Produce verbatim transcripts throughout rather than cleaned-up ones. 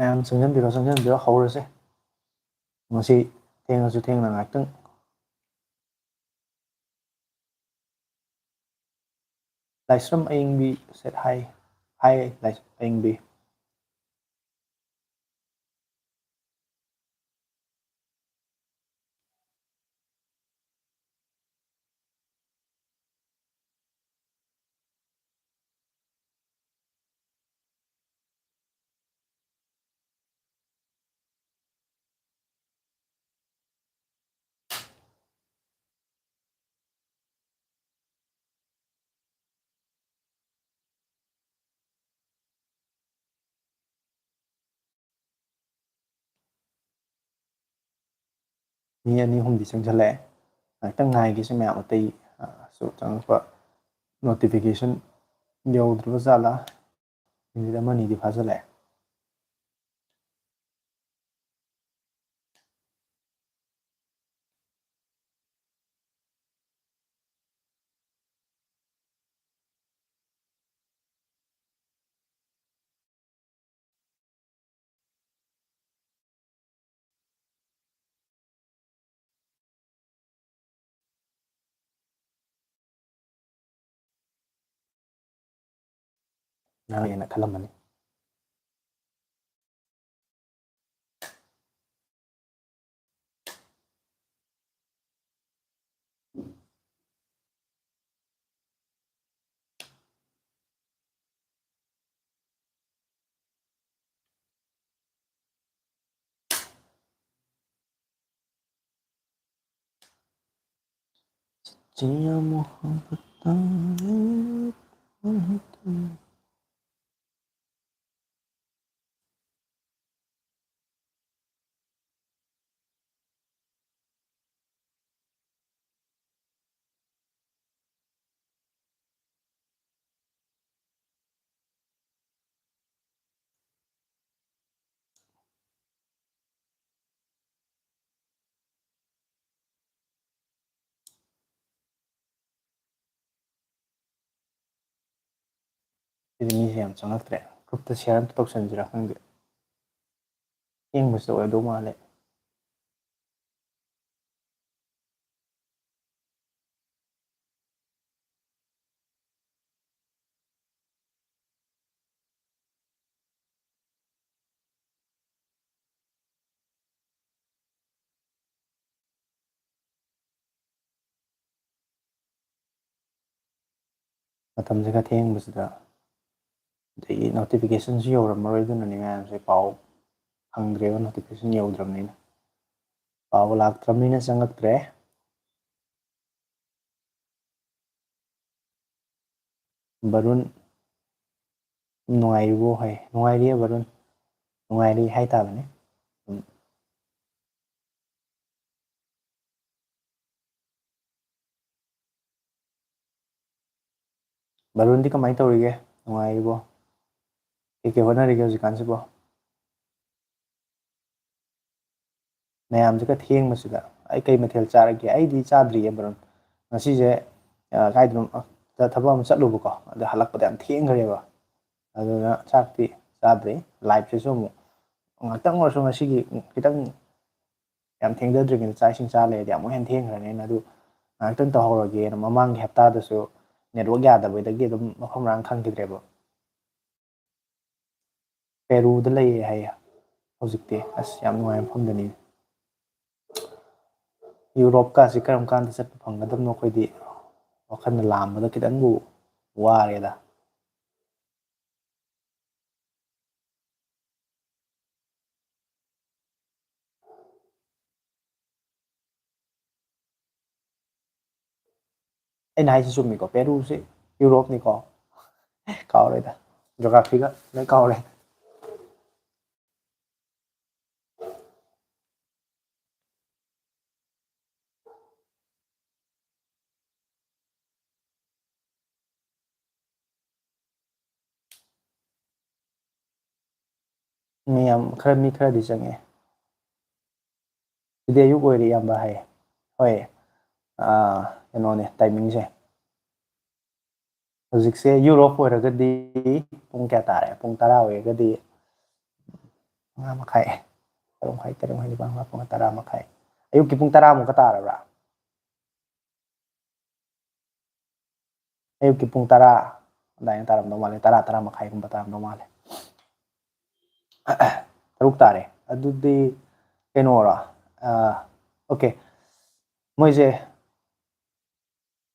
ꯃꯌꯥꯝ ꯆꯪꯁꯤꯟꯕꯤꯔꯣ, ꯆꯪꯁꯤꯟꯕꯤꯔꯣ, ꯍꯧꯔꯁꯦ꯫ ꯉꯁꯤ ꯊꯦꯡꯉꯁꯨ ꯊꯦꯡꯅ ꯉꯥꯏꯍꯥꯛꯇꯪ꯫ ꯂꯥꯏꯁ꯭ꯔꯝ ꯑꯌꯤꯡꯕꯤ said hi꯫ Hi, ꯂꯥꯏꯁ꯭ꯔꯝ ꯑꯌꯤꯡꯕꯤ꯫ ꯃꯤ ꯑꯅꯤ ꯑꯍꯨꯝꯗꯤ ꯆꯪꯁꯤꯜꯂꯛꯑꯦ꯫ ꯉꯥꯏꯍꯥꯛꯇꯪ ꯉꯥꯏꯒꯦꯁꯦ ꯃꯌꯥꯝ, ꯑꯇꯩ, ꯑ, ꯁꯨ ꯆꯪꯉꯛꯄ notification ꯌꯧꯗ꯭ꯔꯤꯕ ꯖꯥꯠꯂꯥ? ꯃꯤꯅꯤꯠ ꯑꯃ ꯑꯅꯤꯗꯤ ꯐꯥꯖꯤꯜꯂꯛꯑꯦ꯫ ꯉꯥꯡꯉꯦꯅ ꯈꯜꯂꯝꯃꯅꯤ꯫ ꯁꯤꯗꯤ ꯃꯤꯁꯦ ꯌꯥꯝ ꯆꯪꯉꯛꯇ꯭ꯔꯦ꯫ Group ꯇ share ꯑꯝꯇ ꯇꯧꯁꯟꯁꯤꯔꯥ ꯈꯪꯗꯦ꯫ ꯊꯦꯡꯕꯁꯤꯗ ꯑꯣꯏꯗꯧ ꯃꯥꯜꯂꯦ꯫ ꯃꯇꯝꯁꯦ ꯈꯔ ꯊꯦꯡꯕꯁꯤꯗ, ꯑꯗꯒꯤ ꯅꯣꯇꯤꯐꯤꯀꯦꯁꯟꯁꯨ ꯌꯧꯔꯝꯃꯔꯣꯏ, ꯑꯗꯨꯅꯅꯤ ꯃꯌꯥꯝꯁꯦ ꯄꯥꯎ ꯐꯪꯗ꯭ꯔꯦꯕ, ꯅꯣꯇꯤꯐꯤꯀꯦꯁꯟ ꯌꯧꯗ꯭ꯔꯕꯅꯤꯅ꯫ ꯄꯥꯎ ꯂꯥꯛꯇ꯭ꯔꯕꯅꯤꯅ ꯆꯪꯉꯛꯇ꯭ꯔꯦ꯫ ꯕꯔꯨꯟ, ꯅꯨꯡꯉꯥꯏꯔꯤꯕꯣ? ꯍꯥꯏ꯫ ꯅꯨꯡꯉꯥꯏꯔꯤꯌꯦ ꯕꯔꯨꯟ, ꯅꯨꯡꯉꯥꯏꯔꯤ ꯍꯥꯏꯇꯥꯕꯅꯤ꯫ ꯎꯝ꯫ ꯕꯔꯨꯟꯗꯤ ꯀꯃꯥꯏꯅ ꯇꯧꯔꯤꯒꯦ? ꯅꯨꯡꯉꯥꯏꯔꯤꯕꯣ? ꯀꯩꯀꯩ ꯍꯣꯠꯅꯔꯤꯒꯦ ꯍꯧꯖꯤꯛꯀꯥꯟꯁꯤꯕꯣ? ꯃꯌꯥꯝꯁꯤꯒ ꯊꯦꯡꯕꯁꯤꯗ꯫ ꯑꯩ ꯀꯩ ꯃꯊꯦꯜ ꯆꯥꯔꯒꯦ? ꯑꯩꯗꯤ ꯆꯥꯗ꯭ꯔꯤꯌꯦ ꯕꯔꯨꯟ꯫ ꯉꯁꯤꯁꯦ, ꯑ, ꯀꯥꯏꯗꯅꯣ, ꯑ, ꯊꯕꯛ ꯑꯃ ꯆꯠꯂꯨꯕꯀꯣ, ꯑꯗ ꯍꯜꯂꯛꯄꯗ ꯌꯥꯝ ꯊꯦꯡꯈ꯭ꯔꯦꯕ꯫ ꯑꯗꯨꯅ ꯆꯥꯛꯇꯤ ꯆꯥꯗ꯭ꯔꯤ꯫ ꯂꯥꯏꯞꯁꯤꯁꯨ ꯑꯃꯨꯛ ꯉꯥꯛꯇꯪ ꯑꯣꯏꯔꯁꯨ ꯉꯁꯤꯒꯤ ꯈꯤꯇꯪ ꯌꯥꯝ ꯊꯦꯡꯖꯗ꯭ꯔꯤꯉꯩꯗ ꯆꯥꯛ ꯏꯁꯤꯡ ꯆꯥ ꯂꯩꯔꯗꯤ ꯑꯃꯨꯛ ꯍꯦꯟꯅ ꯊꯦꯡꯈ꯭ꯔꯅꯤꯅ꯫ ꯑꯗꯨ ꯉꯥꯏꯍꯥꯛꯇꯪ ꯇꯧꯍꯧꯔꯒꯦꯅ꯫ ꯃꯃꯥꯡꯒꯤ ꯍꯞꯇꯥꯗꯁꯨ ꯅꯦꯠꯋꯥꯛ ꯌꯥꯗꯕꯗꯒꯤ ꯑꯗꯨꯝ ꯃꯐꯝ ꯃꯔꯥꯡ ꯈꯪꯈꯤꯗ꯭ꯔꯦꯕ꯫ ꯄꯦꯔꯨꯗ ꯂꯩꯌꯦ ꯍꯥꯏꯌꯦ ꯍꯧꯖꯤꯛꯇꯤ꯫ ꯑꯁ, ꯌꯥꯝ ꯅꯨꯡꯉꯥꯏꯕ ꯃꯐꯝꯗꯅꯤ꯫ ꯌꯨꯔꯣꯞꯀꯥꯁꯤ ꯀꯔꯝ ꯀꯥꯟꯗ ꯆꯠꯄ ꯐꯪꯒꯗꯕꯅꯣ? ꯑꯩꯈꯣꯏꯗꯤ ꯋꯥꯈꯜꯅ ꯂꯥꯝꯕꯗ ꯈꯤꯇꯪꯕꯨ ꯋꯥꯔꯦꯗ꯫ ꯑꯩꯅ ꯍꯥꯏꯁꯤ ꯆꯨꯝꯃꯤꯀꯣ, ꯄꯦꯔꯨꯁꯤ ꯌꯨꯔꯣꯞꯅꯤꯀꯣ꯫ ꯀꯥꯎꯔꯦꯗ, ꯖꯣꯒ꯭ꯔꯥꯐꯤꯒ ꯂꯣꯏ ꯀꯥꯎꯔꯦ꯫ ꯃꯤ ꯌꯥꯝ ꯈꯔ, ꯃꯤ ꯈꯔꯗꯤ ꯆꯪꯉꯛꯑꯦ꯫ ꯁꯤꯗꯤ ꯑꯌꯨꯛ ꯑꯣꯏꯔꯦ ꯏꯌꯥꯝꯕ ꯍꯥꯏꯌꯦ꯫ ꯍꯣꯏ, ꯑꯥ, ꯀꯩꯅꯣꯅꯦ, ꯇꯥꯏꯃꯤꯡꯁꯦ꯫ ꯍꯧꯖꯤꯛꯁꯦ ꯌꯨꯔꯣꯞ ꯑꯣꯏꯔꯒꯗꯤ ꯄꯨꯡ ꯀꯌꯥ ꯇꯥꯔꯦ? ꯄꯨꯡ ꯇꯔꯥ ꯑꯣꯏꯔꯒꯗꯤ ꯃꯉꯥ ꯃꯈꯥꯏ꯫ ꯇꯔꯨꯛ ꯃꯈꯥꯏ, ꯇꯔꯦꯠ ꯃꯈꯥꯏ, ꯅꯤꯄꯥꯟ ꯃꯈꯥꯏ, ꯄꯨꯡ ꯇꯔꯥ ꯃꯈꯥꯏ꯫ ꯑꯌꯨꯛꯀꯤ ꯄꯨꯡ ꯇꯔꯥꯃꯨꯛꯀ ꯇꯥꯔꯕ꯭ꯔꯥ? ꯑꯌꯨꯛꯀꯤ ꯄꯨꯡ ꯇꯔꯥ ꯑꯗꯨꯃꯥꯏꯅ ꯇꯥꯔꯝꯗꯧ ꯃꯥꯜꯂꯦ, ꯇꯔꯥ, ꯇꯔꯥ ꯃꯈꯥꯏꯒꯨꯝꯕ ꯇꯥꯔꯝꯗꯧ ꯃꯥꯜꯂꯦ꯫ ꯇꯔꯨꯛ ꯇꯥꯔꯦ꯫ ꯑꯗꯨꯗꯤ ꯀꯩꯅꯣꯔꯣ? ꯑꯣꯀꯦ, ꯃꯣꯏꯁꯦ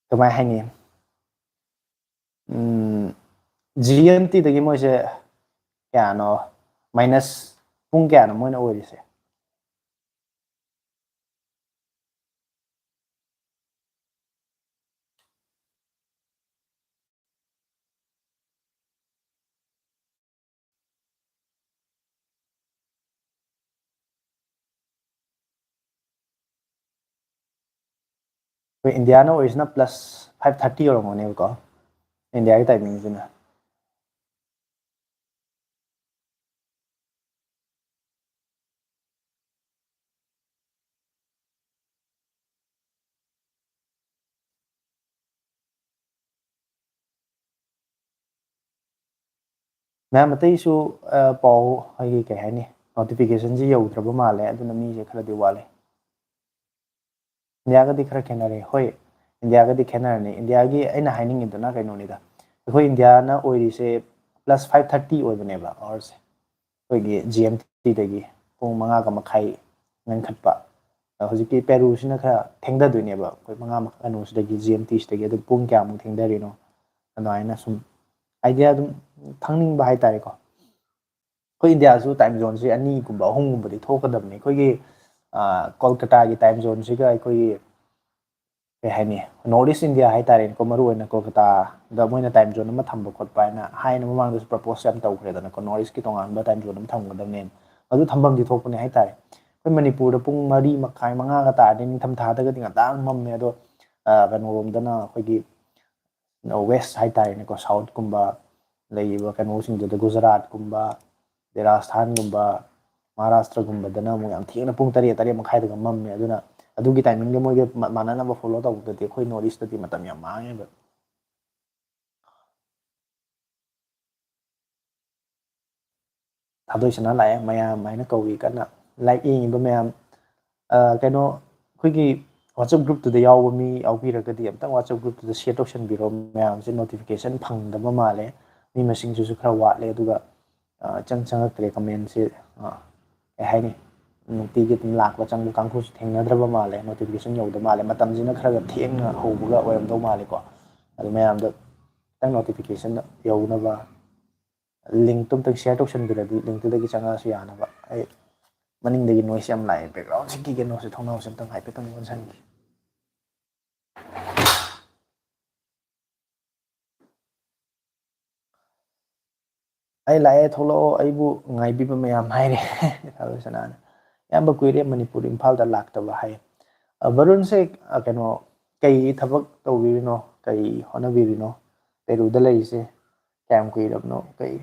ꯀꯃꯥꯏ ꯍꯥꯏꯅꯤ? ꯖꯤ ꯑꯦꯝ ꯇꯤꯗꯒꯤ ꯃꯣꯏꯁꯦ ꯀꯌꯥꯅꯣ, ꯃꯥꯏꯅꯁ ꯄꯨꯡ ꯀꯌꯥꯅꯣ ꯃꯣꯏꯅ ꯑꯣꯏꯔꯤꯁꯦ? ꯑꯩꯈꯣꯏ ꯏꯟꯗꯤꯌꯥꯅ ꯑꯣꯏꯔꯤꯁꯤꯅ ꯄ꯭ꯂꯁ ꯐꯥꯏꯚ ꯊꯥꯔꯇꯤ ꯑꯣꯏꯔꯝꯒꯅꯦꯕꯀꯣ, ꯏꯟꯗꯤꯌꯥꯒꯤ ꯇꯥꯏꯃꯤꯡꯁꯤꯅ꯫ ꯃꯌꯥꯝ ꯑꯇꯩꯁꯨ ꯄꯥꯎ, ꯑꯩꯒꯤ ꯀꯩ ꯍꯥꯏꯅꯤ, ꯅꯣꯇꯤꯐꯤꯀꯦꯁꯟꯁꯤ ꯌꯧꯗ꯭ꯔꯕ ꯃꯥꯜꯂꯦ, ꯑꯗꯨꯅ ꯃꯤꯁꯦ ꯈꯔꯗꯤ ꯋꯥꯠꯂꯦ꯫ ꯏꯟꯗꯤꯌꯥꯒꯗꯤ ꯈꯔ ꯈꯦꯠꯅꯔꯦ꯫ ꯍꯣꯏ, ꯏꯟꯗꯤꯌꯥꯒꯗꯤ ꯈꯦꯠꯅꯔꯅꯤ꯫ ꯏꯟꯗꯤꯌꯥꯒꯤ ꯑꯩꯅ ꯍꯥꯏꯅꯤꯡꯉꯤꯗꯨꯅ ꯀꯩꯅꯣꯅꯤꯗ, ꯑꯩꯈꯣꯏ ꯏꯟꯗꯤꯌꯥꯅ ꯑꯣꯏꯔꯤꯁꯦ ꯄ꯭ꯂꯁ ꯐꯥꯏꯚ ꯊꯥꯔꯇꯤ ꯑꯣꯏꯕꯅꯦꯕ ꯑꯋꯥꯔꯁꯦ, ꯑꯩꯈꯣꯏꯒꯤ ꯖꯤ ꯑꯦꯝ ꯇꯤꯗꯒꯤ ꯄꯨꯡ ꯃꯉꯥꯒ ꯃꯈꯥꯏ ꯉꯟꯈꯠꯄ꯫ ꯑꯗꯣ ꯍꯧꯖꯤꯛꯀꯤ ꯄꯦꯔꯨꯁꯤꯅ ꯈꯔ ꯊꯦꯡꯊꯗꯣꯏꯅꯦꯕ, ꯑꯩꯈꯣꯏ ꯃꯉꯥ ꯃꯈꯥꯏ, ꯀꯩꯅꯣꯁꯤꯗꯒꯤ, ꯖꯤ ꯑꯦꯝ ꯇꯤꯁꯤꯗꯒꯤ꯫ ꯑꯗꯨ ꯄꯨꯡ ꯀꯌꯥꯃꯨꯛ ꯊꯦꯡꯊꯔꯤꯅꯣ, ꯑꯗꯨꯃꯥꯏꯅ ꯁꯨꯝ ꯑꯥꯏꯗꯤꯌꯥ ꯑꯗꯨꯝ ꯈꯪꯅꯤꯡꯕ ꯍꯥꯏꯇꯥꯔꯦꯀꯣ꯫ ꯑꯩꯈꯣꯏ ꯏꯟꯗꯤꯌꯥꯁꯨ ꯇꯥꯏꯝ ꯖꯣꯟꯁꯦ ꯑꯅꯤꯒꯨꯝꯕ, ꯑꯍꯨꯝꯒꯨꯝꯕꯗꯤ ꯊꯣꯛꯀꯗꯕꯅꯤ꯫ ꯑꯩꯈꯣꯏꯒꯤ ꯀꯣꯜꯀꯇꯥꯒꯤ ꯇꯥꯏꯝ ꯖꯣꯟꯁꯤꯒ ꯑꯩꯈꯣꯏꯒꯤ, ꯀꯩ ꯍꯥꯏꯅꯤ, ꯅꯣꯔꯠ ꯏꯁ ꯏꯟꯗꯤꯌꯥ ꯍꯥꯏꯇꯥꯔꯦꯅꯦꯀꯣ, ꯃꯔꯨ ꯑꯣꯏꯅ ꯀꯣꯜꯀꯇꯥꯗ ꯃꯣꯏꯅ ꯇꯥꯏꯝ ꯖꯣꯟ ꯑꯃ ꯊꯝꯕ ꯈꯣꯠꯄ ꯍꯥꯏꯅ ꯍꯥꯏꯅ ꯃꯃꯥꯡꯗꯁꯨ ꯄ꯭ꯔꯄꯣꯁ ꯌꯥꯝ ꯇꯧꯈ꯭ꯔꯦꯗꯅꯀꯣ, ꯅꯣꯔꯠ ꯏꯁꯀꯤ ꯇꯣꯉꯥꯟꯕ ꯇꯥꯏꯝ ꯖꯣꯟ ꯑꯃ ꯊꯝꯒꯗꯕꯅꯦꯅ꯫ ꯑꯗꯨ ꯊꯝꯐꯝꯗꯤ ꯊꯣꯛꯄꯅꯦ ꯍꯥꯏꯇꯥꯔꯦ꯫ ꯑꯩꯈꯣꯏ ꯃꯅꯤꯄꯨꯔꯗ ꯄꯨꯡ ꯃꯔꯤ ꯃꯈꯥꯏ, ꯃꯉꯥꯒ ꯇꯥꯔꯗꯤ, ꯅꯤꯡꯊꯝ ꯊꯥꯗꯒꯗꯤ ꯉꯟꯇꯥꯅ ꯃꯝꯃꯦ꯫ ꯑꯗꯣ ꯀꯩꯅꯣꯔꯣꯝꯗꯅ, ꯑꯩꯈꯣꯏꯒꯤ ꯋꯦꯁ ꯍꯥꯏꯇꯥꯔꯦꯅꯦꯀꯣ, ꯁꯥꯎꯠꯀꯨꯝꯕ ꯂꯩꯔꯤꯕ ꯀꯩꯅꯣꯁꯤꯡꯗꯨꯗ, ꯒꯨꯖꯔꯥꯠꯀꯨꯝꯕ, ꯑꯗꯩ ꯔꯥꯖꯁꯊꯥꯟꯒꯨꯝꯕ, ꯃꯍꯥꯔꯥꯁꯇ꯭ꯔꯒꯨꯝꯕꯗꯅ ꯑꯃꯨꯛ ꯌꯥꯝ ꯊꯦꯡꯅ ꯄꯨꯡ ꯇꯔꯦꯠ, ꯇꯔꯦꯠ ꯃꯈꯥꯏꯗꯒ ꯃꯝꯃꯦ꯫ ꯑꯗꯨꯅ ꯑꯗꯨꯒꯤ ꯇꯥꯏꯃꯤꯡꯗ ꯃꯣꯏꯒ ꯃꯥꯟꯅꯅꯕ ꯐꯣꯂꯣ ꯇꯧꯕꯗꯗꯤ ꯑꯩꯈꯣꯏ ꯅꯣꯔꯠ ꯏꯁꯇꯗꯤ ꯃꯇꯝ ꯌꯥꯝ ꯃꯥꯡꯉꯦꯕ꯫ ꯊꯥꯗꯣꯏ ꯁꯅꯥ ꯂꯥꯛꯑꯦ, ꯃꯌꯥꯝ ꯍꯥꯏꯅ ꯀꯧꯏ ꯀꯟꯅ꯫ ꯂꯥꯏꯛ ꯌꯦꯡꯉꯤꯕ ꯃꯌꯥꯝ, ꯑ, ꯀꯩꯅꯣ, ꯑꯩꯈꯣꯏꯒꯤ WhatsApp groupꯇꯨꯗ ꯌꯥꯎꯕ ꯃꯤ ꯌꯥꯎꯕꯤꯔꯒꯗꯤ ꯑꯝꯇꯪ WhatsApp groupꯇꯨꯗ share ꯇꯧꯁꯟꯕꯤꯔꯣ꯫ ꯃꯌꯥꯝꯁꯦ notification ꯐꯪꯗꯕ ꯃꯥꯜꯂꯦ, ꯃꯤ ꯃꯁꯤꯡꯁꯤꯁꯨ ꯈꯔ ꯋꯥꯠꯂꯦ, ꯑꯗꯨꯒ ꯑ, ꯆꯪ ꯆꯪꯉꯛꯇ꯭ꯔꯦ commentꯁꯦ꯫ ꯑ, ꯀꯩ ꯍꯥꯏꯅꯤ, ꯅꯨꯡꯇꯤꯒꯤ ꯑꯗꯨꯝ ꯂꯥꯛꯄ ꯆꯪꯕ ꯀꯥꯡꯕꯨꯁꯨ ꯊꯦꯡꯅꯗ꯭ꯔꯕ ꯃꯥꯜꯂꯦ, notification ꯌꯧꯗ ꯃꯥꯜꯂꯦ꯫ ꯃꯇꯝꯁꯤꯅ ꯈꯔꯒ ꯊꯦꯡꯅ ꯍꯧꯕꯒ ꯑꯣꯏꯔꯝꯗꯧ ꯃꯥꯜꯂꯦꯀꯣ꯫ ꯑꯗꯨ ꯃꯌꯥꯝꯗ ꯈꯤꯇꯪ notification ꯌꯧꯅꯕ linkꯇꯨ ꯑꯝꯇꯪ share ꯇꯧꯁꯟꯕꯤꯔꯗꯤ, linkꯇꯨꯗꯒꯤ ꯆꯪꯉꯛꯑꯁꯨ ꯌꯥꯅꯕ꯫ ꯑꯩ ꯃꯅꯤꯡꯗꯒꯤ noise ꯌꯥꯝ ꯂꯥꯛꯑꯦ, backgroundꯁꯤꯒꯤ ꯀꯩꯅꯣꯁꯦ, ꯊꯣꯡꯅꯥꯎꯁꯦ ꯑꯝꯇꯪ ꯍꯥꯏꯐꯦꯠꯇꯪ ꯂꯣꯟꯁꯟꯒꯦ꯫ "ꯑꯩ ꯂꯥꯛꯑꯦ, ꯊꯣꯛꯂꯛꯑꯣ, ꯑꯩꯕꯨ ꯉꯥꯏꯕꯤꯕ ꯃꯌꯥꯝ" ꯍꯥꯏꯔꯦ ꯁꯥꯗꯣ ꯁꯅꯥꯅ꯫ "ꯏꯌꯥꯝꯕ, ꯀꯨꯏꯔꯦ ꯃꯅꯤꯄꯨꯔ, ꯏꯝꯐꯥꯜꯗ ꯂꯥꯛꯇꯕ" ꯍꯥꯏ꯫ ꯑ, ꯕꯔꯨꯟꯁꯦ, ꯑ, ꯀꯩꯅꯣ, ꯀꯩ ꯊꯕꯛ ꯇꯧꯕꯤꯔꯤꯅꯣ, ꯀꯩ ꯍꯣꯠꯅꯕꯤꯔꯤꯅꯣ, ꯄꯦꯔꯨꯗ ꯂꯩꯔꯤꯁꯦ ꯀꯌꯥꯝ ꯀꯨꯏꯔꯕꯅꯣ, ꯀꯩ,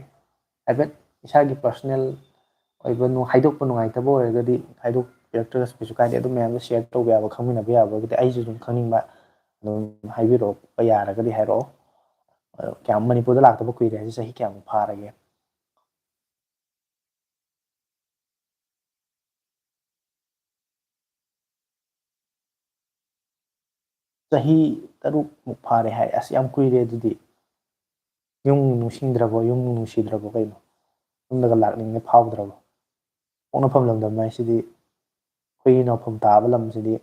ꯍꯥꯏꯐꯦꯠ ꯏꯁꯥꯒꯤ personal ꯑꯣꯏꯕ ꯅꯨ-, ꯍꯥꯏꯗꯣꯛꯄ ꯅꯨꯡꯉꯥꯏꯇꯕ ꯑꯣꯏꯔꯒꯗꯤ ꯍꯥꯏꯗꯣꯛꯄꯤꯔꯛꯇ꯭ꯔꯒꯁꯨ ꯀꯩꯁꯨ ꯀꯥꯏꯗꯦ꯫ ꯑꯗꯨꯝ ꯃꯌꯥꯝꯗ share ꯇꯧꯕ ꯌꯥꯕ, ꯈꯪꯃꯤꯟꯅꯕ ꯌꯥꯕ ꯑꯣꯏꯔꯒꯗꯤ ꯑꯩꯁꯨ ꯑꯗꯨꯝ ꯈꯪꯅꯤꯡꯕ, ꯑꯗꯨꯝ ꯍꯥꯏꯕꯤꯔꯛꯄ ꯌꯥꯔꯒꯗꯤ ꯍꯥꯏꯔꯛꯑꯣ꯫ ꯑꯗꯣ ꯀꯌꯥꯝ, ꯃꯅꯤꯄꯨꯔꯗ ꯂꯥꯛꯇꯕ ꯀꯨꯏꯔꯦ ꯍꯥꯏꯁꯦ ꯆꯍꯤ ꯀꯌꯥꯃꯨꯛ ꯐꯥꯔꯒꯦ? "ꯆꯍꯤ ꯇꯔꯨꯛꯃꯨꯛ ꯐꯥꯔꯦ" ꯍꯥꯏ꯫ "ꯑꯁ, ꯌꯥꯝ ꯀꯨꯏꯔꯦ ꯑꯗꯨꯗꯤ꯫ ꯌꯨꯝ ꯅꯤꯡꯁꯤꯡꯗ꯭ꯔꯕꯣ? ꯌꯨꯝ ꯅꯨꯡꯁꯤꯗ꯭ꯔꯕꯣ ꯀꯩꯅꯣ? ꯌꯨꯝꯗꯒ ꯂꯥꯛꯅꯤꯡꯉꯦ ꯐꯥꯎꯗ꯭ꯔꯕꯣ?" ꯄꯣꯛꯅꯐꯝ ꯂꯝꯗꯝ ꯍꯥꯏꯁꯤꯗꯤ, ꯈꯣꯏꯔꯤ ꯅꯥꯎꯐꯝ ꯇꯥꯕ ꯂꯝꯁꯤꯗꯤ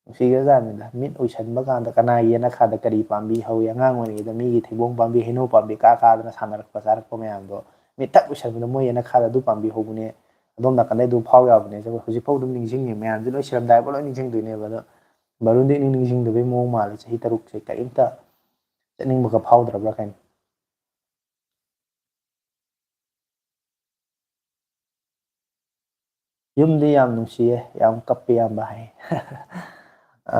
ꯅꯨꯡꯁꯤꯈ꯭ꯔꯖꯥꯠꯅꯤꯗ꯫ ꯃꯤꯠ ꯎꯏꯁꯟꯕ ꯀꯥꯟꯗ ꯀꯅꯥꯒꯤ ꯌꯦꯅꯈꯥꯗ ꯀꯔꯤ ꯄꯥꯝꯕꯤ ꯍꯧꯏ? ꯑꯉꯥꯡ ꯑꯣꯏꯔꯤꯉꯩꯗ ꯃꯤꯒꯤ ꯊꯩꯕꯣꯡ ꯄꯥꯝꯕꯤ, ꯍꯩꯅꯧ ꯄꯥꯝꯕꯤ ꯀꯥ ꯀꯥꯗꯅ ꯁꯥꯟꯅꯔꯛꯄ, ꯆꯥꯔꯛꯄ ꯃꯌꯥꯝꯗꯣ ꯃꯤꯠ ꯊꯛ ꯎꯏꯁꯟꯕꯗ ꯃꯣꯏ ꯌꯦꯅꯈꯥꯗ ꯑꯗꯨ ꯄꯥꯝꯕꯤ ꯍꯧꯕꯅꯦ, ꯑꯗꯣꯝ ꯅꯥꯀꯟꯗ ꯑꯗꯨ ꯐꯥꯎ ꯌꯥꯕꯅꯦ꯫ ꯑꯗꯨꯒ ꯍꯧꯖꯤꯛꯐꯥꯎ ꯑꯗꯨꯝ ꯅꯤꯡꯁꯤꯡꯉꯤ, ꯃꯌꯥꯝꯁꯦ ꯂꯣꯏ ꯁꯤꯔꯝꯗꯥꯏꯐꯥꯎ ꯂꯣꯏ ꯅꯤꯡꯁꯤꯡꯗꯣꯏꯅꯦꯕ꯫ ꯑꯗꯣ ꯕꯥꯔꯨꯟꯗꯤ ꯏꯅꯤꯡ ꯅꯤꯡꯁꯤꯡꯗꯕꯩ ꯃꯑꯣꯡ ꯃꯥꯜꯂꯦ꯫ ꯆꯍꯤ ꯇꯔꯨꯛꯁꯦ ꯀꯔꯤꯝꯇ ꯆꯠꯅꯤꯡꯕꯒ ꯐꯥꯎꯗ꯭ꯔꯕ꯭ꯔꯥ ꯀꯩꯅꯣ? "ꯌꯨꯝꯗꯤ ꯌꯥꯝ ꯅꯨꯡꯁꯤꯌꯦ, ꯌꯥꯝ ꯀꯞꯄꯦ ꯏꯌꯥꯝꯕ" ꯍꯥꯏ꯫ ꯑ,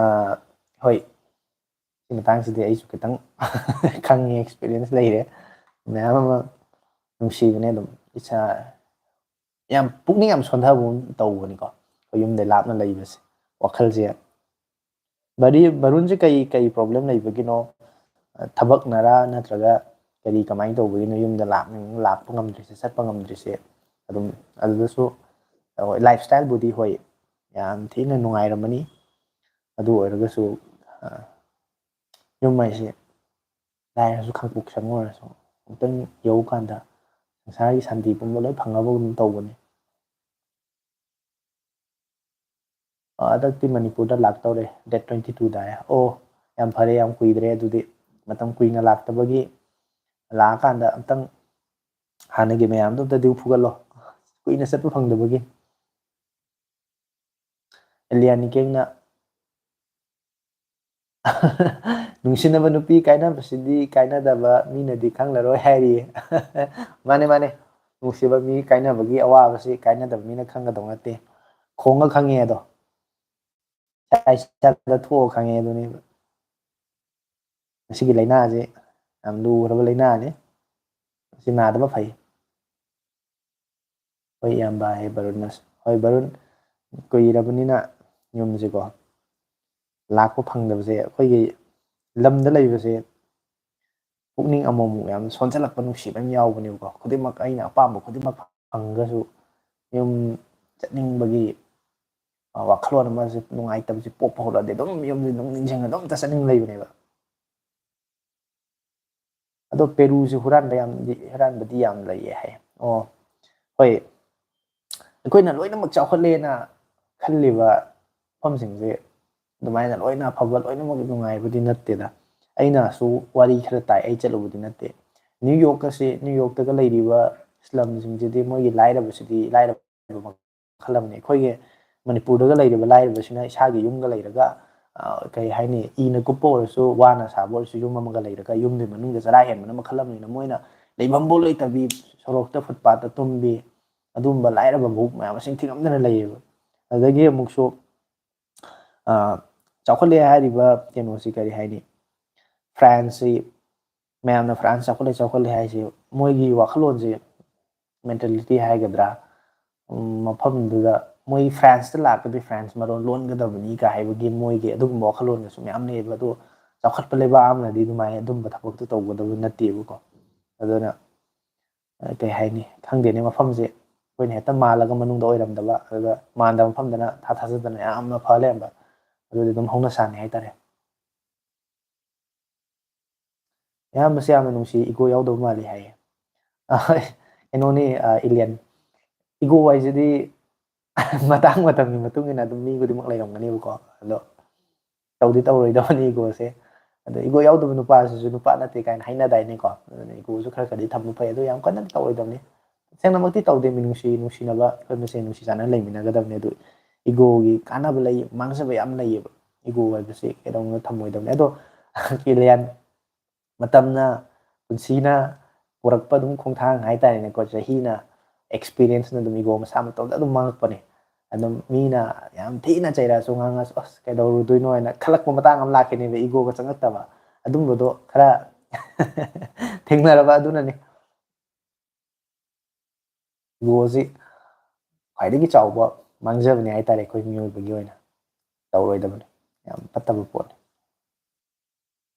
ꯍꯣꯏ, ꯁꯤ ꯃꯇꯥꯡꯁꯤꯗꯤ ꯑꯩꯁꯨ ꯈꯤꯇꯪ ꯈꯪꯉꯦ, experience ꯂꯩꯔꯦ꯫ ꯃꯌꯥꯝ ꯑꯃ ꯅꯨꯡꯁꯤꯕꯅꯦ ꯑꯗꯨꯝ꯫ ꯏꯁꯥ ꯌꯥꯝ, ꯄꯨꯛꯅꯤꯡ ꯌꯥꯝ ꯁꯣꯟꯊꯕ ꯑꯃ ꯇꯧꯕꯅꯤꯀꯣ, ꯑꯩꯈꯣꯏ ꯌꯨꯝꯗꯩ ꯂꯥꯞꯅ ꯂꯩꯕꯁꯦ, ꯋꯥꯈꯜꯁꯦ꯫ ꯕꯥꯔꯤ-, ꯕꯥꯔꯨꯟꯁꯦ ꯀꯩ, ꯀꯩ problem ꯂꯩꯕꯒꯤꯅꯣ? ꯊꯕꯛꯅꯔꯥ, ꯅꯠꯇ꯭ꯔꯒ ꯀꯔꯤ, ꯀꯃꯥꯏꯅ ꯇꯧꯕꯒꯤꯅꯣ ꯌꯨꯝꯗ ꯂꯥꯛꯅꯤꯡ-, ꯂꯥꯛꯄ ꯉꯝꯗ꯭ꯔꯤꯁꯦ, ꯆꯠꯄ ꯉꯝꯗ꯭ꯔꯤꯁꯦ? ꯑꯗꯨꯝ ꯑꯗꯨꯗꯁꯨ ꯍꯣꯏ, ꯂꯥꯏꯐ ꯁ꯭ꯇꯥꯏꯜꯕꯨꯗꯤ ꯍꯣꯏ ꯌꯥꯝ ꯊꯤꯅ ꯅꯨꯡꯉꯥꯏꯔꯝꯃꯅꯤ꯫ ꯑꯗꯨ ꯑꯣꯏꯔꯒꯁꯨ, ꯑ, ꯌꯨꯝ ꯍꯥꯏꯁꯦ ꯂꯥꯏꯔꯁꯨ ꯈꯪꯄꯣꯛ ꯆꯪꯉꯨ ꯑꯣꯏꯔꯁꯨ ꯑꯃꯨꯛꯇꯪ ꯌꯧꯀꯥꯟꯗ ꯁꯪꯁꯥꯔꯒꯤ ꯁꯥꯟꯇꯤ ꯄꯨꯝꯕ ꯂꯣꯏ ꯐꯪꯉꯕꯒꯨꯝ ꯇꯧꯕꯅꯤ꯫ ꯑ, ꯍꯟꯗꯛꯇꯤ ꯃꯅꯤꯄꯨꯔꯗ ꯂꯥꯛꯇꯧꯔꯦ, date twenty two ꯗ꯫ ꯑꯣ, ꯌꯥꯝ ꯐꯔꯦ, ꯌꯥꯝ ꯀꯨꯏꯗ꯭ꯔꯦ꯫ ꯑꯗꯨꯗꯤ ꯃꯇꯝ ꯀꯨꯏꯅ ꯂꯥꯛꯇꯕꯒꯤ, ꯂꯥꯛꯑꯀꯥꯟꯗ ꯑꯝꯇꯪ ꯍꯥꯟꯅꯒꯤ ꯃꯌꯥꯝꯗꯣ ꯑꯝꯇ ꯗ꯭ꯌꯨ ꯐꯨꯒꯠꯂꯣ, ꯀꯨꯏꯅ ꯆꯠꯄ ꯐꯪꯗꯕꯒꯤ꯫ ꯑꯦꯂꯤꯌꯥꯅꯤ ꯀꯦꯡꯅ "ꯅꯨꯡꯁꯤꯅꯕ ꯅꯨꯄꯤ ꯀꯥꯏꯅꯕꯁꯤꯗꯤ ꯀꯥꯏꯅꯗꯕ ꯃꯤꯅꯗꯤ ꯈꯪꯂꯔꯣꯏ" ꯍꯥꯏꯔꯤꯌꯦ꯫ ꯃꯥꯅꯦ, ꯃꯥꯅꯦ, ꯅꯨꯡꯁꯤꯕ ꯃꯤ ꯀꯥꯏꯅꯕꯒꯤ ꯑꯋꯥꯕꯁꯤ ꯀꯥꯏꯅꯗꯕ ꯃꯤꯅ ꯈꯪꯒꯗꯧ ꯅꯠꯇꯦ, ꯈꯣꯡꯉ ꯈꯪꯉꯦ ꯑꯗꯣ, ꯏꯁꯥ ꯏꯁꯥꯗ ꯊꯣꯛꯑ ꯈꯪꯉꯦ ꯑꯗꯨꯅꯦꯕ꯫ ꯃꯁꯤꯒꯤ ꯂꯥꯏꯅꯥꯁꯦ ꯌꯥꯝ ꯂꯨꯈ꯭ꯔꯕ ꯂꯥꯏꯅꯥꯅꯤ, ꯃꯁꯤ ꯅꯥꯗꯕ ꯐꯩ꯫ ꯍꯣꯏ ꯏꯌꯥꯝꯕ ꯍꯥꯏ ꯕꯔꯨꯟꯅꯁꯨ꯫ ꯍꯣꯏ ꯕꯔꯨꯟ, ꯀꯨꯏꯔꯕꯅꯤꯅ ꯌꯨꯝꯁꯤꯀꯣ ꯂꯥꯛꯄ ꯐꯪꯗꯕꯁꯦ, ꯑꯩꯈꯣꯏꯒꯤ ꯂꯝꯗ ꯂꯩꯕꯁꯦ ꯄꯨꯛꯅꯤꯡ ꯑꯃꯨꯛ ꯑꯃꯨꯛ ꯌꯥꯝ ꯁꯣꯟꯖꯜꯂꯛꯄ, ꯅꯨꯡꯁꯤꯕ ꯑꯃ ꯌꯥꯎꯕꯅꯦꯕꯀꯣ꯫ ꯈꯨꯗꯤꯡꯃꯛ ꯑꯩꯅ ꯑꯄꯥꯝꯕ ꯈꯨꯗꯤꯡꯃꯛ ꯐꯪꯉꯒꯁꯨ ꯌꯨꯝ ꯆꯠꯅꯤꯡꯕꯒꯤ, ꯑ, ꯋꯥꯈꯜꯂꯣꯟ ꯑꯃꯁꯨ, ꯅꯨꯡꯉꯥꯏꯇꯕꯁꯤ ꯄꯣꯛꯄ ꯍꯧꯔꯛꯑꯗꯤ ꯑꯗꯨꯝ ꯌꯨꯝꯁꯦ ꯑꯗꯨꯝ ꯅꯤꯡꯁꯤꯡꯉ ꯑꯗꯨꯝ ꯆꯠꯅꯤꯡ ꯂꯩꯕꯅꯦꯕ꯫ ꯑꯗꯣ ꯄꯦꯔꯨꯁꯦ ꯍꯨꯔꯥꯟꯕ ꯌꯥꯝꯗꯤ, ꯍꯨꯔꯥꯟꯕꯗꯤ ꯌꯥꯝ ꯂꯩꯌꯦ ꯍꯥꯏ꯫ ꯑꯣ, ꯍꯣꯏ, ꯑꯩꯈꯣꯏꯅ ꯂꯣꯏꯅꯃꯛ ꯆꯥꯎꯈꯠꯂꯦꯅ ꯈꯜꯂꯤꯕ ꯃꯐꯝꯁꯤꯡꯁꯦ ꯑꯗꯨꯃꯥꯏꯅ ꯂꯣꯏꯅ ꯑꯐꯕ, ꯂꯣꯏꯅꯃꯛ ꯅꯨꯡꯉꯥꯏꯕꯗꯤ ꯅꯠꯇꯦꯗ꯫ ꯑꯩꯅꯁꯨ ꯋꯥꯔꯤ ꯈꯔ ꯇꯥꯏ, ꯑꯩ ꯆꯠꯂꯨꯕꯗꯤ ꯅꯠꯇꯦ꯫ ꯅ꯭ꯌꯨ ꯌꯣꯔꯛꯀꯁꯤ, ꯅ꯭ꯌꯨ ꯌꯣꯔꯛꯇꯒ ꯂꯩꯔꯤꯕ ꯁ꯭ꯂꯝꯁꯤꯡꯁꯤꯗꯤ ꯃꯣꯏꯒꯤ ꯂꯥꯏꯔꯕꯁꯤꯗꯤ ꯂꯥꯏꯔꯕ ꯃꯈꯜ ꯑꯃꯅꯤ꯫ ꯑꯩꯈꯣꯏꯒꯤ ꯃꯅꯤꯄꯨꯔꯗꯒ ꯂꯩꯔꯤꯕ ꯂꯥꯏꯔꯕꯁꯤꯅ ꯏꯁꯥꯒꯤ ꯌꯨꯝꯒ ꯂꯩꯔꯒ, ꯑ, ꯀꯩ ꯍꯥꯏꯅꯤ, ꯏꯅ ꯀꯨꯞꯄ ꯑꯣꯏꯔꯁꯨ, ꯋꯥꯅ ꯁꯥꯕ ꯑꯣꯏꯔꯁꯨ, ꯌꯨꯝ ꯑꯃꯒ ꯂꯩꯔꯒ ꯌꯨꯝꯗꯨꯒꯤ ꯃꯅꯨꯡꯗ ꯆꯔꯥ ꯍꯦꯟꯕꯅ ꯃꯈꯜ ꯑꯃꯅꯤꯅ ꯃꯣꯏꯅ ꯂꯩꯐꯝꯕꯨ ꯂꯩꯇꯕꯤ, ꯁꯣꯔꯣꯛꯇ ꯐꯨꯠꯄꯥꯠꯇ ꯇꯨꯝꯕꯤ, ꯑꯗꯨꯒꯨꯝꯕ ꯂꯥꯏꯔꯕ ꯃꯕꯨꯛ ꯃꯌꯥꯝ ꯃꯁꯤꯡ ꯊꯤꯉꯝꯗꯅ ꯂꯩꯌꯦꯕ꯫ ꯑꯗꯒꯤ ꯑꯃꯨꯛꯁꯨ, ꯑ, ꯆꯥꯎꯈꯠꯂꯦ ꯍꯥꯏꯔꯤꯕ ꯀꯩꯅꯣꯁꯤ ꯀꯔꯤ ꯍꯥꯏꯅꯤ? ꯐ꯭ꯔꯥꯟꯁꯁꯤ ꯃꯌꯥꯝꯅ ꯐ꯭ꯔꯥꯟꯁ ꯆꯥꯎꯈꯠꯂꯦ, ꯆꯥꯎꯈꯠꯂꯦ ꯍꯥꯏꯁꯦ ꯃꯣꯏꯒꯤ ꯋꯥꯈꯜꯂꯣꯟꯁꯦ, ꯃꯦꯟꯇꯦꯂꯤꯇꯤ ꯍꯥꯏꯒꯗ꯭ꯔꯥ, ꯎꯝ, ꯃꯐꯝꯗꯨꯗ ꯃꯣꯏ ꯐ꯭ꯔꯥꯟꯁꯇ ꯂꯥꯛꯄꯗꯤ ꯐ꯭ꯔꯥꯟꯁ ꯃꯔꯣꯟ ꯂꯣꯟꯒꯗꯕꯅꯤ ꯀꯥ ꯍꯥꯏꯕꯒꯤ ꯃꯣꯏꯒꯤ ꯑꯗꯨꯒꯨꯝꯕ ꯋꯥꯈꯜꯂꯣꯟꯒꯁꯨ ꯃꯌꯥꯝ ꯂꯩꯌꯦꯕ꯫ ꯑꯗꯣ ꯆꯥꯎꯈꯠꯄ ꯂꯩꯕꯥꯛ ꯑꯃꯅꯗꯤ ꯑꯗꯨꯃꯥꯏꯅ ꯑꯗꯨꯝꯕ ꯊꯕꯛꯇꯣ ꯇꯧꯒꯗꯕ ꯅꯠꯇꯦꯕꯀꯣ꯫ ꯑꯗꯨꯅ, ꯑ, ꯀꯩ ꯍꯥꯏꯅꯤ, ꯈꯪꯗꯦꯅꯦ, ꯃꯐꯝꯁꯦ ꯑꯩꯈꯣꯏꯅ ꯍꯦꯛꯇ ꯃꯥꯜꯂꯒ ꯃꯅꯨꯡꯗ ꯑꯣꯏꯔꯝꯗꯕ, ꯑꯗꯨꯒ ꯃꯥꯟꯗꯕ ꯃꯐꯝꯗꯅ ꯊꯥ ꯊꯥꯖꯗꯅ ꯌꯥꯝꯅ ꯐ ꯂꯩꯔꯝꯕ, ꯑꯗꯨꯗꯤ ꯑꯗꯨꯝ ꯍꯧꯅ ꯁꯥꯅꯤ ꯍꯥꯏꯇꯥꯔꯦ꯫ ꯑꯌꯥꯝꯕꯁꯦ ꯌꯥꯝꯅ ꯅꯨꯡꯁꯤ, ꯏꯒꯣ ꯌꯥꯎꯗꯕ ꯃꯥꯜꯂꯤ ꯍꯥꯏꯌꯦ꯫ ꯑꯍꯣꯏ, ꯀꯩꯅꯣꯅꯤ, ꯑ, ꯏꯂꯤꯌꯟ, ꯏꯒꯣ ꯍꯥꯏꯁꯤꯗꯤ ꯃꯇꯥꯡ ꯃꯇꯝꯒꯤ ꯃꯇꯨꯡ ꯏꯟꯅ ꯑꯗꯨꯝ ꯃꯤ ꯈꯨꯗꯤꯡꯃꯛ ꯂꯩꯔꯝꯒꯅꯦꯕꯀꯣ꯫ ꯑꯗꯣ ꯇꯧꯗꯤ ꯇꯧꯔꯣꯏꯗꯕꯅꯤ ꯏꯒꯣꯁꯦ꯫ ꯑꯗꯣ ꯏꯒꯣ ꯌꯥꯎꯗꯕ ꯅꯨꯄꯥꯁꯤꯁꯨ ꯅꯨꯄꯥ ꯅꯠꯇꯦ ꯀꯥꯏꯅ ꯍꯥꯏꯅꯗꯥꯏꯅꯦꯀꯣ꯫ ꯑꯗꯨꯅ ꯏꯒꯣꯁꯨ ꯈꯔ ꯈꯔꯗꯤ ꯊꯝꯕ ꯐꯩ, ꯑꯗꯣ ꯌꯥꯝ ꯀꯟꯅ ꯇꯧꯔꯣꯏꯗꯕꯅꯤ꯫ ꯇꯁꯦꯡꯅꯃꯛꯇꯤ ꯇꯧꯗꯦ, ꯃꯤ ꯅꯨꯡꯁꯤ ꯅꯨꯡꯁꯤꯅꯕ ꯑꯩꯈꯣꯏ ꯃꯁꯦꯟ ꯅꯨꯡꯁꯤ ꯆꯥꯟꯅꯅ ꯂꯩꯃꯤꯟꯅꯒꯗꯕꯅꯤ꯫ ꯑꯗꯨ ꯏꯒꯣꯒꯤ ꯀꯥꯟꯅꯕ ꯂꯩ, ꯃꯥꯡꯖꯕ ꯌꯥꯝ ꯂꯩꯌꯦꯕ꯫ ꯏꯒꯣ ꯍꯥꯏꯕꯁꯤ ꯀꯩꯗꯧꯅꯨꯡꯗ ꯊꯝꯃꯣꯏꯗꯕꯅꯤ꯫ ꯑꯗꯣ ꯀꯤꯂꯤꯌꯥꯟ, ꯃꯇꯝꯅ, ꯄꯨꯟꯁꯤꯅ ꯄꯨꯔꯛꯄ ꯑꯗꯨꯝ ꯈꯣꯡꯊꯥꯡ ꯍꯥꯏꯇꯥꯔꯦꯅꯦꯀꯣ, ꯆꯍꯤꯅ, ꯑꯦꯛꯁꯄꯤꯔꯤꯌꯦꯟꯁꯅ ꯑꯗꯨꯝ ꯏꯒꯣ ꯃꯁꯥ ꯃꯇꯣꯝꯇ ꯑꯗꯨꯝ ꯃꯥꯡꯉꯛꯄꯅꯦ꯫ ꯑꯗꯨꯝ ꯃꯤꯅ ꯌꯥꯝ ꯊꯤꯅ ꯆꯩꯔꯛꯑꯁꯨ, ꯉꯥꯡꯉꯁꯨ, "ꯑꯁ, ꯀꯩꯗꯧꯔꯨꯗꯣꯏꯅꯣ?" ꯍꯥꯏꯅ ꯈꯜꯂꯛꯄ ꯃꯇꯥꯡ ꯑꯃ ꯂꯥꯛꯈꯤꯅꯦꯕ, ꯏꯒꯣꯒ ꯆꯪꯉꯛꯇꯕ꯫ ꯑꯗꯨꯝꯕꯗꯣ ꯈꯔ ꯊꯦꯡꯅꯔꯕ ꯑꯗꯨꯅꯅꯤ꯫ ꯏꯒꯣꯁꯤ ꯈ꯭ꯋꯥꯏꯗꯒꯤ ꯆꯥꯎꯕ ꯃꯥꯡꯖꯕꯅꯤ ꯍꯥꯏꯇꯥꯔꯦ, ꯑꯩꯈꯣꯏ ꯃꯤꯑꯣꯏꯕꯒꯤ ꯑꯣꯏꯅ꯫ ꯇꯧꯔꯣꯏꯗꯕꯅꯤ, ꯌꯥꯝ ꯐꯠꯇꯕ ꯄꯣꯠꯅꯤ꯫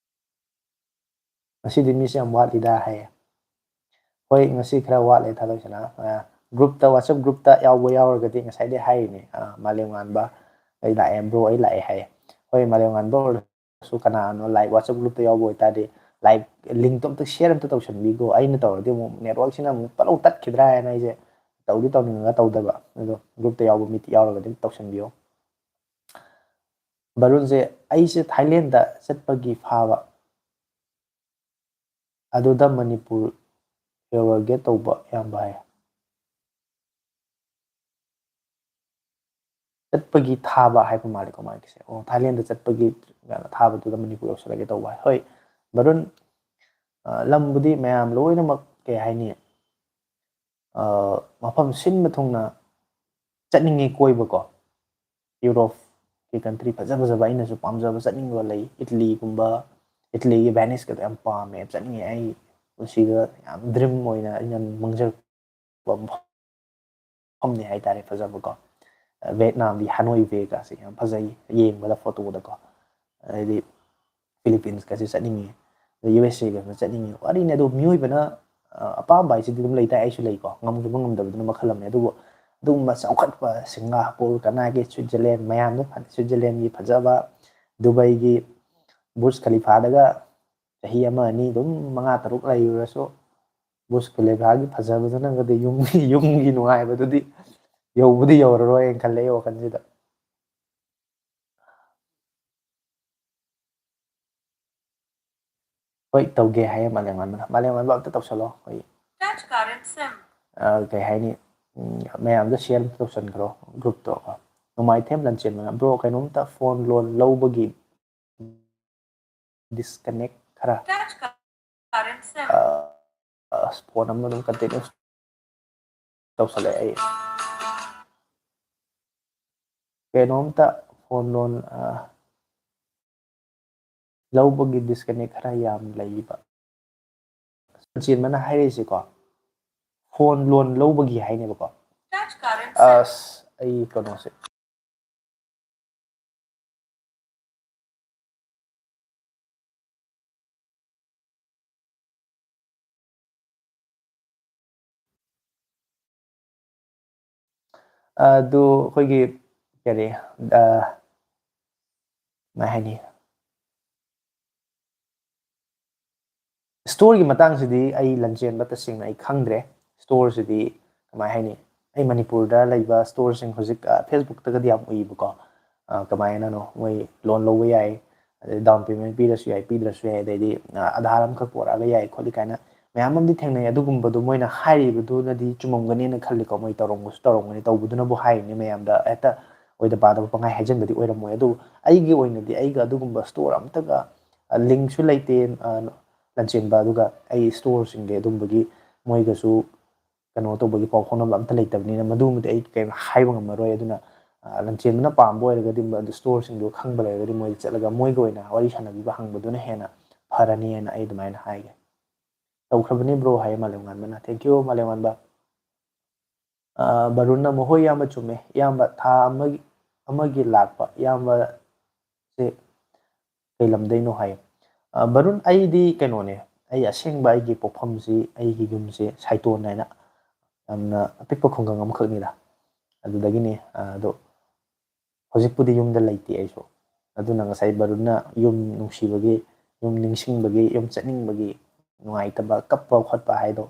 "ꯉꯁꯤꯗꯤ ꯃꯤꯁꯦ ꯌꯥꯝ ꯋꯥꯠꯂꯤꯗ" ꯍꯥꯏꯌꯦ꯫ ꯍꯣꯏ, ꯉꯁꯤ ꯈꯔ ꯋꯥꯠꯂꯦ, ꯊꯥꯗꯣꯛꯁꯤꯅ꯫ ꯑ, ꯒ꯭ꯔꯨꯞꯇ, WhatsApp ꯒ꯭ꯔꯨꯞꯇ ꯌꯥꯎꯕ ꯌꯥꯎꯔꯒꯗꯤ ꯉꯁꯥꯏꯗꯩ ꯍꯥꯏꯔꯤꯅꯦ, ꯑ, "ꯃꯥꯂꯦꯝ ꯉꯥꯟꯕ ꯑꯩ ꯂꯥꯛꯑꯦ, ꯕ꯭ꯔꯣ ꯑꯩ ꯂꯥꯛꯑꯦ" ꯍꯥꯏꯌꯦ꯫ ꯍꯣꯏ, ꯃꯥꯂꯦꯝ ꯉꯥꯟꯕ ꯑꯣꯏꯔꯁꯨ ꯀꯅꯥꯅꯣ ꯂꯥꯏꯚ WhatsApp ꯒ꯭ꯔꯨꯞꯇ ꯌꯥꯎꯕ ꯑꯣꯏꯇꯥꯔꯗꯤ ꯂꯥꯏꯚ ꯂꯤꯡꯛꯇꯣ ꯑꯝꯇ ꯁꯤꯌꯔ ꯑꯝꯇ ꯇꯧꯁꯟꯕꯤꯈꯣ꯫ ꯑꯩꯅ ꯇꯧꯔꯗꯤ ꯑꯃꯨꯛ ꯅꯦꯠꯋꯥꯔꯛꯁꯤꯅ ꯑꯃꯨꯛ ꯄꯠꯂꯥꯎ ꯇꯠꯈꯤꯗ꯭ꯔꯥ ꯍꯥꯏꯅ ꯑꯩꯁꯦ ꯇꯧꯗꯤ ꯇꯧꯅꯤꯡꯉꯒ ꯇꯧꯗꯕ꯫ ꯑꯗꯣ ꯒ꯭ꯔꯨꯞꯇ ꯌꯥꯎꯕ ꯃꯤꯗꯤ ꯌꯥꯎꯔꯒꯗꯤ ꯑꯝꯇ ꯇꯧꯁꯟꯕꯤꯌꯣ꯫ ꯕꯔꯨꯟꯁꯦ, "ꯑꯩꯁꯦ ꯊꯥꯏꯂꯦꯟꯗ ꯆꯠꯄꯒꯤ ꯐꯥꯕ ꯑꯗꯨꯗ ꯃꯅꯤꯄꯨꯔ ꯌꯧꯔꯒꯦ ꯇꯧꯕ ꯏꯌꯥꯝꯕ" ꯍꯥꯏ꯫ ꯆꯠꯄꯒꯤ ꯊꯥꯕ ꯍꯥꯏꯕ ꯃꯥꯜꯂꯦꯀꯣ ꯃꯥꯒꯤꯁꯦ꯫ ꯑꯣ, ꯊꯥꯏꯂꯦꯟꯗ ꯆꯠꯄꯒꯤ ꯀꯩꯅꯣ ꯊꯥꯕꯗꯨꯗ ꯃꯅꯤꯄꯨꯔ ꯌꯧꯁꯜꯂꯒꯦ ꯇꯧꯕ ꯍꯥꯏ꯫ ꯍꯣꯏ, ꯕꯔꯨꯟ, ꯑ, ꯂꯝꯕꯨꯗꯤ ꯃꯌꯥꯝ ꯂꯣꯏꯅꯃꯛ, ꯀꯩ ꯍꯥꯏꯅꯤ, ꯑ, ꯃꯐꯝ ꯁꯤꯟꯕ ꯊꯨꯡꯅ ꯆꯠꯅꯤꯡꯉꯦ ꯀꯣꯏꯕꯀꯣ꯫ ꯌꯨꯔꯣꯞꯀꯤ ꯀꯟꯇ꯭ꯔꯤ ꯐꯖ ꯐꯖꯕ ꯑꯩꯅꯁꯨ ꯄꯥꯝꯖꯕ ꯆꯠꯅꯤꯡꯕ ꯂꯩ꯫ ꯏꯇꯂꯤꯒꯨꯝꯕ, ꯏꯇꯂꯤꯒꯤ ꯚꯦꯅꯤꯁꯀꯗꯣ ꯌꯥꯝ ꯄꯥꯝꯃꯦ, ꯌꯥꯝ ꯆꯠꯅꯤꯡꯉꯦ꯫ ꯑꯩ ꯄꯨꯟꯁꯤꯗ ꯌꯥꯝ ꯗ꯭ꯔꯤꯝ ꯑꯣꯏꯅ ꯑꯩꯅ ꯃꯪꯖꯜ ꯃꯐꯝꯅꯤ ꯍꯥꯏꯇꯥꯔꯦ, ꯐꯖꯕꯀꯣ꯫ ꯚꯦꯠꯅꯥꯝꯒꯤ ꯍꯅꯣꯏ ꯚꯦꯒꯥꯁꯦ ꯌꯥꯝ ꯐꯖꯩ, ꯌꯦꯡꯕꯗ ꯐꯣꯇꯣꯗꯀꯣ꯫ ꯑꯗꯩꯗꯤ ꯐꯤꯂꯤꯄꯤꯟꯁꯀꯁꯨ ꯆꯠꯅꯤꯡꯉꯤ, ꯑꯗꯩ ꯌꯨ ꯑꯦꯁ ꯑꯦꯒꯁꯨ ꯆꯠꯅꯤꯡꯉꯤ꯫ ꯋꯥꯔꯤꯅꯤ, ꯑꯗꯣ ꯃꯤꯑꯣꯏꯕꯅ ꯑ, ꯑꯄꯥꯝꯕ ꯍꯥꯏꯁꯤꯗꯤ ꯑꯗꯨꯝ ꯂꯩꯇꯥꯏ, ꯑꯩꯁꯨ ꯂꯩꯀꯣ, ꯉꯝꯈꯤꯕ ꯉꯝꯗꯕꯗꯨꯅ ꯃꯈꯜ ꯑꯃꯅꯤ꯫ ꯑꯗꯨꯕꯨ ꯑꯗꯨꯒꯨꯝꯕ ꯆꯥꯎꯈꯠꯄ ꯁꯤꯡꯒꯥꯄꯨꯔ, ꯀꯅꯥꯒꯤ ꯁ꯭ꯋꯤꯠꯖꯔꯂꯦꯟ ꯃꯌꯥꯝꯗꯣ, ꯁ꯭ꯋꯤꯠꯖꯔꯂꯦꯟꯒꯤ ꯐꯖꯕ, ꯗꯨꯕꯩꯒꯤ ꯕꯨꯔꯖ ꯈꯂꯤꯐꯥꯗꯒ ꯆꯍꯤ ꯑꯃ, ꯑꯅꯤ, ꯑꯗꯨꯝ ꯃꯉꯥ, ꯇꯔꯨꯛ ꯂꯩꯔꯨꯔꯁꯨ, ꯕꯨꯔꯖ ꯈꯂꯤꯐꯥꯒꯤ ꯐꯖꯕꯗꯨꯅꯒꯗꯤ ꯌꯨꯝꯒꯤ, ꯌꯨꯝꯒꯤ ꯅꯨꯡꯉꯥꯏꯕꯗꯨꯗꯤ ꯌꯧꯕꯗꯤ ꯌꯧꯔꯔꯣꯏꯅ ꯈꯜꯂꯦ ꯑꯩ ꯋꯥꯈꯜꯁꯤꯗ꯫ ꯍꯣꯏ, ꯇꯧꯒꯦ ꯍꯥꯏꯌꯦ ꯃꯥꯂꯦꯝꯉꯥꯟꯕꯅ꯫ ꯃꯥꯂꯦꯝꯉꯥꯟꯕ, ꯑꯝꯇ ꯇꯧꯁꯜꯂꯣ꯫ ꯑꯩꯈꯣꯏ, ꯀꯩ ꯍꯥꯏꯅꯤ, ꯎꯝ, ꯃꯌꯥꯝꯗ ꯁꯤꯌꯔ ꯑꯝꯇ ꯇꯧꯁꯟꯈ꯭ꯔꯣ, ꯒ꯭ꯔꯨꯞꯇꯣ ꯀꯣ꯫ ꯅꯣꯡꯃꯥꯏꯊꯦꯝ ꯂꯟꯆꯦꯟꯕꯅ, "ꯕ꯭ꯔꯣ, ꯀꯩꯅꯣꯝꯇ ꯐꯣꯟ ꯂꯣꯟ ꯂꯧꯕꯒꯤ ꯗꯤꯁꯀꯅꯦꯛ ꯈꯔ, ꯑ, ꯑꯁ, ꯐꯣꯟ ꯑꯃ ꯑꯗꯨꯝ ꯀꯟꯇꯤꯅ꯭ꯌꯨ ꯇꯧꯁꯜꯂꯛꯑꯦ ꯑꯩ꯫ ꯀꯩꯅꯣꯝꯇ ꯐꯣꯟ ꯂꯣꯟ, ꯑ, ꯂꯧꯕꯒꯤ ꯗꯤꯁꯀꯅꯦꯛ ꯈꯔ ꯌꯥꯝ ꯂꯩꯕ"꯫ ꯆꯦꯟꯕꯅ ꯍꯥꯏꯔꯛꯏꯁꯦꯀꯣ, ꯐꯣꯟ ꯂꯣꯟ ꯂꯧꯕꯒꯤ ꯍꯥꯏꯅꯦꯕꯀꯣ꯫ ꯑꯁ, ꯑꯩ ꯀꯩꯅꯣꯁꯦ꯫ ꯑꯗꯨ ꯑꯩꯈꯣꯏꯒꯤ, ꯀꯔꯤ, ꯑ, ꯀꯃꯥꯏ ꯍꯥꯏꯅꯤ? ꯁ꯭ꯇꯣꯔꯒꯤ ꯃꯇꯥꯡꯁꯤꯗꯤ ꯑꯩ ꯂꯟꯆꯦꯟꯕ ꯇꯁꯦꯡꯅ ꯑꯩ ꯈꯪꯗ꯭ꯔꯦ꯫ ꯁ꯭ꯇꯣꯔꯁꯤꯗꯤ ꯀꯃꯥꯏ ꯍꯥꯏꯅꯤ? ꯑꯩ ꯃꯅꯤꯄꯨꯔꯗ ꯂꯩꯕ ꯁ꯭ꯇꯣꯔꯁꯤꯡ ꯍꯧꯖꯤꯛ, ꯑ, ꯐꯦꯁꯕꯨꯛꯇꯒꯗꯤ ꯌꯥꯝ ꯎꯏꯕꯀꯣ꯫ ꯑ, ꯀꯃꯥꯏꯅꯅꯣ ꯃꯣꯏ ꯂꯣꯟ ꯂꯧꯕ ꯌꯥꯏ, ꯑꯗꯩ ꯗꯥꯎꯟ ꯄꯦꯃꯦꯟ ꯄꯤꯔꯁꯨ ꯌꯥꯏ, ꯄꯤꯗ꯭ꯔꯁꯨ ꯌꯥꯏ, ꯑꯗꯩꯗꯤ, ꯑ, ꯑꯙꯥꯔ ꯑꯃꯈꯛ ꯄꯣꯔꯛꯑꯒ ꯌꯥꯏ ꯈꯣꯠꯂꯤ ꯀꯥꯏꯅ ꯃꯌꯥꯝ ꯑꯃꯗꯤ ꯊꯦꯡꯅꯩ꯫ ꯑꯗꯨꯒꯨꯝꯕꯗꯣ ꯃꯣꯏꯅ ꯍꯥꯏꯔꯤꯕꯗꯨꯅꯗꯤ ꯆꯨꯝꯃꯝꯒꯅꯤꯅ ꯈꯜꯂꯤꯀꯣ꯫ ꯃꯣꯏ ꯇꯧꯔꯝꯕꯁꯨ ꯇꯧꯔꯝꯒꯅꯤ, ꯇꯧꯕꯗꯨꯅꯕꯨ ꯍꯥꯏꯔꯤꯅꯦ ꯃꯌꯥꯝꯗ꯫ ꯍꯦꯛꯇ ꯑꯣꯏꯗ ꯄꯥꯗꯕ ꯄꯪꯍꯥꯏ ꯍꯥꯏꯖꯟꯕꯗꯤ ꯑꯣꯏꯔꯝꯃꯣꯏ꯫ ꯑꯗꯨꯕꯨ ꯑꯩꯒꯤ ꯑꯣꯏꯅꯗꯤ ꯑꯩꯒ ꯑꯗꯨꯒꯨꯝꯕ ꯁ꯭ꯇꯣꯔ ꯑꯝꯇꯒ, ꯑ, ꯂꯤꯡꯁꯨ ꯂꯩꯇꯦ, ꯑ, ꯂꯟꯆꯦꯟꯕ꯫ ꯑꯗꯨꯒ ꯑꯩ ꯁ꯭ꯇꯣꯔꯁꯤꯡꯒꯤ ꯑꯗꯨꯝꯕꯒꯤ ꯃꯣꯏꯒꯁꯨ ꯀꯩꯅꯣ ꯇꯧꯕꯒꯤ ꯄꯥꯎ ꯐꯥꯎꯅꯕ ꯑꯝꯇ ꯂꯩꯇꯕꯅꯤꯅ ꯃꯗꯨꯃꯗꯤ ꯑꯩ ꯀꯩꯝ ꯍꯥꯏꯕ ꯉꯝꯃꯔꯣꯏ꯫ ꯑꯗꯨꯅ, ꯑ, ꯂꯟꯆꯦꯟꯕꯅ ꯄꯥꯝꯕ ꯑꯣꯏꯔꯒꯗꯤ ꯃꯗꯨ ꯁ꯭ꯇꯣꯔꯁꯤꯡꯗꯣ ꯈꯪꯕ ꯂꯩꯔꯒꯗꯤ ꯃꯣꯏꯗ ꯆꯠꯂꯒ ꯃꯣꯏꯒ ꯑꯣꯏꯅ ꯋꯥꯔꯤ ꯁꯥꯟꯅꯕꯤꯕ ꯍꯪꯕꯗꯨꯅ ꯍꯦꯟꯅ ꯐꯔꯅꯤꯅ ꯑꯩ ꯑꯗꯨꯃꯥꯏꯅ ꯍꯥꯏꯒꯦ꯫ "ꯇꯧꯈ꯭ꯔꯕꯅꯤ ꯕ꯭ꯔꯣ" ꯍꯥꯏꯌꯦ ꯃꯥꯂꯦꯝꯉꯥꯟꯕꯅ꯫ Thank you, ꯃꯥꯂꯦꯝꯉꯥꯟꯕ꯫ ꯑ, ꯕꯔꯨꯟꯅ ꯑꯃꯨꯛ, "ꯍꯣꯏ ꯏꯌꯥꯝꯕ, ꯆꯨꯝꯃꯦ꯫ ꯏꯌꯥꯝꯕ, ꯊꯥ ꯑꯃꯒꯤ, ꯑꯃꯒꯤ ꯂꯥꯛꯄ ꯏꯌꯥꯝꯕꯁꯦ ꯀꯩ ꯂꯝꯗꯩꯅꯣ?" ꯍꯥꯏꯌꯦ꯫ ꯑ, ꯕꯔꯨꯟ, ꯑꯩꯗꯤ ꯀꯩꯅꯣꯅꯦ, ꯑꯩ ꯑꯁꯦꯡꯕ ꯑꯩꯒꯤ ꯄꯣꯛꯐꯝꯁꯤ, ꯑꯩꯒꯤ ꯌꯨꯝꯁꯤ ꯁꯥꯏꯇꯣꯟ ꯍꯥꯏꯅ ꯌꯥꯝꯅ ꯑꯄꯤꯛꯄ ꯈꯨꯡꯒꯪ ꯑꯃꯈꯛꯅꯤꯗ꯫ ꯑꯗꯨꯗꯒꯤꯅꯤ꯫ ꯑꯗꯣ ꯍꯧꯖꯤꯛꯄꯨꯗꯤ ꯌꯨꯝꯗ ꯂꯩꯇꯦ ꯑꯩꯁꯨ꯫ ꯑꯗꯨꯅ ꯉꯁꯥꯏ ꯕꯔꯨꯟꯅ ꯌꯨꯝ ꯅꯨꯡꯁꯤꯕꯒꯤ, ꯌꯨꯝ ꯅꯤꯡꯁꯤꯡꯕꯒꯤ, ꯌꯨꯝ ꯆꯠꯅꯤꯡꯕꯒꯤ ꯅꯨꯡꯉꯥꯏꯇꯕ, ꯀꯞꯄ ꯈꯣꯠꯄ ꯍꯥꯏꯗꯣ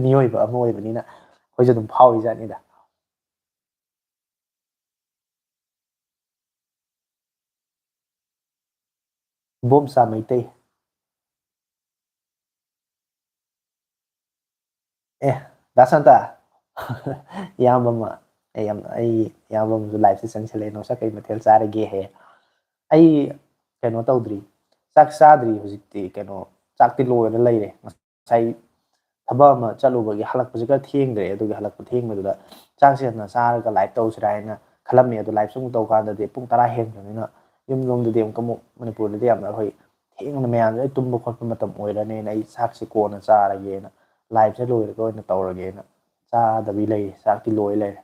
ꯃꯤꯑꯣꯏꯕ ꯑꯃ ꯑꯣꯏꯕꯅꯤꯅ ꯑꯩꯈꯣꯏꯁꯨ ꯑꯗꯨꯝ ꯐꯥꯎꯔꯤꯖꯥꯠꯅꯤꯗ꯫ ꯏꯕꯣꯝꯆꯥ ꯃꯩꯇꯩ꯫ ꯑꯦ, ꯗꯥ ꯁꯥꯟꯇ꯫ ꯏꯌꯥꯝꯕ ꯑꯃ, ꯑꯩ ꯌꯥꯝ, ꯑꯩ ꯏꯌꯥꯝꯕ ꯑꯃꯁꯨ live ꯁꯦ ꯆꯪꯁꯜꯂꯛꯑꯦ꯫ "ꯅꯣꯁꯥ ꯀꯩ ꯃꯊꯦꯜ ꯆꯥꯔꯒꯦ?" ꯍꯦ꯫ ꯑꯩ ꯀꯩꯅꯣ ꯇꯧꯗ꯭ꯔꯤ, ꯆꯥꯛ ꯆꯥꯗ꯭ꯔꯤ ꯍꯧꯖꯤꯛꯇꯤ꯫ ꯀꯩꯅꯣ, ꯆꯥꯛꯇꯤ ꯂꯣꯏꯔ ꯂꯩꯔꯦ꯫ ꯉꯁꯥꯏ ꯊꯕꯛ ꯑꯃ ꯆꯠꯂꯨꯕꯒꯤ ꯍꯜꯂꯛꯄꯁꯦ ꯈꯔ ꯊꯦꯡꯈ꯭ꯔꯦ꯫ ꯑꯗꯨꯒꯤ ꯍꯜꯂꯛꯄ ꯊꯦꯡꯕꯗꯨꯗ ꯆꯥꯛꯁꯦ ꯍꯥꯟꯅ ꯆꯥꯔꯒ live ꯇꯧꯁꯤꯔꯥ ꯍꯥꯏꯅ ꯈꯜꯂꯝꯃꯤ꯫ ꯑꯗꯣ live ꯁꯦ ꯑꯃꯨꯛ ꯇꯧꯀꯥꯟꯗꯗꯤ ꯄꯨꯡ ꯇꯔꯥ ꯍꯦꯟꯈ꯭ꯔꯕꯅꯤꯅ, ꯌꯨꯝꯂꯣꯝꯗꯗꯤ ꯑꯃꯨꯛꯀ ꯑꯃꯨꯛ, ꯃꯅꯤꯄꯨꯔꯗꯗꯤ ꯌꯥꯝꯅ ꯑꯩꯈꯣꯏ ꯊꯦꯡꯅ ꯃꯌꯥꯝꯁꯦ ꯂꯣꯏ ꯇꯨꯝꯕ ꯈꯣꯠꯄ ꯃꯇꯝ ꯑꯣꯏꯔꯅꯦꯅ ꯑꯩ ꯆꯥꯛꯁꯦ ꯀꯣꯟꯅ ꯆꯥꯔꯒꯦꯅ, live ꯁꯦ ꯂꯣꯏꯔꯒ ꯑꯣꯏꯅ ꯇꯧꯔꯒꯦꯅ ꯆꯥꯗꯕꯤ ꯂꯩꯔꯤ꯫ ꯆꯥꯛꯇꯤ ꯂꯣꯏ ꯂꯩꯔꯦ꯫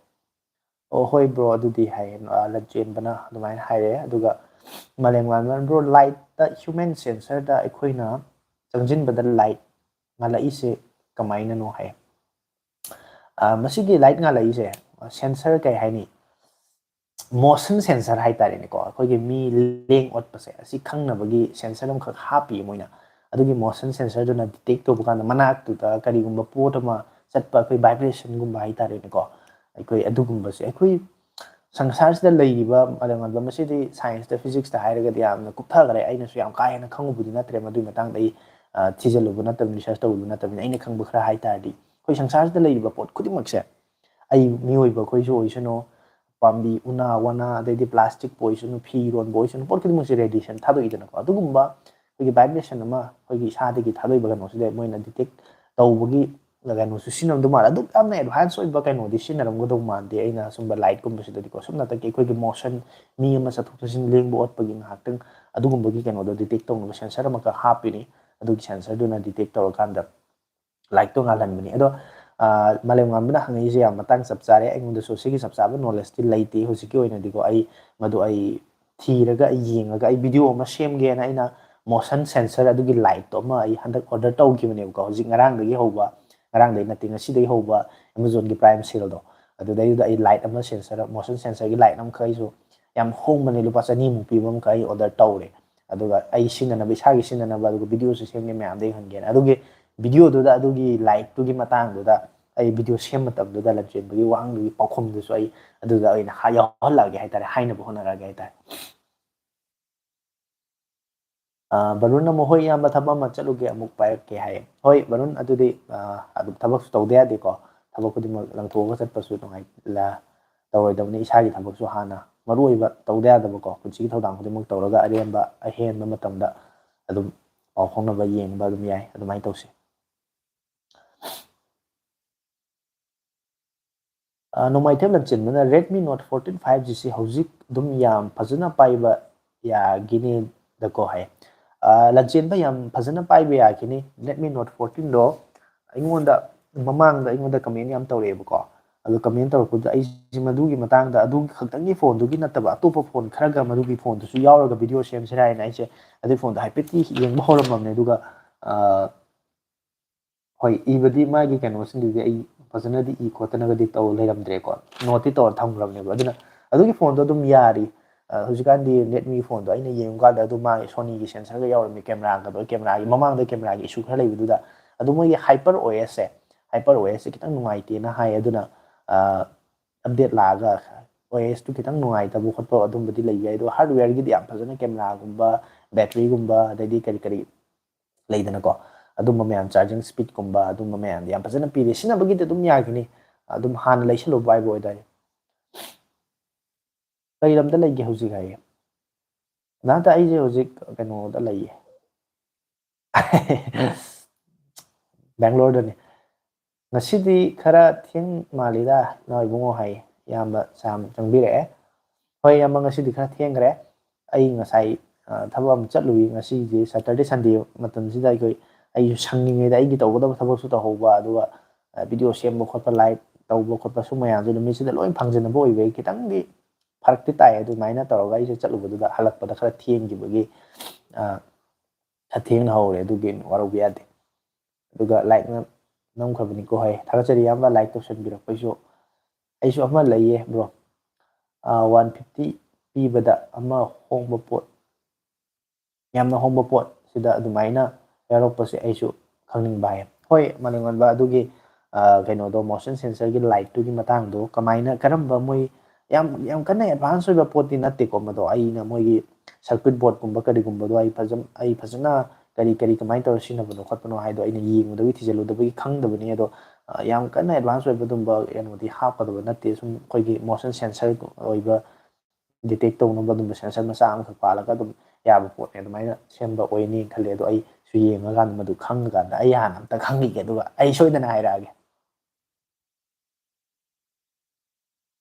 "ꯑꯣ, ꯍꯣꯏ bro, ꯑꯗꯨꯗꯤ" ꯍꯥꯏꯌꯦ, ꯑ, ꯂꯟꯆꯦꯟꯕꯅ ꯑꯗꯨꯃꯥꯏꯅ ꯍꯥꯏꯔꯦ꯫ ꯑꯗꯨꯒ ꯃꯥꯂꯦꯝꯉꯥꯟꯕꯅ, "Bro, light ꯇ human sensor ꯗ ꯑꯩꯈꯣꯏꯅ ꯆꯪꯁꯤꯟꯕꯗ light ꯉꯥꯜꯂꯛꯏꯁꯦ ꯀꯃꯥꯏꯅꯅꯣ?" ꯍꯥꯏ꯫ ꯑ, ꯃꯁꯤꯒꯤ light ꯉꯥꯜꯂꯛꯏꯁꯦ, sensor ꯀꯩ ꯍꯥꯏꯅꯤ? Motion sensor ꯍꯥꯏꯇꯥꯔꯦꯅꯦꯀꯣ, ꯑꯩꯈꯣꯏꯒꯤ ꯃꯤ ꯂꯦꯡ ꯑꯣꯠꯄꯁꯦ, ꯑꯁꯤ ꯈꯪꯅꯕꯒꯤ sensor ꯑꯃꯈꯛ ꯍꯥꯞꯄꯤ ꯃꯣꯏꯅ꯫ ꯑꯗꯨꯒꯤ motion sensor ꯗꯨꯅ detect ꯇꯧꯕ ꯀꯥꯟꯗ ꯃꯅꯥꯛꯇꯨꯗ ꯀꯔꯤꯒꯨꯝꯕ ꯄꯣꯠ ꯑꯃ ꯆꯠꯄ, ꯑꯩꯈꯣꯏ vibration ꯒꯨꯝꯕ ꯍꯥꯏꯇꯥꯔꯦꯅꯦꯀꯣ, ꯑꯩꯈꯣꯏ ꯑꯗꯨꯒꯨꯝꯕꯁꯦ, ꯑꯩꯈꯣꯏ ꯁꯪꯁꯥꯔꯁꯤꯗ ꯂꯩꯔꯤꯕ ꯃꯥꯂꯦꯝꯉꯥꯟꯕ, ꯃꯁꯤꯗꯤ science ꯇ, physics ꯇ ꯍꯥꯏꯔꯒꯗꯤ ꯌꯥꯝꯅ ꯀꯨꯞꯊꯈ꯭ꯔꯦ꯫ ꯑꯩꯅꯁꯨ ꯌꯥꯝ ꯀꯥ ꯍꯦꯟꯅ ꯈꯪꯉꯨꯕꯗꯤ ꯅꯠꯇ꯭ꯔꯦ ꯃꯗꯨꯒꯤ ꯃꯇꯥꯡꯗ꯫ ꯑꯩ, ꯑ, ꯊꯤꯖꯤꯜꯂꯨꯕ ꯅꯠꯇꯕꯅꯤ, research ꯇꯧꯔꯨꯕ ꯅꯠꯇꯕꯅꯤꯅ꯫ ꯑꯩꯅ ꯈꯪꯕ ꯈꯔ ꯍꯥꯏ ꯇꯥꯔꯗꯤ, ꯑꯩꯈꯣꯏ ꯁꯪꯁꯥꯔꯁꯤꯗ ꯂꯩꯔꯤꯕ ꯄꯣꯠ ꯈꯨꯗꯤꯡꯃꯛꯁꯦ, ꯑꯩ ꯃꯤꯑꯣꯏꯕ ꯑꯩꯈꯣꯏꯁꯨ ꯑꯣꯏꯁꯅꯨ, ꯄꯥꯝꯕꯤ, ꯎꯅꯥ, ꯋꯥꯅꯥ, ꯑꯗꯩꯗꯤ plastic ꯄꯨ ꯑꯣꯏꯁꯅꯨ, ꯐꯤ ꯌꯣꯟꯕ ꯑꯣꯏꯁꯅꯨ, ꯄꯣꯠ ꯈꯨꯗꯤꯡꯃꯛꯁꯦ radiation ꯊꯥꯗꯣꯛꯏꯗꯅꯀꯣ꯫ ꯑꯗꯨꯒꯨꯝꯕ ꯑꯩꯈꯣꯏꯒꯤ vibration ꯑꯃ ꯑꯩꯈꯣꯏꯒꯤ ꯏꯁꯥꯗꯒꯤ ꯊꯥꯗꯣꯛꯏꯕ ꯀꯩꯅꯣꯁꯤꯗ ꯃꯣꯏꯅ detect ꯇꯧꯕꯒꯤ ꯀꯩꯅꯣꯁꯨ ꯁꯤꯖꯤꯟꯅꯔꯝꯗꯧ ꯃꯥꯜꯂꯦ꯫ ꯑꯗꯨꯛ ꯌꯥꯝꯅ advance ꯑꯣꯏꯕ ꯀꯩꯅꯣꯗꯤ ꯁꯤꯖꯤꯟꯅꯔꯝꯒꯗꯧ ꯃꯥꯟꯗꯦ꯫ ꯑꯩꯅ ꯁꯨꯝꯕ light ꯀꯨꯝꯕꯁꯤꯗꯗꯤꯀꯣ, ꯁꯨꯞꯅꯇꯒꯤ ꯑꯩꯈꯣꯏꯒꯤ motion, ꯃꯤ ꯑꯃ ꯆꯠꯊꯣꯛ ꯆꯠꯁꯤꯟ ꯂꯦꯡꯕ ꯑꯣꯠꯄꯒꯤ ꯉꯥꯏꯍꯥꯛꯇꯪ ꯑꯗꯨꯒꯨꯝꯕꯒꯤ ꯀꯩꯅꯣꯗꯣ detect ꯇꯧꯅꯕ sensor ꯑꯃꯈꯛ ꯍꯥꯞꯄꯤꯅꯤ꯫ ꯑꯗꯨꯒꯤ sensor ꯗꯨꯅ detect ꯇꯧꯔꯀꯥꯟꯗ light ꯇꯣ ꯉꯥꯜꯍꯟꯕꯅꯤ꯫ ꯑꯗꯣ, ꯑ, ꯃꯥꯂꯦꯝꯉꯥꯟꯕꯅ ꯍꯪꯉꯛꯏꯁꯦ ꯌꯥꯝ ꯃꯇꯥꯡ ꯆꯞ ꯆꯥꯔꯦ꯫ ꯑꯩꯉꯣꯟꯗꯁꯨ ꯁꯤꯒꯤ ꯆꯞ ꯆꯥꯕ knowledge ꯇꯤ ꯂꯩꯇꯦ ꯍꯧꯖꯤꯛꯀꯤ ꯑꯣꯏꯅꯗꯤꯀꯣ꯫ ꯑꯩ ꯃꯗꯨ ꯑꯩ ꯊꯤꯔꯒ ꯑꯩ ꯌꯦꯡꯉꯒ ꯑꯩ video ꯑꯃ ꯁꯦꯝꯒꯦꯅ ꯑꯩꯅ motion sensor ꯑꯗꯨꯒꯤ lightꯇꯣ ꯑꯃ ꯑꯩ ꯍꯟꯗꯛ order ꯇꯧꯈꯤꯕꯅꯦꯕꯀꯣ꯫ ꯍꯧꯖꯤꯛ ꯉꯔꯥꯡꯗꯒꯤ ꯍꯧꯕ, ꯉꯔꯥꯡꯗꯒꯤ ꯅꯠꯇꯦ, ꯉꯁꯤꯗꯒꯤ ꯍꯧꯕ Amazonꯒꯤ Prime saleꯗꯣ, ꯑꯗꯨꯗꯩꯗꯨꯗ ꯑꯩ light ꯑꯃ, sensor, motion sensorꯒꯤ light ꯑꯃꯈꯛ ꯑꯩꯁꯨ ꯌꯥꯝ ꯍꯣꯡꯕꯅꯦ, ꯂꯨꯄꯥ ꯆꯅꯤꯃꯨꯛ ꯄꯤꯕ ꯑꯃꯈꯛ ꯑꯩ order ꯇꯧꯔꯦ꯫ ꯑꯗꯨꯒ ꯑꯩ ꯁꯤꯖꯤꯟꯅꯅꯕ, ꯏꯁꯥꯒꯤ ꯁꯤꯖꯤꯟꯅꯅꯕ, ꯑꯗꯨꯒ videoꯁꯨ ꯁꯦꯝꯒꯦ, ꯃꯌꯥꯝꯗ ꯌꯦꯡꯍꯟꯒꯦꯅ꯫ ꯑꯗꯨꯒꯤ videoꯗꯨꯗ ꯑꯗꯨꯒꯤ lightꯇꯨꯒꯤ ꯃꯇꯥꯡꯗꯨꯗ ꯑꯩ video ꯁꯦꯝ ꯃꯇꯝꯗꯨꯗ ꯂꯝꯖꯦꯟꯕꯒꯤ ꯋꯥꯍꯪꯗꯨꯒꯤ ꯄꯥꯎꯈꯨꯝꯗꯨꯁꯨ ꯑꯩ ꯑꯗꯨꯗ ꯑꯣꯏꯅ ꯍꯥ-, ꯌꯥꯎꯍꯜꯂꯛꯑꯒꯦ ꯍꯥꯏꯇꯥꯔꯦ, ꯍꯥꯏꯅꯕ ꯍꯣꯠꯅꯔꯛꯑꯒꯦ ꯍꯥꯏꯇꯥꯔꯦ꯫ ꯑ, ꯕꯔꯨꯟ ꯑꯃꯨꯛ, "ꯍꯣꯏ ꯏꯌꯥꯝꯕ, ꯊꯕꯛ ꯑꯃ ꯆꯠꯂꯨꯒꯦ, ꯑꯃꯨꯛ ꯄꯥꯏꯔꯛꯀꯦ" ꯍꯥꯏꯌꯦ꯫ ꯍꯣꯏ ꯕꯔꯨꯟ, ꯑꯗꯨꯗꯤ, ꯑ, ꯑꯗꯨꯝ ꯊꯕꯛꯁꯨ ꯇꯧꯗ ꯌꯥꯗꯦꯀꯣ꯫ ꯊꯕꯛ ꯈꯨꯗꯤꯡꯃꯛ ꯂꯪꯊꯣꯛꯑꯒ ꯆꯠꯄꯁꯨ ꯅꯨꯡꯉꯥꯏ-, ꯂ-, ꯇꯧꯔꯣꯏꯗꯕꯅꯤ꯫ ꯏꯁꯥꯒꯤ ꯊꯕꯛꯁꯨ ꯍꯥꯟꯅ ꯃꯔꯨ ꯑꯣꯏꯕ ꯇꯧꯗ ꯌꯥꯗꯕꯀꯣ꯫ ꯄꯨꯟꯁꯤꯒꯤ ꯊꯧꯗꯥꯡ ꯈꯨꯗꯤꯡꯃꯛ ꯇꯧꯔꯒ ꯑꯔꯦꯝꯕ, ꯑꯍꯦꯟꯕ ꯃꯇꯝꯗ ꯑꯗꯨꯝ ꯄꯥꯎ ꯐꯥꯎꯅꯕ, ꯌꯦꯡꯕ ꯑꯗꯨꯝ ꯌꯥꯏ꯫ ꯑꯗꯨꯃꯥꯏꯅ ꯇꯧꯁꯤ꯫ ꯑ, ꯅꯣꯡꯃꯥꯏꯊꯦꯝ ꯂꯟꯆꯦꯟꯕꯅ, "Redmi Note fourteen five G ꯁꯤ ꯍꯧꯖꯤꯛ ꯑꯗꯨꯝ ꯌꯥꯝ ꯐꯖꯅ ꯄꯥꯏꯕ ꯌꯥꯒꯤꯅꯤꯗꯀꯣ?" ꯍꯥꯏ꯫ ꯑ, ꯂꯟꯆꯦꯟꯕ, ꯌꯥꯝ ꯐꯖꯅ ꯄꯥꯏꯕ ꯌꯥꯈꯤꯅꯤ꯫ Redmi Note fourteenꯗꯣ ꯑꯩꯉꯣꯟꯗ, ꯃꯃꯥꯡꯗ ꯑꯩꯉꯣꯟꯗ comment ꯌꯥꯝ ꯇꯧꯔꯛꯑꯦꯕꯀꯣ꯫ ꯑꯗꯨ comment ꯇꯧꯔꯛꯄꯗꯨꯗ ꯑꯩꯁꯦ ꯃꯗꯨꯒꯤ ꯃꯇꯥꯡꯗ, ꯑꯗꯨꯒꯤ ꯈꯛꯇꯪꯒꯤ phoneꯗꯨꯒꯤ ꯅꯠꯇꯕ, ꯑꯇꯣꯞꯄ phone ꯈꯔꯒ ꯃꯗꯨꯒꯤ phoneꯗꯨꯁꯨ ꯌꯥꯎꯔꯒ video ꯁꯦꯝꯁꯤꯔꯥ ꯍꯥꯏꯅ ꯑꯩꯁꯦ ꯑꯗꯨꯒꯤ phoneꯗꯣ ꯍꯥꯏꯐꯦꯠꯇꯤ ꯌꯦꯡꯕ ꯍꯧꯔꯝꯃꯕꯅꯦ꯫ ꯑꯗꯨꯒ, ꯑ, ꯍꯣꯏ, ꯏꯕꯗꯤ ꯃꯥꯒꯤ ꯀꯩꯅꯣꯁꯤꯡꯗꯨꯗꯤ ꯑꯩ ꯐꯖꯅꯗꯤ ꯏ ꯈꯣꯠꯇꯅꯒꯗꯤ ꯇꯧ ꯂꯩꯔꯝꯗ꯭ꯔꯦꯀꯣ, noteꯇꯤ ꯇꯧꯔ ꯊꯝꯈ꯭ꯔꯕꯅꯦꯕ꯫ ꯑꯗꯨꯅ ꯑꯗꯨꯒꯤ phoneꯗꯣ ꯑꯗꯨꯝ ꯌꯥꯔꯤ꯫ ꯑ, ꯍꯧꯖꯤꯛꯀꯥꯟꯗꯤ Redmi phoneꯗꯣ ꯑꯩꯅ ꯌꯦꯡꯉꯨꯀꯥꯟꯗ ꯑꯗꯨꯝ ꯃꯥꯒꯤ Sonyꯒꯤ sensorꯒ ꯌꯥꯎꯔꯝꯃꯤ, cameraꯒꯗꯣ, cameraꯒꯤ ꯃꯃꯥꯡꯗ cameraꯒꯤ issue ꯈꯔ ꯂꯩꯕꯗꯨꯗ꯫ ꯑꯗꯨ ꯃꯣꯏꯒꯤ HyperOSꯁꯦ, HyperOSꯁꯦ ꯈꯤꯇꯪ ꯅꯨꯡꯉꯥꯏꯇꯦꯅ ꯍꯥꯏ꯫ ꯑꯗꯨꯅ, ꯑ, update ꯂꯥꯛꯑꯒ OSꯇꯨ ꯈꯤꯇꯪ ꯅꯨꯡꯉꯥꯏꯇꯕ ꯈꯣꯠꯄ ꯑꯗꯨꯝꯕꯗꯤ ꯂꯩꯕ ꯌꯥꯏ꯫ ꯑꯗꯨꯒ hardwareꯒꯤꯗꯤ ꯌꯥꯝ ꯐꯖꯅ cameraꯒꯨꯝꯕ, batteryꯒꯨꯝꯕ, ꯑꯗꯩꯗꯤ ꯀꯔꯤ ꯀꯔꯤ ꯂꯩꯗꯅꯀꯣ, ꯑꯗꯨꯝꯕ ꯃꯌꯥꯝ, charging speedꯀꯨꯝꯕ, ꯑꯗꯨꯝꯕ ꯃꯌꯥꯝꯗꯤ ꯌꯥꯝ ꯐꯖꯅ ꯄꯤꯔꯦ꯫ ꯁꯤꯖꯤꯟꯅꯕꯒꯤꯗꯤ ꯑꯗꯨꯝ ꯌꯥꯈꯤꯅꯤ, ꯑꯗꯨꯝ ꯍꯥꯟꯅ ꯂꯩꯁꯜꯂꯨꯕ ꯍꯥꯏꯕ ꯑꯣꯏꯇꯥꯔꯦ꯫ "ꯀꯔꯤ ꯂꯝꯗ ꯂꯩꯒꯦ ꯍꯧꯖꯤꯛ?" ꯍꯥꯏꯌꯦ꯫ ꯅꯍꯥꯟꯇ ꯑꯩꯁꯦ ꯍꯧꯖꯤꯛ ꯀꯩꯅꯣꯗ ꯂꯩꯌꯦ, ꯕꯦꯡꯒ꯭ꯂꯣꯔꯗꯅꯤ꯫ "ꯉꯁꯤꯗꯤ ꯈꯔ ꯊꯦꯡ ꯃꯥꯜꯂꯤꯗ ꯅꯥꯎ ꯏꯕꯨꯡꯉꯣ" ꯍꯥꯏꯌꯦ꯫ ꯏꯌꯥꯝꯕ ꯁꯥꯝ ꯆꯪꯕꯤꯔꯛꯑꯦ꯫ "ꯍꯣꯏ ꯏꯌꯥꯝꯕ, ꯉꯁꯤꯗꯤ ꯈꯔ ꯊꯦꯡꯈ꯭ꯔꯦ꯫ ꯑꯩ ꯉꯁꯥꯏ, ꯑ, ꯊꯕꯛ ꯑꯃ ꯆꯠꯂꯨꯏ꯫ ꯉꯁꯤꯁꯦ Saturday Sunday ꯃꯇꯝꯁꯤꯗ ꯑꯩꯈꯣꯏ, ꯑꯩꯁꯨ ꯁꯪꯉꯤꯉꯩꯗ ꯑꯩꯒꯤ ꯇꯧꯒꯗꯕ ꯊꯕꯛꯁꯨ ꯇꯧꯍꯧꯕ, ꯑꯗꯨꯒ, ꯑ, video ꯁꯦꯝꯕ ꯈꯣꯠꯄ, live ꯇꯧꯕ ꯈꯣꯠꯄ ꯁꯨꯝ ꯃꯌꯥꯝꯁꯦ ꯅꯨꯃꯤꯠꯁꯤꯗ ꯂꯣꯏ ꯐꯪꯖꯟꯅꯕ ꯑꯣꯏꯕꯒꯤ ꯈꯤꯇꯪꯗꯤ ꯐꯔꯛꯇꯤ ꯇꯥꯏ꯫ ꯑꯗꯨꯃꯥꯏꯅ ꯇꯧꯔꯒ ꯑꯩꯁꯦ ꯆꯠꯂꯨꯕꯗꯨꯗ ꯍꯜꯂꯛꯄꯗ ꯈꯔ ꯊꯦꯡꯈꯤꯕꯒꯤ, ꯑ, ꯑꯊꯦꯡꯅ ꯍꯧꯔꯦ, ꯑꯗꯨꯒꯤ ꯋꯥꯔꯧꯕ ꯌꯥꯗꯦ꯫ ꯑꯗꯨꯒ ꯂꯥꯏꯛꯅ ꯅꯝꯈ꯭ꯔꯕꯅꯤꯀꯣ꯫ ꯍꯣꯏ, ꯊꯥꯒꯠꯆꯔꯤ ꯏꯌꯥꯝꯕ ꯂꯥꯏꯛ ꯇꯧꯁꯟꯕꯤꯔꯛꯄꯩꯁꯨ꯫ ꯑꯩꯁꯨ ꯑꯃ ꯂꯩꯌꯦ ꯕ꯭ꯔꯣ, ꯋꯥꯟ ꯐꯤꯐꯇꯤ ꯄꯤꯕꯗ ꯑꯃ ꯍꯣꯡꯕ ꯄꯣꯠ, ꯌꯥꯝꯅ ꯍꯣꯡꯕ ꯄꯣꯠ ꯁꯤꯗ ꯑꯗꯨꯃꯥꯏꯅ ꯌꯥꯎꯔꯛꯄꯁꯦ ꯑꯩꯁꯨ ꯈꯪꯅꯤꯡꯕ ꯍꯥꯏ꯫ ꯍꯣꯏ, ꯃꯥꯂꯦꯝꯉꯥꯟꯕ, ꯑꯗꯨꯒꯤ ꯀꯩꯅꯣꯗꯣ, ꯃꯣꯁꯟ ꯁꯦꯟꯁꯔꯒꯤ ꯂꯥꯏꯠꯇꯨꯒꯤ ꯃꯇꯥꯡꯗꯣ ꯀꯃꯥꯏꯅ, ꯀꯔꯝꯕ, ꯃꯣꯏ ꯌꯥꯝ ꯌꯥꯝ ꯀꯟꯅ ꯑꯦꯗꯚꯥꯟꯁ ꯑꯣꯏꯕ ꯄꯣꯠꯇꯤ ꯅꯠꯇꯦꯀꯣ ꯃꯗꯣ꯫ ꯑꯩꯅ ꯃꯣꯏꯒꯤ ꯁꯔꯀ꯭ꯌꯨꯠ ꯕꯣꯔꯗꯀꯨꯝꯕ ꯀꯔꯤꯒꯨꯝꯕꯗꯣ ꯑꯩ ꯐꯖ ꯑꯩ ꯐꯖꯅ ꯀꯔꯤ ꯀꯔꯤ ꯀꯃꯥꯏꯅ ꯇꯧꯔ ꯁꯤꯖꯤꯟꯅꯕꯅꯣ ꯈꯣꯠꯄꯅꯣ ꯍꯥꯏꯗꯣ ꯑꯩꯅ ꯌꯦꯡꯉꯨꯗꯕꯒꯤ ꯊꯤꯖꯤꯜꯂꯨꯗꯕꯒꯤ ꯈꯪꯗꯕꯅꯤ꯫ ꯑꯗꯣ ꯌꯥꯝ ꯀꯟꯅ ꯑꯦꯗꯚꯥꯟꯁ ꯑꯣꯏꯕ ꯑꯗꯨꯝꯕ ꯀꯩꯅꯣꯗꯤ ꯍꯥꯞꯀꯗꯕ ꯅꯠꯇꯦ꯫ ꯁꯨꯝ ꯑꯩꯈꯣꯏꯒꯤ ꯃꯣꯁꯟ ꯁꯦꯟꯁꯔ ꯑꯣꯏꯕ ꯗꯤꯇꯦꯛ ꯇꯧꯅꯕ ꯑꯗꯨꯝꯕ ꯁꯦꯟꯁꯔ ꯃꯆꯥ ꯑꯃꯈꯛ ꯄꯥꯜꯂꯒ ꯑꯗꯨꯝ ꯌꯥꯕ ꯄꯣꯠꯅꯦ꯫ ꯑꯗꯨꯃꯥꯏꯅ ꯁꯦꯝꯕ ꯑꯣꯏꯅꯤ ꯈꯜꯂꯦ꯫ ꯑꯗꯣ ꯑꯩꯁꯨ ꯌꯦꯡꯉꯀꯥꯟꯗ ꯃꯗꯨ ꯈꯪꯉꯀꯥꯟꯗ ꯑꯩ ꯍꯥꯟꯅ ꯑꯝꯇ ꯈꯪꯈꯤꯒꯦ, ꯑꯗꯨꯒ ꯑꯩ ꯁꯣꯏꯗꯅ ꯍꯥꯏꯔꯛꯑꯒꯦ꯫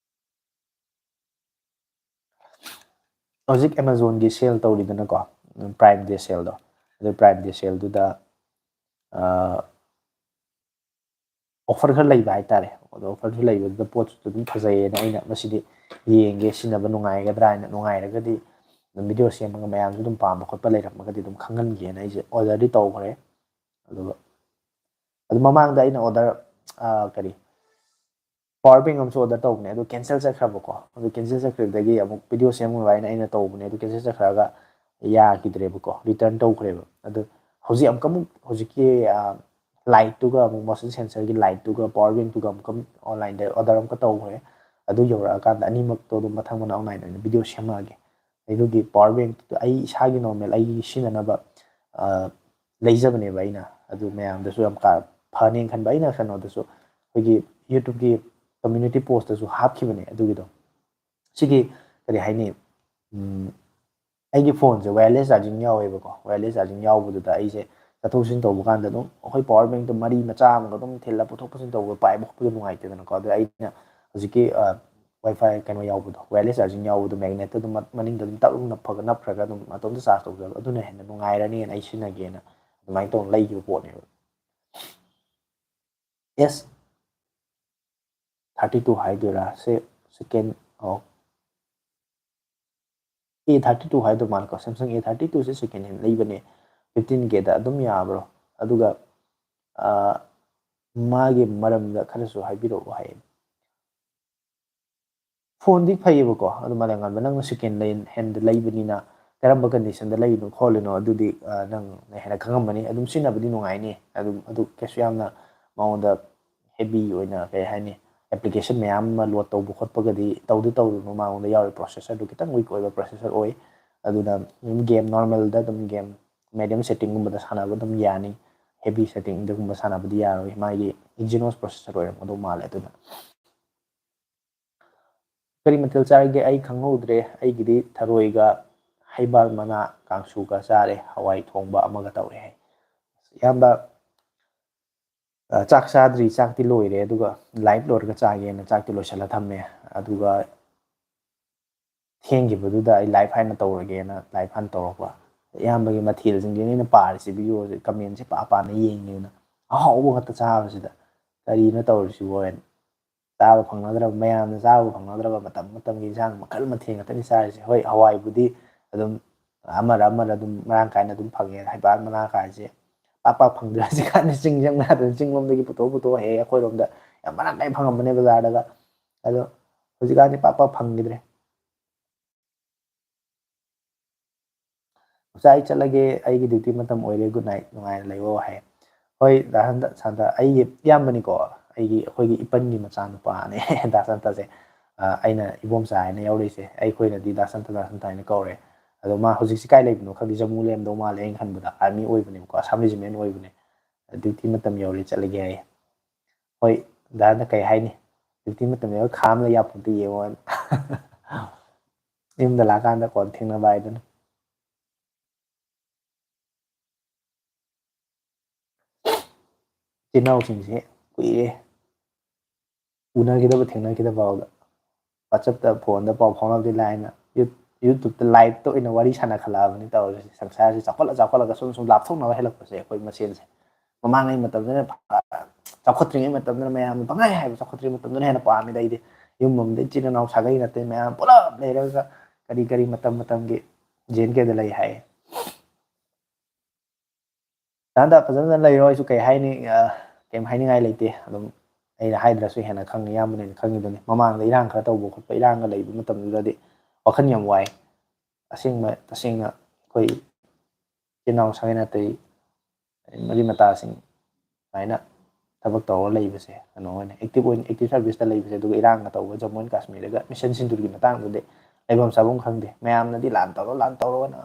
ꯍꯧꯖꯤꯛ ꯑꯦꯃꯥꯖꯣꯟꯒꯤ ꯁꯦꯜ ꯇꯧꯔꯤꯗꯅꯀꯣ, ꯄ꯭ꯔꯥꯏꯝ ꯗꯦ ꯁꯦꯜꯗꯣ꯫ ꯑꯗꯨ ꯄ꯭ꯔꯥꯏꯝ ꯗꯦ ꯁꯦꯜꯗꯨꯗ ꯑꯣꯐꯔ ꯈꯔ ꯂꯩꯕ ꯍꯥꯏꯇꯥꯔꯦ꯫ ꯑꯗꯣ ꯑꯣꯐꯔꯁꯨ ꯂꯩꯕꯗꯨꯗ ꯄꯣꯠꯁꯨ ꯑꯗꯨꯝ ꯐꯖꯩꯌꯦꯅ ꯑꯩꯅ ꯃꯁꯤꯗꯤ ꯌꯦꯡꯒꯦ, ꯁꯤꯖꯤꯟꯅꯕ ꯅꯨꯡꯉꯥꯏꯒꯗ꯭ꯔꯥ ꯍꯥꯏꯅ, ꯅꯨꯡꯉꯥꯏꯔꯒꯗꯤ ꯑꯗꯨꯝ ꯚꯤꯗꯤꯑꯣ ꯁꯦꯝꯃꯒ ꯃꯌꯥꯝꯁꯨ ꯑꯗꯨꯝ ꯄꯥꯝꯕ ꯈꯣꯠꯄ ꯂꯩꯔꯝꯃꯒꯗꯤ ꯑꯗꯨꯝ ꯈꯪꯍꯟꯒꯦꯅ ꯑꯩꯁꯦ ꯑꯣꯔꯗꯔꯗꯤ ꯇꯧꯈ꯭ꯔꯦ꯫ ꯑꯗꯨꯒ ꯑꯗꯨ ꯃꯃꯥꯡꯗ ꯑꯩꯅ ꯑꯣꯔꯗꯔ ꯀꯔꯤ ꯄꯋꯥꯔ ꯕꯦꯡ ꯑꯃꯁꯨ ꯑꯣꯔꯗꯔ ꯇꯧꯕꯅꯦ, ꯑꯗꯨ ꯀꯦꯟꯁꯦꯜ ꯆꯠꯈ꯭ꯔꯕꯀꯣ꯫ ꯑꯗꯨ ꯀꯦꯟꯁꯦꯜ ꯆꯠꯈ꯭ꯔꯕꯗꯒꯤ ꯑꯃꯨꯛ ꯚꯤꯗꯤꯑꯣ ꯁꯦꯝꯃꯨꯔꯣ ꯍꯥꯏꯅ ꯑꯩꯅ ꯇꯧꯕꯅꯦ, ꯑꯗꯨ ꯀꯦꯟꯁꯦꯜ ꯆꯠꯈ꯭ꯔꯒ ꯌꯥꯈꯤꯗ꯭ꯔꯦꯕꯀꯣ, ꯔꯤꯇꯔꯟ ꯇꯧꯈ꯭ꯔꯦꯕ꯫ ꯑꯗꯨ ꯍꯧꯖꯤꯛ ꯑꯃꯨꯛꯀ ꯑꯃꯨꯛ ꯍꯧꯖꯤꯛꯀꯤ ꯂꯥꯏꯠꯇꯨꯒ ꯑꯃꯨꯛ ꯃꯣꯁꯟ ꯁꯦꯟꯁꯔꯒꯤ ꯂꯥꯏꯠꯇꯨꯒ ꯄꯋꯥꯔ ꯕꯦꯡꯇꯨꯒ ꯑꯃꯨꯛꯀ ꯑꯃꯨꯛ ꯑꯣꯟꯂꯥꯏꯟꯗ ꯑꯣꯔꯗꯔ ꯑꯃꯨꯛꯀ ꯇꯧꯈ꯭ꯔꯦ꯫ ꯑꯗꯨ ꯌꯧꯔꯛꯑꯀꯥꯟꯗ ꯑꯅꯤꯃꯛꯇꯣ ꯑꯗꯨꯝ ꯃꯊꯪ ꯃꯅꯥꯎ ꯅꯥꯏꯅ ꯑꯣꯏꯅ ꯚꯤꯗꯤꯑꯣ ꯁꯦꯝꯃꯛꯑꯒꯦ꯫ ꯑꯗꯨꯒꯤ ꯄꯋꯥꯔ ꯕꯦꯡꯇꯨ ꯑꯩ ꯏꯁꯥꯒꯤ ꯅꯣꯔꯃꯦꯜ ꯑꯩꯒꯤ ꯁꯤꯖꯤꯟꯅꯅꯕ ꯂꯩꯖꯕꯅꯦꯕ ꯑꯩꯅ꯫ ꯑꯗꯨ ꯃꯌꯥꯝꯗꯁꯨ ꯌꯥꯝ ꯀꯥ ꯐꯅꯦꯅ ꯈꯟꯕ꯫ ꯑꯩꯅ ꯀꯩꯅꯣꯗꯁꯨ, ꯑꯩꯈꯣꯏꯒꯤ YouTubeꯀꯤ community postꯇꯁꯨ ꯍꯥꯞꯈꯤꯕꯅꯦ ꯑꯗꯨꯒꯤꯗꯣ꯫ ꯁꯤꯒꯤ ꯀꯔꯤ ꯍꯥꯏꯅꯤ, ꯑꯩꯒꯤ ꯐꯣꯟꯁꯦ wireless charging ꯌꯥꯎꯋꯦꯕꯀꯣ꯫ Wireless charging ꯌꯥꯎꯕꯗꯨꯗ ꯑꯩꯁꯦ ꯆꯠꯊꯣꯛ ꯆꯠꯁꯤꯟ ꯇꯧꯕ ꯀꯥꯟꯗ ꯑꯗꯨꯝ ꯑꯩꯈꯣꯏ ꯄꯋꯥꯔ ꯕꯦꯡꯇꯣ ꯃꯔꯤ ꯃꯆꯥ ꯑꯃꯒ ꯑꯗꯨꯝ ꯊꯤꯜꯂ ꯄꯨꯊꯣꯛ ꯄꯨꯁꯤꯟ ꯇꯧꯕ, ꯄꯥꯏꯕ ꯈꯣꯠꯄꯗꯣ ꯅꯨꯡꯉꯥꯏꯇꯦꯗꯅꯀꯣ꯫ ꯑꯗꯨ ꯑꯩꯅ ꯍꯧꯖꯤꯛꯀꯤ ꯋꯥꯏ ꯐꯥꯏ ꯀꯩꯅꯣ ꯌꯥꯎꯕꯗꯣ, wireless charging ꯌꯥꯎꯕꯗꯣ, magnet ꯑꯗꯨꯝ ꯃꯅꯤꯡꯗ ꯑꯗꯨꯝ ꯇꯛ ꯅꯞꯄꯒ, ꯅꯞꯈ꯭ꯔꯒ ꯑꯗꯨꯝ ꯃꯇꯣꯝꯇ charge ꯇꯧꯖꯕ, ꯑꯗꯨꯅ ꯍꯦꯟꯅ ꯅꯨꯡꯉꯥꯏꯔꯅꯤꯅ ꯑꯩ ꯁꯤꯖꯤꯟꯅꯒꯦꯅ ꯑꯗꯨꯃꯥꯏꯅ ꯇꯧꯔ ꯂꯩꯈꯤꯕ ꯄꯣꯠꯅꯦꯕ꯫ S thirty two ꯍꯥꯏꯗꯣꯏꯔꯥ, ꯁꯦ second, ꯑꯣ, A thirty two ꯍꯥꯏꯗꯧ ꯃꯥꯜꯂꯦꯀꯣ꯫ Samsung A thirty twoꯁꯦ second hand ꯂꯩꯕꯅꯦ꯫ ꯐꯤꯐꯇꯤꯟ ꯀꯦꯗ ꯑꯗꯨꯝ ꯌꯥꯕ꯭ꯔꯣ? ꯑꯗꯨꯒ ꯃꯥꯒꯤ ꯃꯔꯝꯗ ꯈꯔꯁꯨ ꯍꯥꯏꯕꯤꯔꯛꯑꯣ ꯍꯥꯏꯌꯦ꯫ ꯐꯣꯟꯗꯤ ꯐꯩꯌꯦꯕꯀꯣ, ꯑꯗꯨ ꯃꯥꯂꯦꯝꯉꯥꯟꯕ, ꯅꯪꯅ ꯁꯦꯀꯦꯟ ꯍꯦꯟꯗ ꯂꯩꯕꯅꯤꯅ ꯀꯔꯝꯕ ꯀꯟꯗꯤꯁꯟꯗ ꯂꯩꯔꯤꯅꯣ ꯈꯣꯠꯂꯤꯅꯣ ꯑꯗꯨꯗꯤ ꯅꯪꯅ ꯍꯦꯟꯅ ꯈꯪꯉꯝꯃꯅꯤ꯫ ꯑꯗꯨꯝ ꯁꯤꯖꯤꯟꯅꯕꯗꯤ ꯅꯨꯡꯉꯥꯏꯅꯤ, ꯑꯗꯨꯝ ꯑꯗꯨ ꯀꯩꯁꯨ ꯌꯥꯝꯅ ꯃꯉꯣꯟꯗ ꯍꯦꯕꯤ ꯑꯣꯏꯅ, ꯀꯩ ꯍꯥꯏꯅꯤ, ꯑꯦꯄ꯭ꯂꯤꯀꯦꯁꯟ ꯃꯌꯥꯝ ꯑꯃ ꯂꯣꯗ ꯇꯧꯕ ꯈꯣꯠꯄꯒꯗꯤ ꯇꯧꯗꯤ ꯇꯧꯔꯨꯅꯨ꯫ ꯃꯉꯣꯟꯗ ꯌꯥꯎꯔꯤ ꯄ꯭ꯔꯣꯁꯦꯁꯔꯗꯨ ꯈꯤꯇꯪ ꯋꯤꯛ ꯑꯣꯏꯕ ꯄ꯭ꯔꯣꯁꯦꯁꯔ ꯑꯣꯏ꯫ ꯑꯗꯨꯅ ꯑꯗꯨꯝ ꯒꯦꯝ ꯅꯣꯔꯃꯦꯜꯗ ꯑꯗꯨꯝ ꯒꯦꯝ ꯃꯦꯗꯤꯌꯝ ꯁꯦꯠꯇꯤꯡꯒꯨꯝꯕꯗ ꯁꯥꯟꯅꯕ ꯑꯗꯨꯝ ꯌꯥꯅꯤ꯫ ꯍꯦꯕꯤ ꯁꯦꯠꯇꯤꯡꯗꯒꯨꯝꯕ ꯁꯥꯟꯅꯕꯗꯤ ꯌꯥꯔꯣꯏ, ꯃꯥꯒꯤ ꯏꯛꯖꯤꯅꯣꯁ ꯄ꯭ꯔꯣꯁꯦꯁꯔ ꯑꯣꯏꯔꯝꯒꯗꯧ ꯃꯥꯜꯂꯦ꯫ ꯑꯗꯨꯅ ꯀꯔꯤ ꯃꯊꯦꯜ ꯆꯥꯔꯒꯦ? ꯑꯩ ꯈꯪꯍꯧꯗ꯭ꯔꯦ꯫ ꯑꯩꯒꯤꯗꯤ ꯊꯔꯣꯏꯒ ꯍꯩꯕꯥꯜ ꯃꯅꯥ ꯀꯥꯡꯁꯨꯒ ꯆꯥꯔꯦ, ꯍꯋꯥꯏ ꯊꯣꯡꯕ ꯑꯃꯒ ꯇꯧꯔꯦ ꯍꯥꯏ꯫ ꯏꯌꯥꯝꯕ, ꯑ, ꯆꯥꯛ ꯆꯥꯗ꯭ꯔꯤ, ꯆꯥꯛꯇꯤ ꯂꯣꯏꯔꯦ, ꯑꯗꯨꯒ ꯂꯥꯏꯚ ꯂꯣꯏꯔꯒ ꯆꯥꯒꯦꯅ ꯆꯥꯛꯇꯤ ꯂꯣꯏꯁꯤꯜꯂ ꯊꯝꯃꯦ꯫ ꯑꯗꯨꯒ ꯊꯦꯡꯈꯤꯕꯗꯨꯗ ꯑꯩ ꯂꯥꯏꯚ ꯍꯥꯏꯅ ꯇꯧꯔꯒꯦꯅ ꯂꯥꯏꯚ ꯍꯥꯟꯅ ꯇꯧꯔꯛꯄ꯫ ꯏꯌꯥꯝꯕꯒꯤ ꯃꯊꯦꯜꯁꯤꯡꯁꯦ ꯑꯩꯅ ꯄꯥꯔꯤꯁꯦ, ꯚꯤꯗꯤꯑꯣꯁꯦ, ꯀꯃꯦꯟꯁꯦ ꯄꯥ ꯄꯥꯅ ꯌꯦꯡꯉꯦꯅ, ꯑꯍꯥꯎꯕ ꯉꯥꯛꯇ ꯆꯥꯕꯁꯤꯗ ꯀꯔꯤꯅꯣ ꯇꯧꯔꯤꯁꯤꯕꯣ ꯍꯥꯏꯅ꯫ ꯆꯥꯕ ꯐꯪꯅꯗ꯭ꯔꯕ, ꯃꯌꯥꯝꯅ ꯆꯥꯕ ꯐꯪꯅꯗ꯭ꯔꯕ ꯃꯇꯝ ꯃꯇꯝꯒꯤ ꯏꯟꯁꯥꯡ ꯃꯈꯜ ꯃꯊꯦꯜ ꯉꯥꯛꯇꯅꯤ ꯆꯥꯔꯤꯁꯦ꯫ ꯍꯣꯏ, ꯍꯋꯥꯏꯕꯨꯗꯤ ꯑꯗꯨꯝ ꯑꯃꯔ ꯑꯃꯔ ꯑꯗꯨꯝ ꯃꯔꯥꯡ ꯀꯥꯏꯅ ꯑꯗꯨꯝ ꯐꯪꯉꯦ꯫ ꯍꯩꯕꯥꯜ ꯃꯅꯥ ꯀꯥꯏꯁꯦ ꯄꯥꯛ ꯄꯥꯛ ꯐꯪꯗ꯭ꯔꯦ ꯍꯧꯖꯤꯛꯀꯥꯟꯗꯤ꯫ ꯆꯤꯡ ꯆꯪꯕ ꯌꯥꯗꯅ ꯆꯤꯡꯂꯣꯝꯗꯒꯤ ꯄꯨꯊꯣꯛ ꯄꯨꯊꯣꯛ ꯍꯦꯛꯑꯦ꯫ ꯑꯩꯈꯣꯏꯔꯣꯝꯗ ꯌꯥꯝ ꯃꯔꯥꯡ ꯀꯥꯏꯅ ꯐꯪꯉꯝꯕꯅꯦ ꯕꯖꯥꯔꯗꯒ, ꯑꯗꯣ ꯍꯧꯖꯤꯛꯀꯥꯟꯗꯤ ꯄꯥꯛ ꯄꯥꯛ ꯐꯪꯈꯤꯗ꯭ꯔꯦ꯫ ꯑꯣꯖꯥ, ꯑꯩ ꯆꯠꯂꯒꯦ, ꯑꯩꯒꯤ ꯗ꯭ꯌꯨꯇꯤ ꯃꯇꯝ ꯑꯣꯏꯔꯦ, ꯒꯨꯗ ꯅꯥꯏꯠ, ꯅꯨꯡꯉꯥꯏꯅ ꯂꯩꯌꯣ ꯍꯥꯏ꯫ ꯍꯣꯏ, ꯗꯥ ꯁꯟꯇ, ꯁꯟꯇ, ꯑꯩꯒꯤ ꯏꯌꯥꯝꯕꯅꯤꯀꯣ, ꯑꯩꯒꯤ, ꯑꯩꯈꯣꯏꯒꯤ ꯏꯄꯟꯒꯤ ꯃꯆꯥꯅꯨꯄꯥꯅꯦ꯫ ꯗꯥ ꯁꯟꯇꯁꯦ꯫ ꯑ, ꯑꯩꯅ ꯏꯕꯣꯝꯆꯥ ꯍꯥꯏꯅ ꯌꯥꯎꯔꯛꯏꯁꯦ꯫ ꯑꯩꯈꯣꯏꯅꯗꯤ ꯗꯥ ꯁꯟꯇ, ꯗꯥ ꯁꯟꯇ ꯍꯥꯏꯅ ꯀꯧꯔꯦ꯫ ꯑꯗꯣ ꯃꯥ ꯍꯧꯖꯤꯛꯁꯤ ꯀꯥꯏ ꯂꯩꯕꯅꯣ ꯈꯪꯗꯦ, ꯖꯃꯨ ꯂꯩꯔꯝꯗꯧ ꯃꯥꯜꯂꯦ ꯑꯩꯅ ꯈꯟꯕꯗ, ꯑꯥꯔꯃꯤ ꯑꯣꯏꯕꯅꯦꯕꯀꯣ, ꯑꯁꯥꯝ ꯔꯦꯖꯤꯃꯦꯟ ꯑꯣꯏꯕꯅꯦ꯫ ꯗ꯭ꯌꯨꯇꯤ ꯃꯇꯝ ꯌꯧꯔꯦ, ꯆꯠꯂꯒꯦ ꯍꯥꯏꯌꯦ꯫ ꯍꯣꯏ, ꯗꯥ ꯁꯟꯇ, ꯀꯩ ꯍꯥꯏꯅꯤ? ꯗ꯭ꯌꯨꯇꯤ ꯃꯇꯝ ꯌꯧꯔ ꯈꯥꯝꯂ ꯌꯥꯄꯣꯟꯇꯦ, ꯌꯦꯡꯉꯣ꯫ ꯌꯨꯝꯗ ꯂꯥꯛꯀꯥꯟꯗ ꯀꯣꯟ ꯊꯦꯡꯅꯕ ꯍꯥꯏꯗꯨꯅꯤ꯫ ꯏꯆꯤꯟ ꯏꯅꯥꯎꯁꯤꯡꯁꯦ ꯀꯨꯏꯔꯦ ꯎꯅꯈꯤꯗꯕ, ꯊꯦꯡꯅꯈꯤꯗꯕ ꯐꯥꯎꯗ꯫ WhatsApp-ꯇ, ꯐꯣꯟꯗ ꯄꯥꯎ ꯐꯥꯎꯅꯕꯗꯤ ꯂꯥꯏꯅ, ꯌꯨ-, YouTube-ꯇ live-ꯇ ꯑꯣꯏꯅ ꯋꯥꯔꯤ ꯁꯥꯟꯅꯈꯠꯂꯛꯑꯕꯅꯤ ꯇꯧꯔꯤꯁꯦ꯫ ꯁꯪꯁꯥꯔꯁꯦ ꯆꯥꯎꯈꯠꯂ ꯆꯥꯎꯈꯠꯂꯒ ꯁꯨꯝ ꯁꯨꯝ ꯂꯥꯞꯊꯣꯛꯅꯕ ꯍꯦꯜꯂꯛꯄꯁꯦ ꯑꯩꯈꯣꯏ ꯃꯁꯦꯟꯁꯦ꯫ ꯃꯃꯥꯡꯉꯩ ꯃꯇꯝꯗꯅ ꯐ-, ꯆꯥꯎꯈꯠꯇ꯭ꯔꯤꯉꯩ ꯃꯇꯝꯗꯅ ꯃꯌꯥꯝꯅ ꯄꯪꯍꯥꯏ ꯍꯥꯏꯕ, ꯆꯥꯎꯈꯠꯇ꯭ꯔꯤꯉꯩ ꯃꯇꯝꯗꯅ ꯍꯦꯟꯅ ꯄꯥꯝꯃꯤꯗ ꯑꯩꯗꯤ꯫ ꯌꯨꯝ ꯑꯃꯗ ꯏꯆꯤꯟ ꯏꯅꯥꯎ ꯁꯥꯒꯩ ꯅꯥꯇꯩ ꯃꯌꯥꯝ ꯄꯨꯂꯞ ꯂꯩꯔꯒ ꯀꯔꯤ ꯀꯔꯤ ꯃꯇꯝ ꯃꯇꯝꯒꯤ J and K-ꯗ ꯂꯩ ꯍꯥꯏꯌꯦ꯫ ꯗꯥꯟꯗ ꯐꯖꯅ ꯂꯩꯔꯣ꯫ ꯑꯩꯁꯨ ꯀꯩ ꯍꯥꯏꯅꯤ, ꯑ, ꯀꯩꯝ ꯍꯥꯏꯅꯤꯡꯉꯥꯏ ꯂꯩꯇꯦ꯫ ꯑꯗꯨꯝ ꯑꯩꯅ ꯍꯥꯏꯗ꯭ꯔꯁꯨ ꯍꯦꯟꯅ ꯈꯪꯉꯤ, ꯏꯌꯥꯝꯕꯅ ꯍꯦꯟꯅ ꯈꯪꯉꯤꯗꯨꯅꯤ꯫ ꯃꯃꯥꯡꯗ ꯏꯔꯥꯡ ꯈꯔ ꯇꯧꯕ ꯈꯣꯠꯄ, ꯏꯔꯥꯡꯒ ꯂꯩꯕ ꯃꯇꯝꯗꯨꯗꯗꯤ ꯋꯥꯈꯜ ꯌꯥꯝ ꯋꯥꯏ꯫ ꯑꯁꯦꯡꯕ, ꯇꯁꯦꯡꯅ ꯑꯩꯈꯣꯏ ꯏꯆꯤꯟ ꯏꯅꯥꯎ ꯁꯥꯒꯩ ꯅꯥꯇꯩ, ꯃꯔꯤ ꯃꯇꯥꯁꯤꯡ ꯁꯨꯃꯥꯏꯅ ꯊꯕꯛ ꯇꯧꯔꯒ ꯂꯩꯕꯁꯦ, ꯀꯩꯅꯣ ꯑꯣꯏꯅ active ꯑꯣꯏꯅ, active service ꯇ ꯂꯩꯕꯁꯦ, ꯑꯗꯨꯒ ꯏꯔꯥꯡꯒ ꯇꯧꯕ ꯖꯃꯨ ꯑꯦꯟ ꯀꯥꯁꯃꯤꯔꯗꯒ mission ꯁꯤꯟꯗꯨꯔꯒꯤ ꯃꯇꯥꯡꯗꯨꯗꯤ ꯂꯩꯐꯝ ꯆꯥꯐꯝ ꯈꯪꯗꯦ꯫ ꯃꯌꯥꯝꯅꯗꯤ ꯂꯥꯟ ꯇꯧꯔꯣ, ꯂꯥꯟ ꯇꯧꯔꯣꯅ,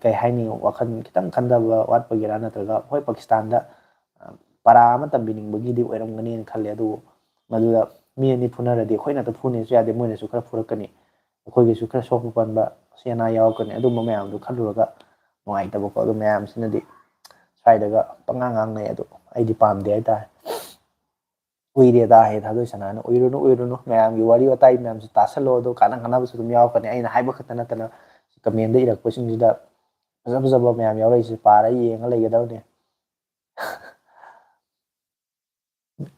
ꯀꯩ ꯍꯥꯏꯅꯤ, ꯋꯥꯈꯜ ꯈꯤꯇꯪ ꯈꯟꯊꯕ ꯋꯥꯠꯄꯒꯤꯔꯥ ꯅꯠꯇ꯭ꯔꯒ, ꯍꯣꯏ, ꯄꯥꯀꯤꯁꯇꯥꯟꯗ, ꯑ, ꯄꯔꯥ ꯑꯃ ꯇꯝꯕꯤꯅꯤꯡꯕꯒꯤꯗꯤ ꯑꯣꯏꯔꯝꯒꯅꯤꯅ ꯈꯜꯂꯦ꯫ ꯑꯗꯨꯕꯨ ꯃꯗꯨꯗ ꯃꯤ ꯑꯅꯤ ꯐꯨꯅꯔꯗꯤ ꯑꯩꯈꯣꯏꯅ ꯍꯦꯛꯇ ꯐꯨꯅꯦꯁꯨ ꯌꯥꯗꯦ, ꯃꯣꯏꯅꯁꯨ ꯈꯔ ꯐꯨꯔꯛꯀꯅꯤ꯫ ꯑꯩꯈꯣꯏꯒꯤꯁꯨ ꯈꯔ ꯁꯣꯛꯄ ꯄꯟꯕ, ꯑꯁꯤ ꯑꯅꯥ ꯌꯥꯎꯔꯛꯀꯅꯤ꯫ ꯑꯗꯨꯝꯕ ꯃꯌꯥꯝꯗꯨ ꯈꯜꯂꯨꯔꯒ ꯅꯨꯡꯉꯥꯏꯇꯕꯀꯣ꯫ ꯑꯗꯨ ꯃꯌꯥꯝꯁꯤꯅꯗꯤ ꯁ꯭ꯋꯥꯏꯗꯒ ꯄꯉꯥꯡ ꯉꯥꯡꯅꯩ꯫ ꯑꯗꯨ ꯑꯩꯗꯤ ꯄꯥꯝꯗꯦ ꯍꯥꯏꯇꯥꯔꯦ꯫ ꯀꯨꯏꯔꯦꯗ ꯍꯦ ꯊꯥꯗꯣꯏ ꯁꯅꯥꯅ꯫ ꯎꯏꯔꯨꯅꯨ, ꯎꯏꯔꯨꯅꯨ꯫ ꯃꯌꯥꯝꯒꯤ ꯋꯥꯔꯤ ꯋꯥꯇꯥꯏ ꯃꯌꯥꯝꯁꯨ ꯇꯥꯁꯜꯂꯣ꯫ ꯑꯗꯣ ꯀꯥꯟꯅ ꯀꯥꯟꯅꯕꯁꯨ ꯑꯗꯨꯝ ꯌꯥꯎꯔꯛꯀꯅꯤ꯫ ꯑꯩꯅ ꯍꯥꯏꯕ ꯈꯛꯇ ꯅꯠꯇꯅ comment ꯗ ꯏꯔꯛꯄꯁꯤꯡꯁꯤꯗ ꯐꯖ ꯐꯖꯕ ꯃꯌꯥꯝ ꯌꯥꯎꯔꯛꯏꯁꯦ ꯄꯥꯔ ꯌꯦꯡꯉ ꯂꯩꯒꯗꯕꯅꯦ꯫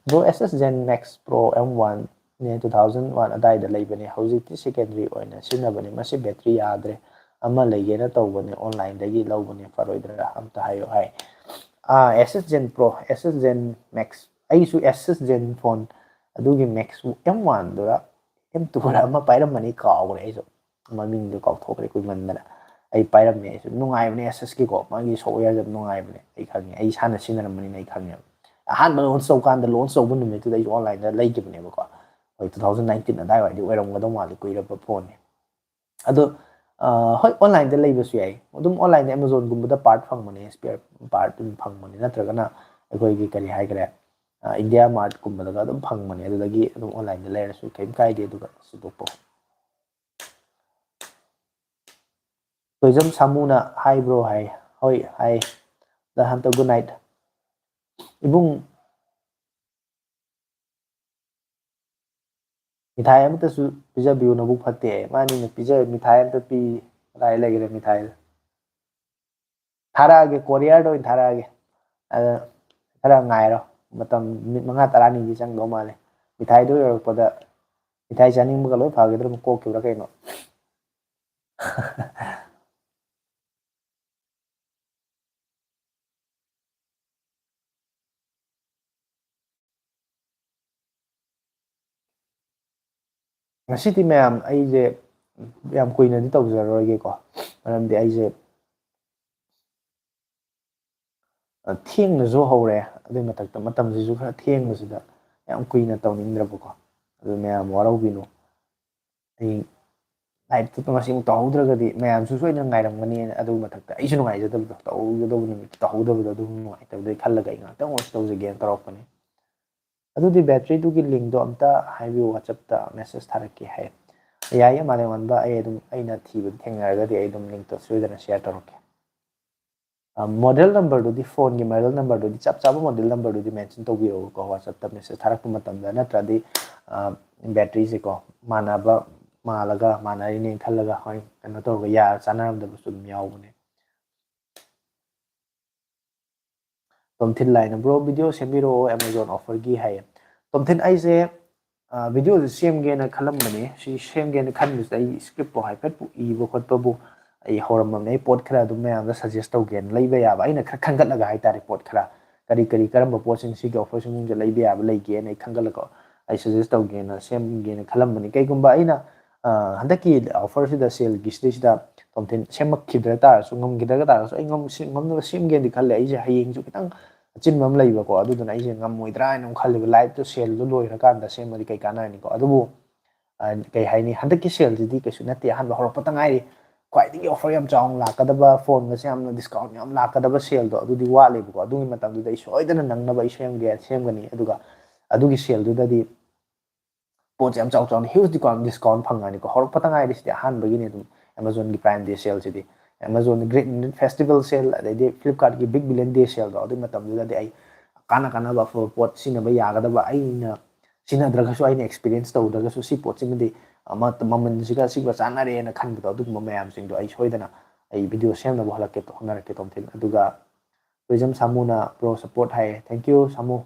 Bro, S S Zen Max Pro M one ꯅꯦ, two thousand one ꯑꯗꯥꯏꯗ ꯂꯩꯕꯅꯦ꯫ ꯍꯧꯖꯤꯛꯇꯤ secondary ꯑꯣꯏꯅ ꯁꯤꯖꯤꯟꯅꯕꯅꯦ꯫ ꯃꯁꯤ battery ꯌꯥꯗ꯭ꯔꯦ꯫ ꯑꯃ ꯂꯩꯒꯦꯅ ꯇꯧꯕꯅꯦ, online ꯗꯒꯤ ꯂꯧꯕꯅꯦ, ꯐꯔꯣꯏꯗ꯭ꯔꯥ? ꯑꯝꯇ ꯍꯥꯏꯌꯨ ꯍꯥꯏ꯫ ꯑꯥ, S S Zen Pro, S S Zen Max꯫ ꯑꯩꯁꯨ S S Zen phone, ꯑꯗꯨꯒꯤ Max M one ꯗꯨꯔ M two ꯔ ꯑꯃ ꯄꯥꯏꯔꯝꯕꯅꯤ, ꯀꯥꯎꯈ꯭ꯔꯦ ꯑꯩꯁꯨ꯫ ꯃꯃꯤꯡꯗꯨ ꯀꯥꯎꯊꯣꯛꯈ꯭ꯔꯦ ꯀꯨꯏꯃꯟꯗꯅ꯫ ꯑꯩ ꯄꯥꯏꯔꯝꯃꯦ ꯑꯩꯁꯨ꯫ ꯅꯨꯡꯉꯥꯏꯕꯅꯦ S S ꯀꯤꯀꯣ, ꯃꯥꯒꯤ software ꯁꯦ ꯌꯥꯝ ꯅꯨꯡꯉꯥꯏꯕꯅꯦ꯫ ꯑꯩ ꯈꯪꯉꯦ, ꯑꯩ ꯏꯁꯥꯅ ꯁꯤꯖꯤꯟꯅꯔꯝꯕꯅꯤꯅ ꯑꯩ ꯈꯪꯉꯦꯕ꯫ ꯑꯍꯥꯟꯕ launch ꯇꯧꯀꯥꯟꯗ, launch ꯇꯧꯕ ꯅꯨꯃꯤꯠꯇꯨꯗ ꯑꯩꯁꯨ online ꯗ ꯂꯩꯈꯤꯕꯅꯦꯕꯀꯣ꯫ ꯍꯣꯏ, two thousand nineteen ꯑꯗꯥꯏꯋꯥꯏꯗꯤ ꯑꯣꯏꯔꯝꯒꯗꯧ ꯃꯥꯜꯂꯤ, ꯀꯨꯏꯔꯕ phone ꯅꯤ꯫ ꯑꯗꯣ, ꯑ, ꯍꯣꯏ, online ꯗ ꯂꯩꯕꯁꯨ ꯌꯥꯏ꯫ ꯑꯗꯨꯝ online ꯗ Amazon ꯒꯨꯝꯕꯗ part ꯐꯪꯕꯅꯦ, spare part ꯑꯗꯨꯝ ꯐꯪꯕꯅꯦ, ꯅꯠꯇ꯭ꯔꯒꯅ ꯑꯩꯈꯣꯏꯒꯤ ꯀꯔꯤ ꯍꯥꯏꯈ꯭ꯔꯦ, ꯑ, India Mart ꯀꯨꯝꯕꯗꯒ ꯑꯗꯨꯝ ꯐꯪꯕꯅꯦ꯫ ꯑꯗꯨꯗꯒꯤ ꯑꯗꯨꯝ online ꯗ ꯂꯩꯔꯁꯨ ꯀꯩꯝ ꯀꯥꯏꯗꯦ꯫ ꯑꯗꯨꯒ ꯁꯤꯗꯣꯛꯄ꯫ ꯇꯣꯏꯖꯝ ꯁꯥꯃꯨꯅ ꯍꯥꯏꯕ꯭ꯔꯣ ꯍꯥꯏ꯫ ꯍꯣꯏ, ꯍꯥꯏ꯫ ꯗ ꯍꯟꯇ, good night꯫ ꯏꯕꯨꯡ, ꯃꯤꯊꯥꯏ ꯑꯃꯇꯁꯨ ꯄꯤꯖꯕꯤꯌꯨ, ꯅꯕꯨꯛ ꯐꯠꯇꯦ꯫ ꯃꯥꯅꯤꯅꯦ, ꯄꯤꯖ-, ꯃꯤꯊꯥꯏ ꯑꯝꯇ ꯄꯤ-, ꯀꯗꯥꯏ ꯂꯩꯈ꯭ꯔꯦ ꯃꯤꯊꯥꯏꯗꯣ? ꯊꯥꯔꯛꯑꯒꯦ, courier ꯗ ꯑꯣꯏꯅ ꯊꯥꯔꯛꯑꯒꯦ꯫ ꯑꯗ ꯈꯔ ꯉꯥꯏꯔꯣ, ꯃꯇꯝ ꯃꯤꯅꯤꯠ ꯃꯉꯥ ꯇꯔꯥꯅꯤꯗꯤ ꯆꯪꯗꯧ ꯃꯥꯜꯂꯦ꯫ ꯃꯤꯊꯥꯏꯗꯨ ꯌꯧꯔꯛꯄꯗ ꯃꯤꯊꯥꯏ ꯆꯥꯅꯤꯡꯕꯒ ꯂꯣꯏ ꯐꯈꯤꯗ꯭ꯔꯥ, ꯀꯣꯛꯈꯤꯕ꯭ꯔꯥ ꯀꯩꯅꯣ? ꯉꯁꯤꯗꯤ ꯃꯌꯥꯝ ꯑꯩꯁꯦ ꯌꯥꯝ ꯀꯨꯏꯅꯗꯤ ꯇꯧꯖꯔꯔꯣꯏꯒꯦꯀꯣ, ꯃꯔꯝꯗꯤ ꯑꯩꯁꯦ ꯊꯦꯡꯅꯁꯨ ꯍꯧꯔꯦ, ꯑꯗꯨꯏ ꯃꯊꯛꯇ ꯃꯇꯝꯁꯤꯁꯨ ꯈꯔ ꯊꯦꯡꯕꯁꯤꯗ ꯌꯥꯝ ꯀꯨꯏꯅ ꯇꯧꯅꯤꯡꯗ꯭ꯔꯕꯀꯣ꯫ ꯑꯗꯨ ꯃꯌꯥꯝ ꯋꯥꯔꯧꯕꯤꯅꯨ꯫ ꯑꯩ ꯂꯥꯏꯞꯇꯨ ꯉꯁꯤꯃꯨꯛ ꯇꯧꯍꯧꯗ꯭ꯔꯒꯗꯤ ꯃꯌꯥꯝꯁꯨ ꯁꯣꯏꯗꯅ ꯉꯥꯏꯔꯝꯒꯅꯤꯅ, ꯑꯗꯨ ꯃꯊꯛꯇ ꯑꯩꯁꯨ ꯅꯨꯡꯉꯥꯏꯖꯗꯕꯗꯣ, ꯇꯧꯍꯧꯒꯗꯧꯕ ꯅꯨꯃꯤꯠꯇ ꯇꯧꯍꯧꯗꯕꯗꯣ ꯑꯗꯨꯝ ꯅꯨꯡꯉꯥꯏꯇꯕꯗꯣ ꯈꯜꯂꯒ ꯑꯩ ꯉꯥꯛꯇꯪ ꯑꯣꯏꯔꯁꯨ ꯇꯧꯖꯒꯦꯅ ꯇꯧꯔꯛꯄꯅꯤ꯫ ꯑꯗꯨꯗꯤ batteryꯗꯨꯒꯤ linkꯗꯣ ꯑꯝꯇ ꯍꯥꯏꯕꯤꯌꯨ, WhatsAppꯇ message ꯊꯥꯔꯛꯀꯦ ꯍꯥꯏ꯫ ꯌꯥꯏꯌꯦ ꯃꯥꯂꯦꯝꯉꯥꯟꯕ, ꯑꯩ ꯑꯗꯨꯝ ꯑꯩꯅ ꯊꯤꯕꯗ ꯊꯦꯡꯅꯔꯒꯗꯤ ꯑꯩ ꯑꯗꯨꯝ linkꯇꯣ ꯁꯣꯏꯗꯅ share ꯇꯧꯔꯛꯀꯦ꯫ Model numberꯗꯨꯗꯤ, phoneꯒꯤ model numberꯗꯨꯗꯤ, ꯆꯞ ꯆꯥꯕ model numberꯗꯨꯗꯤ mention ꯇꯧꯕꯤꯔꯛꯎꯀꯣ WhatsAppꯇ message ꯊꯥꯔꯛꯄ ꯃꯇꯝꯗ, ꯅꯠꯇ꯭ꯔꯗꯤ batteryꯁꯦꯀꯣ ꯃꯥꯟꯅꯕ ꯃꯥꯜꯂꯒ, ꯃꯥꯟꯅꯔꯤꯅꯦꯅ ꯈꯜꯂꯒ ꯍꯣꯏ ꯀꯩꯅꯣ ꯇꯧꯔꯒ ꯌꯥ ꯆꯥꯟꯅꯔꯝꯗꯕꯁꯨ ꯑꯗꯨꯝ ꯌꯥꯎꯕꯅꯦ꯫ ꯇꯣꯝꯊꯤꯟ ꯂꯥꯏꯅ, "Bro, video ꯁꯦꯝꯕꯤꯔꯛꯑꯣ Amazon offerꯒꯤ" ꯍꯥꯏꯌꯦ꯫ ꯇꯣꯝꯊꯤꯟ, ꯑꯩꯁꯦ videoꯁꯦ ꯁꯦꯝꯒꯦꯅ ꯈꯜꯂꯝꯕꯅꯦ꯫ ꯁꯤ ꯁꯦꯝꯒꯦꯅ ꯈꯟꯕꯁꯤꯗ ꯑꯩ scriptꯄꯨ ꯍꯥꯏꯐꯦꯠꯄꯨ ꯏꯕ ꯈꯣꯠꯄꯕꯨ ꯑꯩ ꯍꯧꯔꯝꯃꯕꯅꯦ꯫ ꯑꯩ ꯄꯣꯠ ꯈꯔ ꯑꯗꯨꯝ ꯃꯌꯥꯝꯗ suggest ꯇꯧꯒꯦꯅ, ꯂꯩꯕ ꯌꯥꯕ ꯑꯩꯅ ꯈꯔ ꯈꯟꯒꯠꯂꯒ ꯍꯥꯏꯇꯥꯔꯦ, ꯄꯣꯠ ꯈꯔ ꯀꯔꯤ ꯀꯔꯤ, ꯀꯔꯝꯕ ꯄꯣꯠꯁꯤꯡ ꯁꯤꯒꯤ offerꯁꯤꯡꯁꯦ ꯂꯩꯕ ꯌꯥꯕ ꯂꯩꯒꯦꯅ ꯑꯩ ꯈꯟꯒꯠꯂꯒ ꯑꯩ suggest ꯇꯧꯒꯦꯅ ꯁꯦꯝꯒꯦꯅ ꯈꯜꯂꯝꯕꯅꯤ꯫ ꯀꯩꯒꯨꯝꯕ ꯑꯩꯅ ꯍꯟꯗꯛꯀꯤ offerꯁꯤꯗ, saleꯒꯤ ꯁꯤꯗꯩꯁꯤꯗ ꯇꯣꯝꯊꯤꯟ ꯁꯦꯝꯃꯛꯈꯤꯗ꯭ꯔ ꯇꯥꯔꯁꯨ, ꯉꯝꯈꯤꯗ꯭ꯔꯒ ꯇꯥꯔꯁꯨ, ꯑꯩ ꯉꯝ-, ꯁꯤ-, ꯉꯝꯅꯕ ꯁꯦꯝꯒꯦꯅꯗꯤ ꯈꯜꯂꯦ꯫ ꯑꯩꯁꯦ ꯍꯌꯦꯡꯁꯨ ꯈꯤꯇꯪ ꯑꯆꯤꯟꯕ ꯑꯃ ꯂꯩꯕꯀꯣ, ꯑꯗꯨꯗꯨꯅ ꯑꯩꯁꯦ ꯉꯝꯃꯣꯏꯗ꯭ꯔꯥ ꯍꯥꯏꯅ ꯑꯃꯨꯛ ꯈꯜꯂꯦꯕ꯫ Liveꯇꯣ saleꯗꯣ ꯂꯣꯏꯈ꯭ꯔꯀꯥꯟꯗ ꯁꯦꯝꯃꯗꯤ ꯀꯩ ꯀꯥꯟꯅꯔꯅꯤꯀꯣ꯫ ꯑꯗꯨꯕꯨ ꯀꯩ ꯍꯥꯏꯅꯤ, ꯍꯟꯗꯛꯀꯤ saleꯁꯤꯗꯤ ꯀꯩꯁꯨ ꯅꯠꯇꯦ, ꯑꯍꯥꯟꯕ ꯍꯧꯔꯛꯄꯇ ꯉꯥꯏꯔꯤ꯫ ꯈ꯭ꯋꯥꯏꯗꯒꯤ offer ꯌꯥꯝ ꯆꯥꯎꯅ ꯂꯥꯛꯀꯗꯕ, phoneꯒꯁꯦ ꯌꯥꯝꯅ discount ꯌꯥꯝ ꯂꯥꯛꯀꯗꯕ saleꯗꯣ ꯑꯗꯨꯗꯤ ꯋꯥꯠꯂꯤꯕꯀꯣ꯫ ꯑꯗꯨꯒꯤ ꯃꯇꯝꯗꯨꯗ ꯑꯩ ꯁꯣꯏꯗꯅ ꯅꯪꯅꯕ ꯑꯩ ꯁꯦꯝꯒꯦ, ꯁꯦꯝꯒꯅꯤ꯫ ꯑꯗꯨꯒ ꯑꯗꯨꯒꯤ saleꯗꯨꯗꯗꯤ ꯄꯣꯠꯁꯦ ꯌꯥꯝ ꯆꯥꯎ ꯆꯥꯎꯅ huge discount, discount ꯐꯪꯉꯅꯤꯀꯣ꯫ ꯍꯧꯔꯛꯄꯇ ꯉꯥꯏꯔꯤ ꯁꯤꯗꯤ, ꯑꯍꯥꯟꯕꯒꯤꯅꯤ꯫ ꯑꯗꯨꯝ Amazonꯒꯤ Prime Day saleꯁꯤꯗꯤ, Amazon Great Indian Festival sale, ꯑꯗꯩꯗꯤ Flipkartꯀꯤ Big Billion Day saleꯗꯣ, ꯑꯗꯨꯒꯤ ꯃꯇꯝꯗꯨꯗꯗꯤ ꯑꯩ ꯀꯥꯟꯅ ꯀꯥꯟꯅꯕ ꯑꯐꯕ ꯄꯣꯠ ꯁꯤꯖꯤꯟꯅꯕ ꯌꯥꯒꯗꯕ, ꯑꯩꯅ ꯁꯤꯖꯤꯟꯅꯗ꯭ꯔꯒꯁꯨ, ꯑꯩꯅ experience ꯇꯧꯗ꯭ꯔꯒꯁꯨ, ꯁꯤ ꯄꯣꯠꯁꯤꯃꯗꯤ ꯃꯃꯜꯁꯤꯒ ꯁꯤꯒ ꯆꯥꯟꯅꯔꯦꯅ ꯈꯟꯕꯗꯣ, ꯑꯗꯨꯒꯨꯝꯕ ꯃꯌꯥꯝꯁꯤꯡꯗꯣ ꯑꯩ ꯁꯣꯏꯗꯅ ꯑꯩ video ꯁꯦꯝꯅꯕ ꯍꯣꯠꯅꯔꯛꯀꯦ, ꯍꯣꯠꯅꯔꯛꯀꯦ ꯇꯣꯝꯊꯤꯟ꯫ ꯑꯗꯨꯒ Tourism ꯁꯥꯃꯨꯅ, "Bro, support" ꯍꯥꯏꯌꯦ꯫ Thank you ꯁꯥꯃꯨ꯫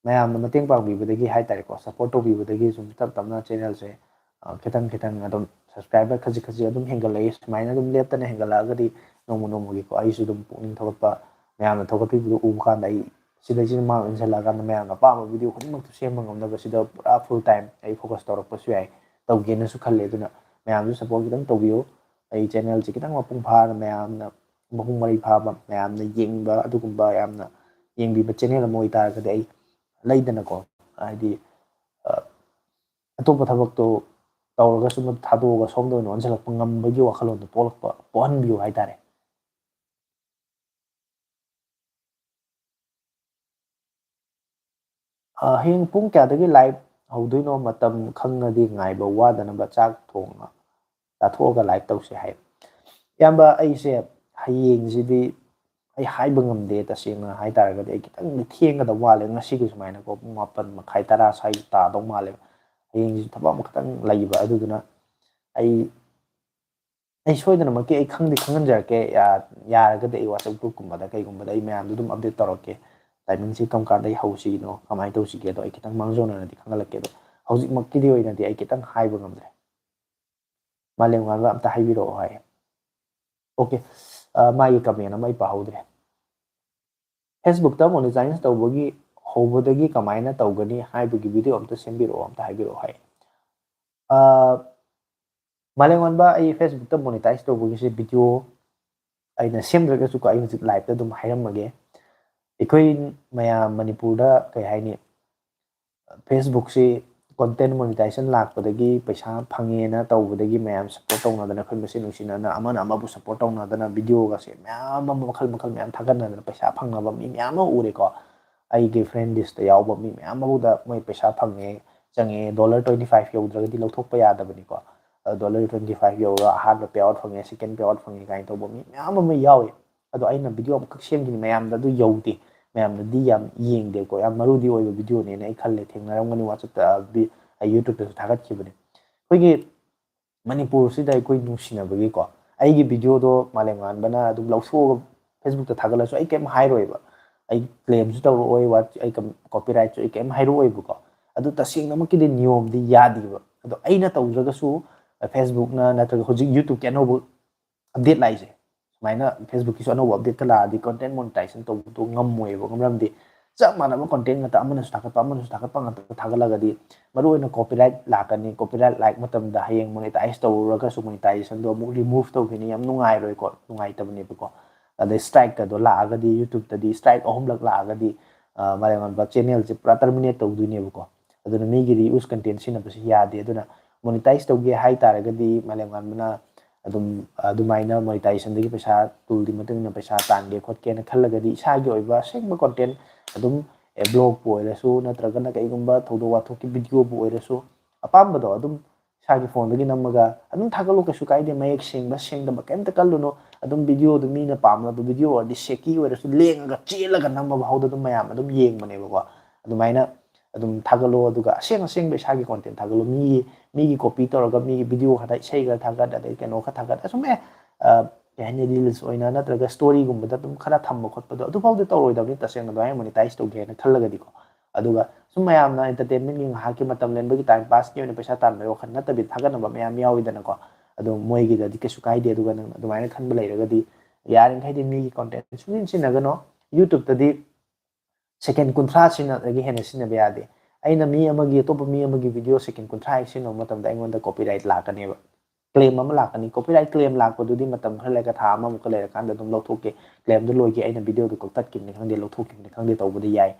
ꯃꯌꯥꯝꯅ ꯃꯇꯦꯡ ꯄꯥꯡꯕꯤꯕꯗꯒꯤ ꯍꯥꯏꯇꯥꯔꯦꯀꯣ, support ꯇꯧꯕꯤꯕꯗꯒꯤ ꯁꯨꯝ ꯇꯞ ꯇꯞꯅ channelꯁꯦ ꯈꯤꯇꯪ ꯈꯤꯇꯪ ꯑꯗꯨꯝ subscriber ꯈꯖꯤꯛ ꯈꯖꯤꯛ ꯑꯗꯨꯝ ꯍꯦꯟꯒꯠꯂꯛꯏ꯫ ꯁꯨꯃꯥꯏꯅ ꯑꯗꯨꯝ ꯂꯦꯞꯇꯅ ꯍꯦꯟꯒꯠꯂꯛꯑꯒꯗꯤ ꯅꯣꯡꯃ ꯅꯣꯡꯃꯒꯤꯀꯣ ꯑꯩꯁꯨ ꯑꯗꯨꯝ ꯄꯨꯛꯅꯤꯡ ꯊꯧꯒꯠꯄ, ꯃꯌꯥꯝꯅ ꯊꯧꯒꯠꯄꯤꯕꯗꯨ ꯎꯕ ꯀꯥꯟꯗ ꯑꯩ ꯁꯤꯗꯩꯁꯤꯅ ꯃꯥꯡ ꯏꯟꯁꯤꯜꯂꯛꯑꯀꯥꯟꯗ ꯃꯌꯥꯝꯅ ꯑꯄꯥꯝꯕ video ꯈꯨꯗꯤꯡꯃꯛꯇꯨ ꯁꯦꯝꯕ ꯉꯝꯅꯕ ꯁꯤꯗ ꯄꯨꯔꯥ full time ꯑꯩ focus ꯇꯧꯔꯛꯄꯁꯨ ꯌꯥꯏ꯫ ꯇꯧꯒꯦꯅꯁꯨ ꯈꯜꯂꯦ꯫ ꯑꯗꯨꯅ ꯃꯌꯥꯝꯁꯨ ꯁꯞꯄꯣꯔꯠ ꯈꯤꯇꯪ ꯇꯧꯕꯤꯌꯨ꯫ ꯑꯩ ꯆꯦꯅꯦꯜꯁꯦ ꯈꯤꯇꯪ ꯃꯄꯨꯡ ꯐꯥꯅ ꯃꯌꯥꯝꯅ, ꯃꯄꯨꯡ ꯃꯔꯩ ꯐꯥꯕ, ꯃꯌꯥꯝꯅ ꯌꯦꯡꯕ ꯑꯗꯨꯒꯨꯝꯕ, ꯌꯥꯝꯅ ꯌꯦꯡꯕꯤꯕ ꯆꯦꯅꯦꯜ ꯑꯃ ꯑꯣꯏꯇꯥꯔꯒꯗꯤ, ꯑꯩ ꯂꯩꯗꯅꯀꯣ, ꯍꯥꯏꯗꯤ, ꯑ, ꯑꯇꯣꯞꯄ ꯊꯕꯛꯇꯣ ꯇꯧꯔꯒꯁꯨ ꯃꯗꯨ ꯊꯥꯗꯣꯛꯑꯒ ꯁꯣꯝꯗ ꯑꯣꯏꯅ ꯑꯣꯟꯁꯤꯜꯂꯛꯄ ꯉꯝꯕꯒꯤ ꯋꯥꯈꯜꯂꯣꯟꯗꯣ ꯄꯣꯛꯂꯛꯄ, ꯄꯣꯛꯍꯟꯕꯤꯌꯨ ꯍꯥꯏꯇꯥꯔꯦ꯫ ꯑ, ꯍꯌꯦꯡ ꯄꯨꯡ ꯀꯌꯥꯗꯒꯤ ꯂꯥꯏꯚ ꯍꯧꯗꯣꯏꯅꯣ? ꯃꯇꯝ ꯈꯪꯉꯗꯤ ꯉꯥꯏꯕ ꯋꯥꯗꯅꯕ ꯆꯥꯛ ꯊꯣꯡꯉ ꯆꯥꯊꯣꯛꯑꯒ ꯂꯥꯏꯚ ꯇꯧꯁꯦ ꯍꯥꯏ꯫ ꯏꯌꯥꯝꯕ, ꯑꯩꯁꯦ ꯍꯌꯦꯡꯁꯤꯗꯤ ꯑꯩ ꯍꯥꯏꯕ ꯉꯝꯗꯦ꯫ ꯇꯁꯦꯡꯅ ꯍꯥꯏ ꯇꯥꯔꯒꯗꯤ ꯑꯩ ꯈꯤꯇꯪꯗꯤ ꯊꯦꯡꯒꯗꯧ ꯃꯥꯜꯂꯦ꯫ ꯉꯁꯤꯒꯤ ꯁꯨꯃꯥꯏꯅꯀꯣ, ꯄꯨꯡ ꯃꯥꯄꯟ ꯃꯈꯥꯏ, ꯇꯔꯥ ꯁ꯭ꯋꯥꯏ ꯇꯥꯗꯧ ꯃꯥꯜꯂꯦꯕ꯫ ꯍꯌꯦꯡꯁꯤ ꯊꯕꯛ ꯑꯃꯈꯛꯇꯪ ꯂꯩꯕ, ꯑꯗꯨꯗꯨꯅ ꯑꯩ, ꯑꯩ ꯁꯣꯏꯗꯅꯃꯛꯀꯤ ꯑꯩ ꯈꯪꯗꯤ ꯈꯪꯍꯟꯖꯔꯛꯀꯦ꯫ ꯌꯥ-, ꯌꯥꯔꯒꯗꯤ ꯑꯩ WhatsApp group ꯀꯨꯝꯕꯗ ꯀꯩꯒꯨꯝꯕꯗ ꯑꯩ ꯃꯌꯥꯝꯗꯣ ꯑꯗꯨꯝ update ꯇꯧꯔꯛꯀꯦ꯫ ꯇꯥꯏꯃꯤꯡꯁꯤ ꯀꯔꯝ ꯀꯥꯟꯗ ꯑꯩ ꯍꯧꯁꯤꯅꯣ, ꯀꯃꯥꯏꯅ ꯇꯧꯁꯤꯒꯦꯗꯣ ꯑꯩ ꯈꯤꯇꯪ ꯃꯥꯡꯖꯧꯅꯅꯗꯤ ꯈꯪꯍꯜꯂꯛꯀꯦ꯫ ꯑꯗꯣ ꯍꯧꯖꯤꯛꯃꯛꯀꯤꯗꯤ ꯑꯣꯏꯅꯗꯤ ꯑꯩ ꯈꯤꯇꯪ ꯍꯥꯏꯕ ꯉꯝꯗ꯭ꯔꯦ꯫ ꯃꯥꯂꯦꯝꯉꯥꯟꯕ ꯑꯝꯇ ꯍꯥꯏꯕꯤꯔꯛꯑꯣ ꯍꯥꯏ꯫ ꯑꯣꯀꯦ, ꯑ, ꯃꯥꯒꯤ comment ꯑꯃ ꯑꯩ ꯄꯥꯍꯧꯗ꯭ꯔꯦ꯫ Facebook-ꯇ monetize ꯇꯧꯕꯒꯤ ꯍꯧꯕꯗꯒꯤ ꯀꯃꯥꯏꯅ ꯇꯧꯒꯅꯤ ꯍꯥꯏꯕꯒꯤ video ꯑꯝꯇ ꯁꯦꯝꯕꯤꯔꯛꯑꯣ, ꯑꯝꯇ ꯍꯥꯏꯕꯤꯔꯛꯑꯣ ꯍꯥꯏ꯫ ꯑ, ꯃꯥꯂꯦꯝꯉꯥꯟꯕ, ꯑꯩ Facebook-ꯇ monetize ꯇꯧꯕꯒꯤꯁꯦ video ꯑꯩꯅ ꯁꯦꯝꯗ꯭ꯔꯒꯁꯨꯀꯣ, ꯑꯩ ꯍꯧꯖꯤꯛ live-ꯇ ꯑꯗꯨꯝ ꯍꯥꯏꯔꯝꯃꯒꯦ꯫ ꯑꯩꯈꯣꯏ ꯃꯌꯥꯝ ꯃꯅꯤꯄꯨꯔꯗ, ꯀꯩ ꯍꯥꯏꯅꯤ, Facebook-ꯁꯤ content monetization ꯂꯥꯛꯄꯗꯒꯤ ꯄꯩꯁꯥ ꯐꯪꯉꯦꯅ ꯇꯧꯕꯗꯒꯤ ꯃꯌꯥꯝ support ꯇꯧꯅꯗꯅ, ꯑꯩꯈꯣꯏ ꯃꯁꯦꯟ ꯅꯨꯡꯁꯤꯅꯗꯅ, ꯑꯃꯅ ꯑꯃꯕꯨ support ꯇꯧꯅꯗꯅ, video-ꯒꯁꯦ ꯃꯌꯥꯝ ꯑꯃ ꯃꯈꯜ ꯃꯈꯜ ꯃꯌꯥꯝ ꯊꯥꯒꯠꯅꯗꯅ ꯄꯩꯁꯥ ꯐꯪꯅꯕ ꯃꯤ ꯃꯌꯥꯝ ꯑꯃ ꯎꯔꯦꯀꯣ꯫ ꯑꯩꯒꯤ friend list-ꯇ ꯌꯥꯎꯕ ꯃꯤ ꯃꯌꯥꯝ ꯑꯃꯗ ꯃꯣꯏ ꯄꯩꯁꯥ ꯐꯪꯉꯦ, ꯆꯪꯉꯦ, dollar twenty five ꯌꯧꯗ꯭ꯔꯒꯗꯤ ꯂꯧꯊꯣꯛꯄ ꯌꯥꯗꯕꯅꯤꯀꯣ꯫ ꯑꯗꯣ dollar twenty five ꯌꯧꯔꯒ ꯑꯍꯥꯟꯕ payout ꯐꯪꯉꯦ, second payout ꯐꯪꯉꯦ ꯀꯥꯏꯅ ꯇꯧꯕ ꯃꯤ ꯃꯌꯥꯝ ꯑꯃ ꯌꯥꯎꯏ꯫ ꯑꯗꯣ ꯑꯩꯅ video ꯑꯃꯈꯛ ꯁꯦꯝꯈꯤꯅꯤ, ꯃꯌꯥꯝꯗ ꯑꯗꯨ ꯌꯧꯗꯦ, ꯃꯌꯥꯝꯅꯗꯤ ꯌꯥꯝ ꯌꯦꯡꯗꯦꯀꯣ꯫ ꯌꯥꯝ ꯃꯔꯨꯗꯤ ꯑꯣꯏꯕ video-ꯅꯦꯅ ꯑꯩ ꯈꯜꯂꯦ, ꯊꯦꯡꯅꯔꯝꯒꯅꯤ WhatsApp-ꯇ, ꯕꯤ-, ꯑꯩ YouTube-ꯇꯁꯨ ꯊꯥꯒꯠꯈꯤꯕꯅꯦ꯫ ꯑꯩꯈꯣꯏꯒꯤ ꯃꯅꯤꯄꯨꯔꯁꯤꯗ ꯑꯩꯈꯣꯏ ꯅꯨꯡꯁꯤꯅꯕꯒꯤꯀꯣ, ꯑꯩꯒꯤ video-ꯗꯣ ꯃꯥꯂꯦꯝꯉꯥꯟꯕꯅ ꯑꯗꯨꯝ ꯂꯧꯊꯣꯛꯑꯒ Facebook-ꯇ ꯊꯥꯒꯠꯂꯁꯨ ꯑꯩ ꯀꯩꯝ ꯍꯥꯏꯔꯣꯏꯕ꯫ ꯑꯩ claim-ꯁꯨ ꯇꯧꯔꯛꯑꯣꯏ, ꯋꯥ-, ꯑꯩ ꯀꯝ-, copyright-ꯁꯨ ꯑꯩ ꯀꯩꯝ ꯍꯥꯏꯔꯛꯑꯣꯏꯕꯀꯣ꯫ ꯑꯗꯨ ꯇꯁꯦꯡꯅꯃꯛꯀꯤꯗꯤ ꯅꯤꯌꯣꯝꯗꯤ ꯌꯥꯗꯦꯕ꯫ ꯑꯗꯣ ꯑꯩꯅ ꯇꯧꯗ꯭ꯔꯒꯁꯨ, Facebook-ꯅ ꯅꯠꯇ꯭ꯔꯒ ꯍꯧꯖꯤꯛ YouTube-ꯀꯤ ꯑꯅꯧꯕ update ꯂꯥꯛꯏꯁꯦ, ꯁꯨꯃꯥꯏꯅ Facebook-ꯀꯤꯁꯨ ꯑꯅꯧꯕ update-ꯀ ꯂꯥꯛꯑꯗꯤ content monetization ꯇꯧꯕꯗꯣ ꯉꯝꯃꯣꯏꯕ꯫ ꯃꯔꯝꯗꯤ ꯆꯞ ꯃꯥꯟꯅꯕ content ꯉꯥꯛꯇ ꯑꯃꯅꯁꯨ ꯊꯥꯒꯠꯄ ꯑꯃꯅꯁꯨ ꯊꯥꯒꯠꯄ ꯉꯥꯛꯇ ꯊꯥꯒꯠꯂꯒꯗꯤ ꯃꯔꯨꯑꯣꯏꯅ copyright ꯂꯥꯛꯀꯅꯤ꯫ Copyright ꯂꯥꯛꯄ ꯃꯇꯝꯗ ꯍꯌꯦꯡ monetize ꯇꯧꯔꯨꯔꯒꯁꯨ monetizationꯗꯣ ꯑꯃꯨꯛ remove ꯇꯧꯈꯤꯅꯤ, ꯌꯥꯝ ꯅꯨꯡꯉꯥꯏꯔꯣꯏꯀꯣ, ꯅꯨꯡꯉꯥꯏꯇꯕꯅꯦꯕꯀꯣ꯫ ꯑꯗꯩ strikeꯀꯗꯣ ꯂꯥꯛꯑꯒꯗꯤ YouTubeꯇꯗꯤ strike ꯑꯍꯨꯝꯂꯛ ꯂꯥꯛꯑꯒꯗꯤ ꯃꯥꯂꯦꯝꯉꯥꯟꯕ channelꯁꯦ ꯄꯨꯔꯥ terminate ꯇꯧꯗꯣꯏꯅꯦꯕꯀꯣ꯫ ꯑꯗꯨꯅ ꯃꯤꯒꯤ reuse content ꯁꯤꯖꯤꯟꯅꯕꯁꯤ ꯌꯥꯗꯦ꯫ ꯑꯗꯨꯅ monetize ꯇꯧꯒꯦ ꯍꯥꯏ ꯇꯥꯔꯒꯗꯤ ꯃꯥꯂꯦꯝꯉꯥꯟꯕꯅ ꯑꯗꯨꯝ ꯑꯗꯨꯃꯥꯏꯅ monetizationꯗꯒꯤ ꯄꯩꯁꯥ toolꯗꯤ ꯃꯇꯨꯡ ꯏꯟꯅ ꯄꯩꯁꯥ ꯇꯥꯟꯒꯦ ꯈꯣꯠꯀꯦꯅ ꯈꯜꯂꯒꯗꯤ ꯏꯁꯥꯒꯤ ꯑꯣꯏꯕ ꯑꯁꯦꯡꯕ content ꯑꯗꯨꯝ blogꯄꯨ ꯑꯣꯏꯔꯁꯨ ꯅꯠꯇ꯭ꯔꯒꯅ ꯀꯩꯒꯨꯝꯕ ꯊꯧꯗꯣꯛ ꯋꯥꯊꯣꯛꯀꯤ videoꯕꯨ ꯑꯣꯏꯔꯁꯨ ꯑꯄꯥꯝꯕꯗꯣ ꯑꯗꯨꯝ ꯏꯁꯥꯒꯤ phoneꯗꯒꯤ ꯅꯝꯃꯒ ꯑꯗꯨꯝ ꯊꯥꯒꯠꯂꯨ, ꯀꯩꯁꯨ ꯀꯥꯏꯗꯦ꯫ ꯃꯌꯦꯛ ꯁꯦꯡꯕ ꯁꯦꯡꯗꯕ ꯀꯩꯝꯇ ꯈꯜꯂꯨꯅꯨ꯫ ꯑꯗꯨꯝ videoꯗꯨ ꯃꯤꯅ ꯄꯥꯝꯅꯕ video ꯑꯣꯏꯔꯗꯤ shaky ꯑꯣꯏꯔꯁꯨ ꯂꯦꯡꯉꯒ ꯆꯦꯜꯂꯒ ꯅꯝꯃ ꯐꯥꯎꯗ ꯑꯗꯨꯝ ꯃꯌꯥꯝ ꯑꯗꯨꯝ ꯌꯦꯡꯕꯅꯦꯕꯀꯣ꯫ ꯑꯗꯨꯃꯥꯏꯅ ꯑꯗꯨꯝ ꯊꯥꯒꯠꯂꯣ, ꯑꯗꯨꯒ ꯑꯁꯦꯡ ꯑꯁꯦꯡꯕ ꯏꯁꯥꯒꯤ content ꯊꯥꯒꯠꯂꯣ꯫ ꯃꯤꯒꯤ ꯃꯤꯒꯤ copy ꯇꯧꯔꯒ ꯃꯤꯒꯤ video ꯈꯔ, ꯏꯁꯩ ꯈꯔ ꯊꯥꯒꯠ, ꯑꯗꯩ ꯀꯩꯅꯣ ꯈꯔ ꯊꯥꯒꯠ, ꯑꯁꯨꯝ ꯑꯦ ꯀꯩ ꯍꯥꯏꯅꯤ, reels ꯑꯣꯏꯅ ꯅꯠꯇ꯭ꯔꯒ storyꯒꯨꯝꯕꯗ ꯑꯗꯨꯝ ꯈꯔ ꯊꯝꯕ ꯈꯣꯠꯄꯗꯣ ꯑꯗꯨꯐꯥꯎꯗꯤ ꯇꯧꯔꯣꯏꯗꯕꯅꯤ꯫ ꯇꯁꯦꯡꯅ ꯑꯗꯨꯃꯥꯏꯅ monetize ꯇꯧꯒꯦ ꯍꯥꯏꯅ ꯈꯜꯂꯒꯗꯤꯀꯣ꯫ ꯑꯗꯨꯒ ꯁꯨꯝ ꯃꯌꯥꯝꯅ entertainmentꯀꯤ ꯉꯥꯏꯍꯥꯛꯀꯤ ꯃꯇꯝ ꯂꯦꯟꯕꯒꯤ time passꯀꯤ ꯑꯣꯏꯅ ꯄꯩꯁꯥ ꯇꯥꯟꯕꯒꯤ ꯋꯥꯈꯜ ꯅꯠꯇꯕꯤ ꯊꯥꯒꯠꯅꯕ ꯃꯌꯥꯝ ꯌꯥꯎꯋꯤꯗꯅꯀꯣ꯫ ꯑꯗꯣ ꯃꯣꯏꯒꯤꯗꯗꯤ ꯀꯩꯁꯨ ꯀꯥꯏꯗꯦ꯫ ꯑꯗꯨꯒ ꯅꯪ ꯑꯗꯨꯃꯥꯏꯅ ꯈꯟꯕ ꯂꯩꯔꯒꯗꯤ ꯌꯥꯔꯤꯃꯈꯩꯗꯤ ꯃꯤꯒꯤ content ꯁꯨꯡꯁꯤꯟ ꯁꯤꯟꯅꯒꯅꯣ꯫ YouTubeꯇꯗꯤ second ꯀꯨꯟꯊ꯭ꯔꯥ ꯁꯤꯖꯤꯟꯅꯗꯒꯤ ꯍꯦꯟꯅ ꯁꯤꯖꯤꯟꯅꯕ ꯌꯥꯗꯦ꯫ ꯑꯩꯅ ꯃꯤ ꯑꯃꯒꯤ, ꯑꯇꯣꯞꯄ ꯃꯤ ꯑꯃꯒꯤ video second ꯀꯨꯟꯊ꯭ꯔꯥ ꯍꯦꯛ ꯁꯤꯖꯤꯟꯅꯕ ꯃꯇꯝꯗ ꯑꯩꯉꯣꯟꯗ copyright ꯂꯥꯛꯀꯅꯦꯕ꯫ Claim ꯑꯃ ꯂꯥꯛꯀꯅꯤ꯫ Copyright claim ꯂꯥꯛꯄꯗꯨꯗꯤ ꯃꯇꯝ ꯈꯔ ꯂꯩꯔꯒ, ꯊꯥ ꯑꯃꯃꯨꯛꯀ ꯂꯩꯔꯀꯥꯟꯗ ꯑꯗꯨꯝ ꯂꯧꯊꯣꯛꯀꯦ, claimꯗꯨ ꯂꯣꯏꯒꯦ, ꯑꯩꯅ videoꯗꯨ ꯀꯛꯊꯠꯈꯤꯕꯅꯤ ꯈꯪꯗꯦ, ꯂꯧꯊꯣꯛꯈꯤꯕꯅꯤ ꯈꯪꯗꯦ, ꯇꯧꯕꯗꯤ ꯌꯥꯏ꯫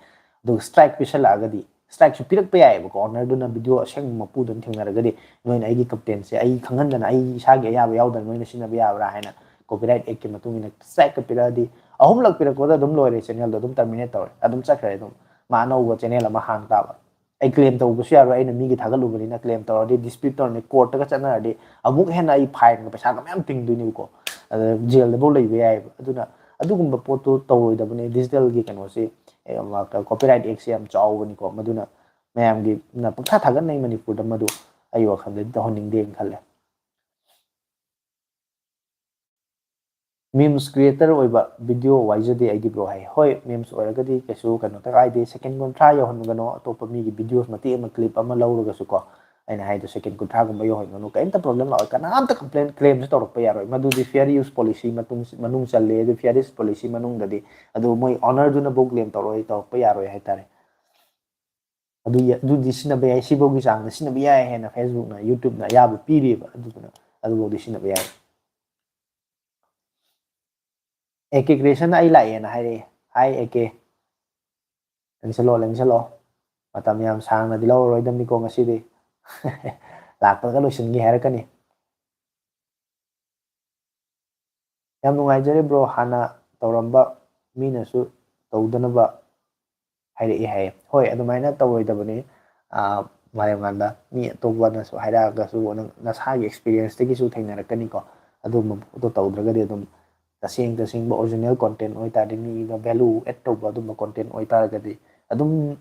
ꯑꯗꯨꯒ strike ꯄꯤꯁꯜꯂꯛꯑꯒꯗꯤ, strikeꯁꯨ ꯄꯤꯔꯛꯄ ꯌꯥꯏꯑꯕꯀꯣ, ownerꯗꯨꯅ video ꯑꯁꯦꯡꯕ ꯃꯄꯨꯗꯨꯅ ꯊꯦꯡꯅꯔꯒꯗꯤ, ꯅꯣꯏꯅ ꯑꯩꯒꯤ contentꯁꯦ ꯑꯩ ꯈꯪꯍꯟꯗꯅ, ꯑꯩ ꯏꯁꯥꯒꯤ ꯑꯌꯥꯕ ꯌꯥꯎꯗꯅ ꯅꯣꯏꯅ ꯁꯤꯖꯤꯟꯅꯕ ꯌꯥꯕ꯭ꯔꯥ ꯍꯥꯏꯅ copyright actꯀꯤ ꯃꯇꯨꯡ ꯏꯟꯅ strikeꯀ ꯄꯤꯔꯛꯑꯗꯤ, ꯑꯍꯨꯝꯂꯛ ꯄꯤꯔꯛꯄꯗ ꯑꯗꯨꯝ ꯂꯣꯏꯔꯦ, channelꯗꯣ ꯑꯗꯨꯝ terminate ꯇꯧꯔꯦ, ꯑꯗꯨꯝ ꯆꯠꯈ꯭ꯔꯦ꯫ ꯑꯗꯨꯝ ꯃꯥ ꯑꯅꯧꯕ channel ꯑꯃ ꯍꯥꯡ ꯇꯥꯕ꯫ ꯑꯩ claim ꯇꯧꯕꯁꯨ ꯌꯥꯔꯣꯏ, ꯑꯩꯅ ꯃꯤꯒꯤ ꯊꯥꯒꯠꯂꯨꯕꯅꯤꯅ꯫ Claim ꯇꯧꯔꯗꯤ dispute ꯇꯧꯔꯅꯤ, courtꯇꯒ ꯆꯠꯅꯔꯗꯤ ꯑꯃꯨꯛ ꯍꯦꯟꯅ ꯑꯩ fineꯒ ꯄꯩꯁꯥꯒ ꯃꯌꯥꯝ ꯇꯤꯡꯗꯣꯏꯅꯦꯕꯀꯣ꯫ ꯑꯗ jailꯗꯐꯥꯎ ꯂꯩꯕ ꯌꯥꯏꯑꯕ꯫ ꯑꯗꯨꯅ ꯑꯗꯨꯒꯨꯝꯕ ꯄꯣꯠꯇꯨ ꯇꯧꯔꯣꯏꯗꯕꯅꯤ꯫ Digitalꯒꯤ ꯀꯩꯅꯣꯁꯤ, ꯑꯦ, ꯃꯥ-, copyright actꯁꯦ ꯌꯥꯝ ꯆꯥꯎꯕꯅꯤꯀꯣ꯫ ꯃꯗꯨꯅ ꯃꯌꯥꯝꯒꯤ ꯅ ꯄꯪꯊꯥ ꯊꯥꯒꯠꯅꯩ ꯃꯅꯤꯄꯨꯔꯗ, ꯃꯗꯨ ꯑꯩ ꯋꯥꯈꯜꯗꯗꯤ ꯇꯧꯍꯟꯅꯤꯡꯗꯦꯅ ꯈꯜꯂꯦ꯫ Memes creator ꯑꯣꯏꯕ video ꯋꯥꯏꯖꯗꯦ ꯑꯩꯒꯤ bro ꯍꯥꯏ꯫ ꯍꯣꯏ, memes ꯑꯣꯏꯔꯒꯗꯤ ꯀꯩꯁꯨ ꯀꯩꯅꯣ ꯀꯥꯏꯗꯦ, second ꯀꯨꯟꯊ꯭ꯔꯥ ꯌꯧꯍꯟꯒꯅꯣ꯫ ꯑꯇꯣꯞꯄ ꯃꯤꯒꯤ videos ꯃꯇꯦꯛ ꯑꯃ, clip ꯑꯃ ꯂꯧꯔꯒꯁꯨꯀꯣ, ꯑꯩꯅ ꯍꯥꯏꯗꯣ second ꯀꯨꯟꯊ꯭ꯔꯥꯒꯨꯝꯕ ꯌꯧꯍꯟꯒꯅꯨ, ꯀꯔꯤꯝꯇ problem ꯂꯥꯛꯑꯣꯏ, ꯀꯅꯥꯝꯇ complain claimꯁꯨ ꯇꯧꯔꯛꯄ ꯌꯥꯔꯣꯏ꯫ ꯃꯗꯨꯗꯤ fair use policy ꯃꯇꯨꯡ, ꯃꯅꯨꯡ ꯆꯜꯂꯦ꯫ ꯑꯗꯨ fair use policy ꯃꯅꯨꯡꯗꯗꯤ ꯑꯗꯨ ꯃꯣꯏ ownerꯗꯨꯅꯕꯨ claim ꯇꯧꯔꯛꯑꯣꯏ, ꯇꯧꯔꯛꯄ ꯌꯥꯔꯣꯏ ꯍꯥꯏꯇꯥꯔꯦ꯫ ꯑꯗꯨ ꯌ-, ꯑꯗꯨꯗꯤ ꯁꯤꯖꯤꯟꯅꯕ ꯌꯥꯏ, ꯁꯤꯐꯧꯒꯤ ꯆꯥꯡꯗ ꯁꯤꯖꯤꯟꯅꯕ ꯌꯥꯏ ꯍꯥꯏꯅ Facebookꯅ, YouTubeꯅ ꯑꯌꯥꯕ ꯄꯤꯔꯤꯕ, ꯑꯗꯨꯗꯨꯅ ꯑꯗꯨꯐꯧꯗꯤ ꯁꯤꯖꯤꯟꯅꯕ ꯌꯥꯏ꯫ ꯑꯦ ꯀꯦ ꯀ꯭ꯔꯤꯌꯦꯁꯟꯅ ꯑꯩ ꯂꯥꯛꯑꯦꯅ ꯍꯥꯏꯔꯛꯑꯦ꯫ ꯍꯥꯏ ꯑꯦ ꯀꯦ꯫ ꯂꯦꯡꯁꯜꯂꯣ, ꯂꯦꯡꯁꯜꯂꯣ꯫ ꯃꯇꯝ ꯌꯥꯝ ꯁꯥꯡꯅꯗꯤ ꯂꯧꯔꯔꯣꯏꯗꯕꯅꯤꯀꯣ ꯉꯁꯤꯗꯤ꯫ ꯂꯥꯛꯄꯒ ꯂꯣꯏꯁꯤꯟꯒꯦ ꯍꯥꯏꯔꯛꯀꯅꯤ꯫ ꯌꯥꯝ ꯅꯨꯡꯉꯥꯏꯖꯔꯦ bro, ꯍꯥꯟꯅ ꯇꯧꯔꯝꯕ ꯃꯤꯅꯁꯨ ꯇꯧꯗꯅꯕ ꯍꯥꯏꯔꯛꯏ ꯍꯥꯏꯌꯦ꯫ ꯍꯣꯏ, ꯑꯗꯨꯃꯥꯏꯅ ꯇꯧꯔꯣꯏꯗꯕꯅꯤ꯫ ꯑꯥ, ꯃꯥꯂꯦꯝꯉꯥꯟꯕ, ꯃꯤ ꯑꯇꯣꯞꯄꯅꯁꯨ ꯍꯥꯏꯔꯛꯑꯒꯁꯨ ꯅꯪ ꯅꯁꯥꯒꯤ experienceꯇꯒꯤꯁꯨ ꯊꯦꯡꯅꯔꯛꯀꯅꯤꯀꯣ꯫ ꯑꯗꯨꯒꯨꯝꯕ ꯄꯣꯠꯇꯣ ꯇꯧꯗ꯭ꯔꯒꯗꯤ ꯑꯗꯨꯝ ꯇꯁꯦꯡ ꯇꯁꯦꯡꯕ original content ꯑꯣꯏꯇꯥꯔꯗꯤ, ꯃꯤꯗ value add ꯇꯧꯕ ꯑꯗꯨꯝꯕ content ꯑꯣꯏꯇꯥꯔꯒꯗꯤ ꯑꯗꯨꯝ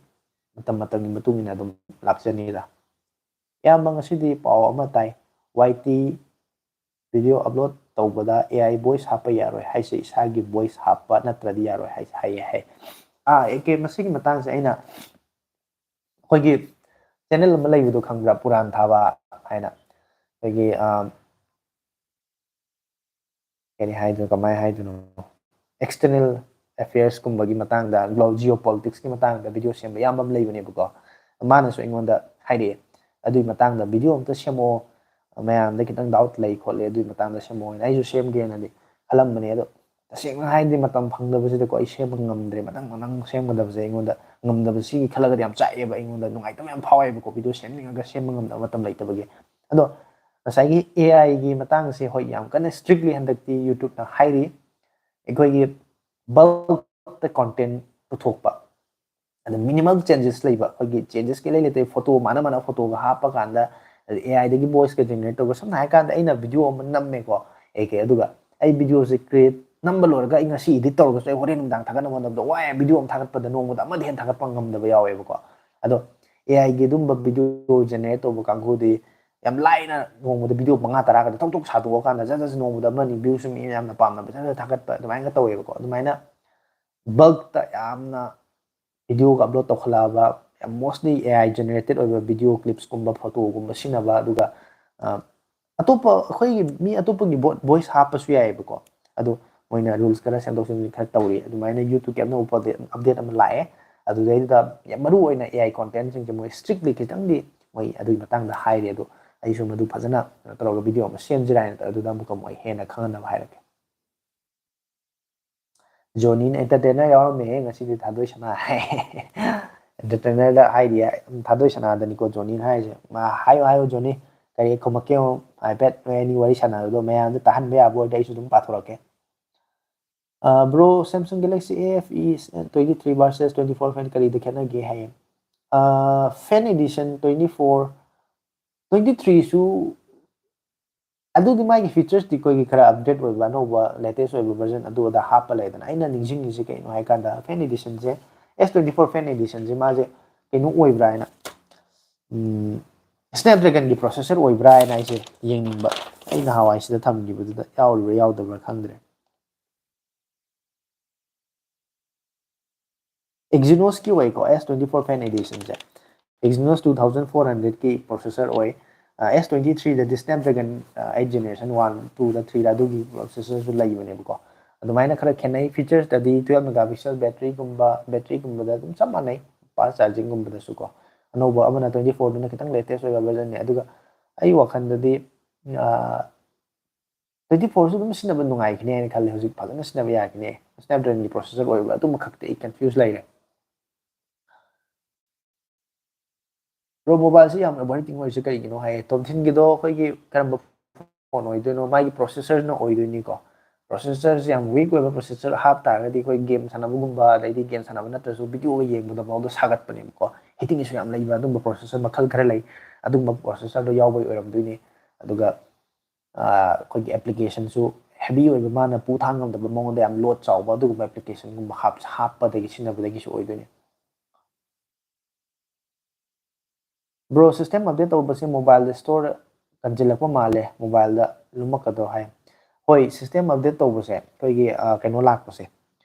ꯃꯇꯝ ꯃꯇꯝꯒꯤ ꯃꯇꯨꯡ ꯏꯟꯅ ꯑꯗꯨꯝ ꯂꯥꯛꯆꯅꯤꯗ꯫ ꯏꯌꯥꯝꯕ, ꯉꯁꯤꯗꯤ ꯄꯥꯎ ꯑꯃ ꯇꯥꯏ, ꯋꯥꯏ ꯇꯤ video upload ꯇꯧꯕꯗ A I voice ꯍꯥꯞꯄ ꯌꯥꯔꯣꯏ ꯍꯥꯏꯁꯦ, ꯏꯁꯥꯒꯤ voice ꯍꯥꯞꯄ ꯅꯠꯇ꯭ꯔꯗꯤ ꯌꯥꯔꯣꯏ ꯍꯥꯏꯁꯦ ꯍꯥꯏꯌꯦ ꯍꯥꯏ꯫ ꯑꯥ, ꯑꯦ ꯀꯦ, ꯃꯁꯤꯒꯤ ꯃꯇꯥꯡꯁꯦ ꯑꯩꯅ, ꯑꯩꯈꯣꯏꯒꯤ channel ꯑꯃ ꯂꯩꯕꯗꯣ ꯈꯪꯕ꯭ꯔꯥ, ꯄꯨꯔꯥꯟ ꯊꯥꯕ ꯍꯥꯏꯅ? ꯑꯩꯈꯣꯏꯒꯤ, ꯑꯥ, ꯀꯔꯤ ꯍꯥꯏꯗꯣꯏꯅꯣ, ꯀꯃꯥꯏꯅ ꯍꯥꯏꯗꯣꯏꯅꯣ, external affairsꯀꯨꯝꯕꯒꯤ ꯃꯇꯥꯡꯗ, glo-, geopoliticsꯀꯤ ꯃꯇꯥꯡꯗ video ꯁꯦꯝꯕ ꯏꯌꯥꯝꯕ ꯑꯃ ꯂꯩꯕꯅꯦꯕꯀꯣ꯫ ꯃꯥꯅꯁꯨ ꯑꯩꯉꯣꯟꯗ ꯍꯥꯏꯔꯛꯑꯦ, "ꯑꯗꯨꯒꯤ ꯃꯇꯥꯡꯗ video ꯑꯝꯇ ꯁꯦꯝꯃꯛꯑꯣ, ꯃꯌꯥꯝꯗ ꯈꯤꯇꯪ doubt ꯂꯩ ꯈꯣꯠꯂꯦ, ꯑꯗꯨꯒꯤ ꯃꯇꯥꯡꯗ ꯁꯦꯝꯃꯛꯑꯣꯅ"꯫ ꯑꯩꯁꯨ ꯁꯦꯝꯒꯦꯅꯗꯤ ꯈꯜꯂꯝꯕꯅꯦ, ꯑꯗꯣ ꯇꯁꯦꯡꯅ ꯍꯥꯏꯔꯗꯤ ꯃꯇꯝ ꯐꯪꯗꯕꯁꯤꯗꯀꯣ ꯑꯩ ꯁꯦꯝꯕ ꯉꯝꯗ꯭ꯔꯦ꯫ ꯃꯊꯪ ꯃꯊꯪ ꯁꯦꯝꯒꯗꯕꯁꯦ ꯑꯩꯉꯣꯟꯗ ꯉꯝꯗꯕꯁꯤꯒꯤ ꯈꯜꯂꯒꯗꯤ ꯌꯥꯝ ꯆꯥꯛꯑꯦꯕ, ꯑꯩꯉꯣꯟꯗ ꯅꯨꯡꯉꯥꯏꯇꯕ ꯌꯥꯝ ꯐꯥꯎꯋꯦꯕꯀꯣ, video ꯁꯦꯝꯅꯤꯡꯉꯒ ꯁꯦꯝꯕ ꯉꯝꯗꯕ ꯃꯇꯝ ꯂꯩꯇꯕꯒꯤ꯫ ꯑꯗꯣ ꯉꯁꯥꯏꯒꯤ A Iꯒꯤ ꯃꯇꯥꯡꯁꯦ, ꯍꯣꯏ, ꯌꯥꯝ ꯀꯟꯅ strictly ꯍꯟꯗꯛꯇꯤ YouTubeꯅ ꯍꯥꯏꯔꯤ, ꯑꯩꯈꯣꯏꯒꯤ bulkꯇ content ꯄꯨꯊꯣꯛꯄ, ꯑꯗ minimal changes ꯂꯩꯕ, ꯑꯩꯈꯣꯏꯒꯤ changes ꯀꯩ ꯂꯩ ꯂꯩꯇꯦ, photo ꯃꯥꯅ ꯃꯥꯅ photoꯒ ꯍꯥꯞꯄ ꯀꯥꯟꯗ, ꯑꯗ A Iꯗꯒꯤ voiceꯀ generate ꯇꯧꯕ꯫ ꯁꯝꯅ ꯍꯥꯏꯔ ꯀꯥꯟꯗ ꯑꯩꯅ video ꯑꯃ ꯅꯝꯃꯦꯀꯣ, ꯑꯦ ꯀꯦ, ꯑꯗꯨꯒ ꯑꯩ videoꯁꯦ create, ꯅꯝꯕ ꯂꯣꯏꯔꯒ ꯑꯩ ꯉꯁꯤ edit ꯇꯧꯔꯒꯁꯨ ꯑꯩ ꯍꯣꯔꯦꯟ ꯅꯨꯡꯗꯥꯡ ꯊꯥꯒꯠꯅꯕ ꯍꯣꯠꯅꯕꯗ ꯋꯥꯏ, video ꯑꯃ ꯊꯥꯒꯠꯄꯗ ꯅꯣꯡꯃꯗ ꯑꯃꯗ ꯍꯦꯟꯅ ꯊꯥꯒꯠꯄ ꯉꯝꯗꯕ ꯌꯥꯎꯋꯦꯕꯀꯣ꯫ ꯑꯗꯣ A Iꯒꯤ ꯑꯗꯨꯝꯕ video generate ꯇꯧꯕ ꯀꯥꯡꯕꯨꯗꯤ ꯌꯥꯝ ꯂꯥꯏꯅ ꯅꯣꯡꯃꯗ video ꯃꯉꯥ ꯇꯔꯥꯒꯗꯤ ꯊꯣꯛ ꯊꯣꯛ ꯁꯥꯗꯣꯛꯑꯀꯥꯟꯗ ꯖꯠ ꯖꯠ ꯅꯣꯡꯃꯗ ꯑꯃꯅꯤ viewꯁꯨ ꯃꯤ ꯌꯥꯝꯅ ꯄꯥꯝꯅꯕ ꯖꯠ ꯖꯠ ꯊꯥꯒꯠꯄ ꯑꯗꯨꯃꯥꯏꯅꯒ ꯇꯧꯋꯦꯕꯀꯣ꯫ ꯑꯗꯨꯃꯥꯏꯅ bulkꯇ ꯌꯥꯝꯅ videoꯒ upload ꯇꯧꯈꯠꯂꯛꯑꯕ ꯌꯥꯝ mostly A I generated ꯑꯣꯏꯕ video clipsꯀꯨꯝꯕ, photoꯒꯨꯝꯕ ꯁꯤꯖꯤꯟꯅꯕ, ꯑꯗꯨꯒ ꯑ, ꯑꯇꯣꯞꯄ ꯑꯩꯈꯣꯏꯒꯤ ꯃꯤ ꯑꯇꯣꯞꯄꯒꯤ voice ꯍꯥꯞꯄꯁꯨ ꯌꯥꯏꯑꯕꯀꯣ꯫ ꯑꯗꯣ ꯃꯣꯏꯅ rules ꯈꯔ ꯁꯦꯝꯗꯣꯛ ꯁꯦꯝꯖꯤꯟ ꯈꯔ ꯇꯧꯔꯤ꯫ ꯑꯗꯨꯃꯥꯏꯅ YouTubeꯀꯤ ꯑꯅꯧꯕ update ꯑꯃ ꯂꯥꯛꯑꯦ꯫ ꯑꯗꯨꯗꯩꯗꯨꯗ ꯌꯥꯝ ꯃꯔꯨ ꯑꯣꯏꯅ A I contentꯁꯤꯡꯁꯦ ꯃꯣꯏ strictly ꯈꯤꯇꯪꯗꯤ ꯃꯣꯏ ꯑꯗꯨꯒꯤ ꯃꯇꯥꯡꯗ ꯍꯥꯏꯔꯤ꯫ ꯑꯗꯣ ꯑꯩꯁꯨ ꯃꯗꯨ ꯐꯖꯅ ꯀꯩꯅꯣ ꯇꯧꯔꯒ video ꯑꯃ ꯁꯦꯝꯁꯤꯔꯥ ꯍꯥꯏꯅ ꯇꯧ-, ꯑꯗꯨꯗ ꯑꯃꯨꯛꯀ ꯑꯃꯨꯛ ꯑꯩ ꯍꯦꯟꯅ ꯈꯪꯍꯟꯅꯕ ꯍꯥꯏꯔꯛꯀꯦ꯫ ꯖꯣꯅꯤꯅ entertainer ꯌꯥꯎꯔꯝꯃꯦꯍꯦ ꯉꯁꯤꯗꯤ, ꯊꯥꯗꯣꯏ ꯁꯅꯥ ꯍꯥꯏ꯫ Entertainerꯗ ꯍꯥꯏꯔꯤ, ꯊꯥꯗꯣꯏ ꯁꯅꯥꯗꯅꯤꯀꯣ ꯖꯣꯅꯤꯅ ꯍꯥꯏꯔꯤꯁꯦ꯫ ꯃꯥ ꯍꯥꯏꯌꯨ, ꯍꯥꯏꯌꯨ ꯖꯣꯅꯤ, ꯀꯔꯤ ꯈꯨꯝꯃꯛꯀꯦ ꯌꯦꯡꯉꯨ꯫ ꯍꯥꯏꯐꯦꯠ ꯅꯣꯏ ꯑꯅꯤ ꯋꯥꯔꯤ ꯁꯥꯟꯅꯕꯗꯣ ꯃꯌꯥꯝꯗ ꯇꯥꯍꯟꯕ ꯌꯥꯕ ꯑꯣꯏꯔꯗꯤ ꯑꯩꯁꯨ ꯑꯗꯨꯝ ꯄꯥꯊꯣꯔꯛꯀꯦ꯫ ꯑ, bro, Samsung Galaxy A F E twenty three versus twenty four fan ꯀꯔꯤꯗ ꯈꯦꯠꯅꯒꯦ ꯍꯥꯏꯌꯦ꯫ ꯑ, fan edition twenty four, twenty threeꯁꯨ ꯑꯗꯨꯗꯤ ꯃꯥꯒꯤ featuresꯇꯤ ꯑꯩꯈꯣꯏꯒꯤ ꯈꯔ update ꯑꯣꯏꯕ, ꯑꯅꯧꯕ latest ꯑꯣꯏꯕ version ꯑꯗꯨ ꯑꯗꯥ ꯍꯥꯞꯄ ꯂꯩꯗꯅ꯫ ꯑꯩꯅ ꯅꯤꯡꯁꯤꯡꯉꯤꯁꯦ ꯀꯩꯅꯣ ꯍꯥꯏꯀꯥꯟꯗ, fan editionꯁꯦ, S twenty four fan editionꯁꯦ ꯃꯥꯁꯦ ꯀꯩꯅꯣ ꯑꯣꯏꯕ꯭ꯔꯥ ꯍꯥꯏꯅ, ꯎꯝ, Snapdragonꯒꯤ processor ꯑꯣꯏꯕ꯭ꯔꯥ ꯍꯥꯏꯅ ꯑꯩꯁꯦ ꯌꯦꯡꯅꯤꯡꯕ꯫ ꯑꯩ ꯅꯍꯥꯟꯋꯥꯏ ꯁꯤꯗ ꯊꯝꯈꯤꯕꯗꯨꯗ ꯌꯥꯎꯔꯤꯕ꯭ꯔꯥ ꯌꯥꯎꯗꯕ꯭ꯔꯥ ꯈꯪꯗ꯭ꯔꯦ꯫ Exynosꯀꯤ ꯑꯣꯏꯀꯣ, S twenty four fan editionꯁꯦ꯫ Exynos two thousand four hundredꯀꯤ processor ꯑꯣꯏ꯫ ꯑ, S twenty threeꯗ Snapdragon, ꯑ, eight generation one, twoꯗ, threeꯗ ꯑꯗꯨꯒꯤ processorꯁꯨ ꯂꯩꯕꯅꯦꯕꯀꯣ꯫ ꯑꯗꯨꯃꯥꯏꯅ ꯈꯔ ꯈꯦꯠꯅꯩ꯫ Featuresꯇꯗꯤ twelve megapixel batteryꯒꯨꯝꯕ, batteryꯒꯨꯝꯕꯗ ꯑꯗꯨꯝ ꯆꯞ ꯃꯥꯟꯅꯩ, fast chargingꯒꯨꯝꯕꯗꯁꯨ ꯀꯣ꯫ ꯑꯅꯧꯕ ꯑꯃꯅ twenty fourꯗꯨꯅ ꯈꯤꯇꯪ latest ꯑꯣꯏꯕ versionꯅꯦ꯫ ꯑꯗꯨꯒ ꯑꯩ ꯋꯥꯈꯜꯗꯗꯤ, ꯑ, twenty fourꯁꯨ ꯑꯗꯨꯝ ꯁꯤꯖꯤꯟꯅꯕ ꯅꯨꯡꯉꯥꯏꯈꯤꯅꯤ ꯍꯥꯏꯅ ꯈꯜꯂꯦ꯫ ꯍꯧꯖꯤꯛ ꯐꯖꯅ ꯁꯤꯖꯤꯟꯅꯕ ꯌꯥꯈꯤꯅꯤ꯫ Snapdragonꯒꯤ processor ꯑꯣꯏꯕ ꯑꯗꯨꯃꯈꯛꯇ ꯑꯩ confuse ꯂꯩꯔꯦ꯫ Bro, mobileꯁꯤ ꯌꯥꯝ overheating ꯑꯣꯏꯔꯤꯁꯦ ꯀꯔꯤꯒꯤꯅꯣ ꯍꯥꯏꯌꯦ꯫ ꯇꯣꯝꯊꯤꯟꯒꯤꯗꯣ ꯑꯩꯈꯣꯏꯒꯤ ꯀꯔꯝꯕ phone ꯑꯣꯏꯗꯣꯏꯅꯣ? ꯃꯥꯒꯤ processorꯅ ꯑꯣꯏꯗꯣꯏꯅꯤꯀꯣ꯫ Processorꯁꯦ ꯌꯥꯝ weak ꯑꯣꯏꯕ processor ꯍꯥꯞ ꯇꯥꯔꯒꯗꯤ ꯑꯩꯈꯣꯏ game ꯁꯥꯟꯅꯕꯒꯨꯝꯕ, ꯑꯗꯩꯗꯤ game ꯁꯥꯟꯅꯕ ꯅꯠꯇ꯭ꯔꯁꯨ videoꯒ ꯌꯦꯡꯕꯗ ꯐꯥꯎꯗ ꯁꯥꯒꯠꯄꯅꯦꯕꯀꯣ꯫ Heating issue ꯌꯥꯝ ꯂꯩꯕ ꯑꯗꯨꯝꯕ processor ꯃꯈꯜ ꯈꯔ ꯂꯩ꯫ ꯑꯗꯨꯒꯨꯝꯕ processorꯗꯣ ꯌꯥꯎꯕꯒꯤ ꯑꯣꯏꯔꯝꯗꯣꯏꯅꯤ꯫ ꯑꯗꯨꯒ, ꯑ, ꯑꯩꯈꯣꯏꯒꯤ applicationꯁꯨ heavy ꯑꯣꯏꯕ, ꯃꯥꯅ ꯄꯨ ꯊꯥꯡ ꯉꯝꯗꯕ ꯃꯑꯣꯡꯗ ꯌꯥꯝ load ꯆꯥꯎꯕ ꯑꯗꯨꯒꯨꯝꯕ applicationꯒꯨꯝꯕ ꯍꯥꯞ-, ꯍꯥꯞꯄꯗꯒꯤ, ꯁꯤꯖꯤꯟꯅꯕꯗꯒꯤꯁꯨ ꯑꯣꯏꯗꯣꯏꯅꯤ꯫ Bro, system update ꯇꯧꯕꯁꯦ mobile store ꯀꯟꯁꯤꯜꯂꯛꯄ ꯃꯥꯜꯂꯦ, mobileꯗ ꯂꯨꯝꯃꯛꯀꯗ꯭ꯔꯣ ꯍꯥꯏ꯫ ꯍꯣꯏ, system update ꯇꯧꯕꯁꯦ ꯑꯩꯈꯣꯏꯒꯤ, ꯑ, ꯀꯩꯅꯣ ꯂꯥꯛꯄꯁꯦ,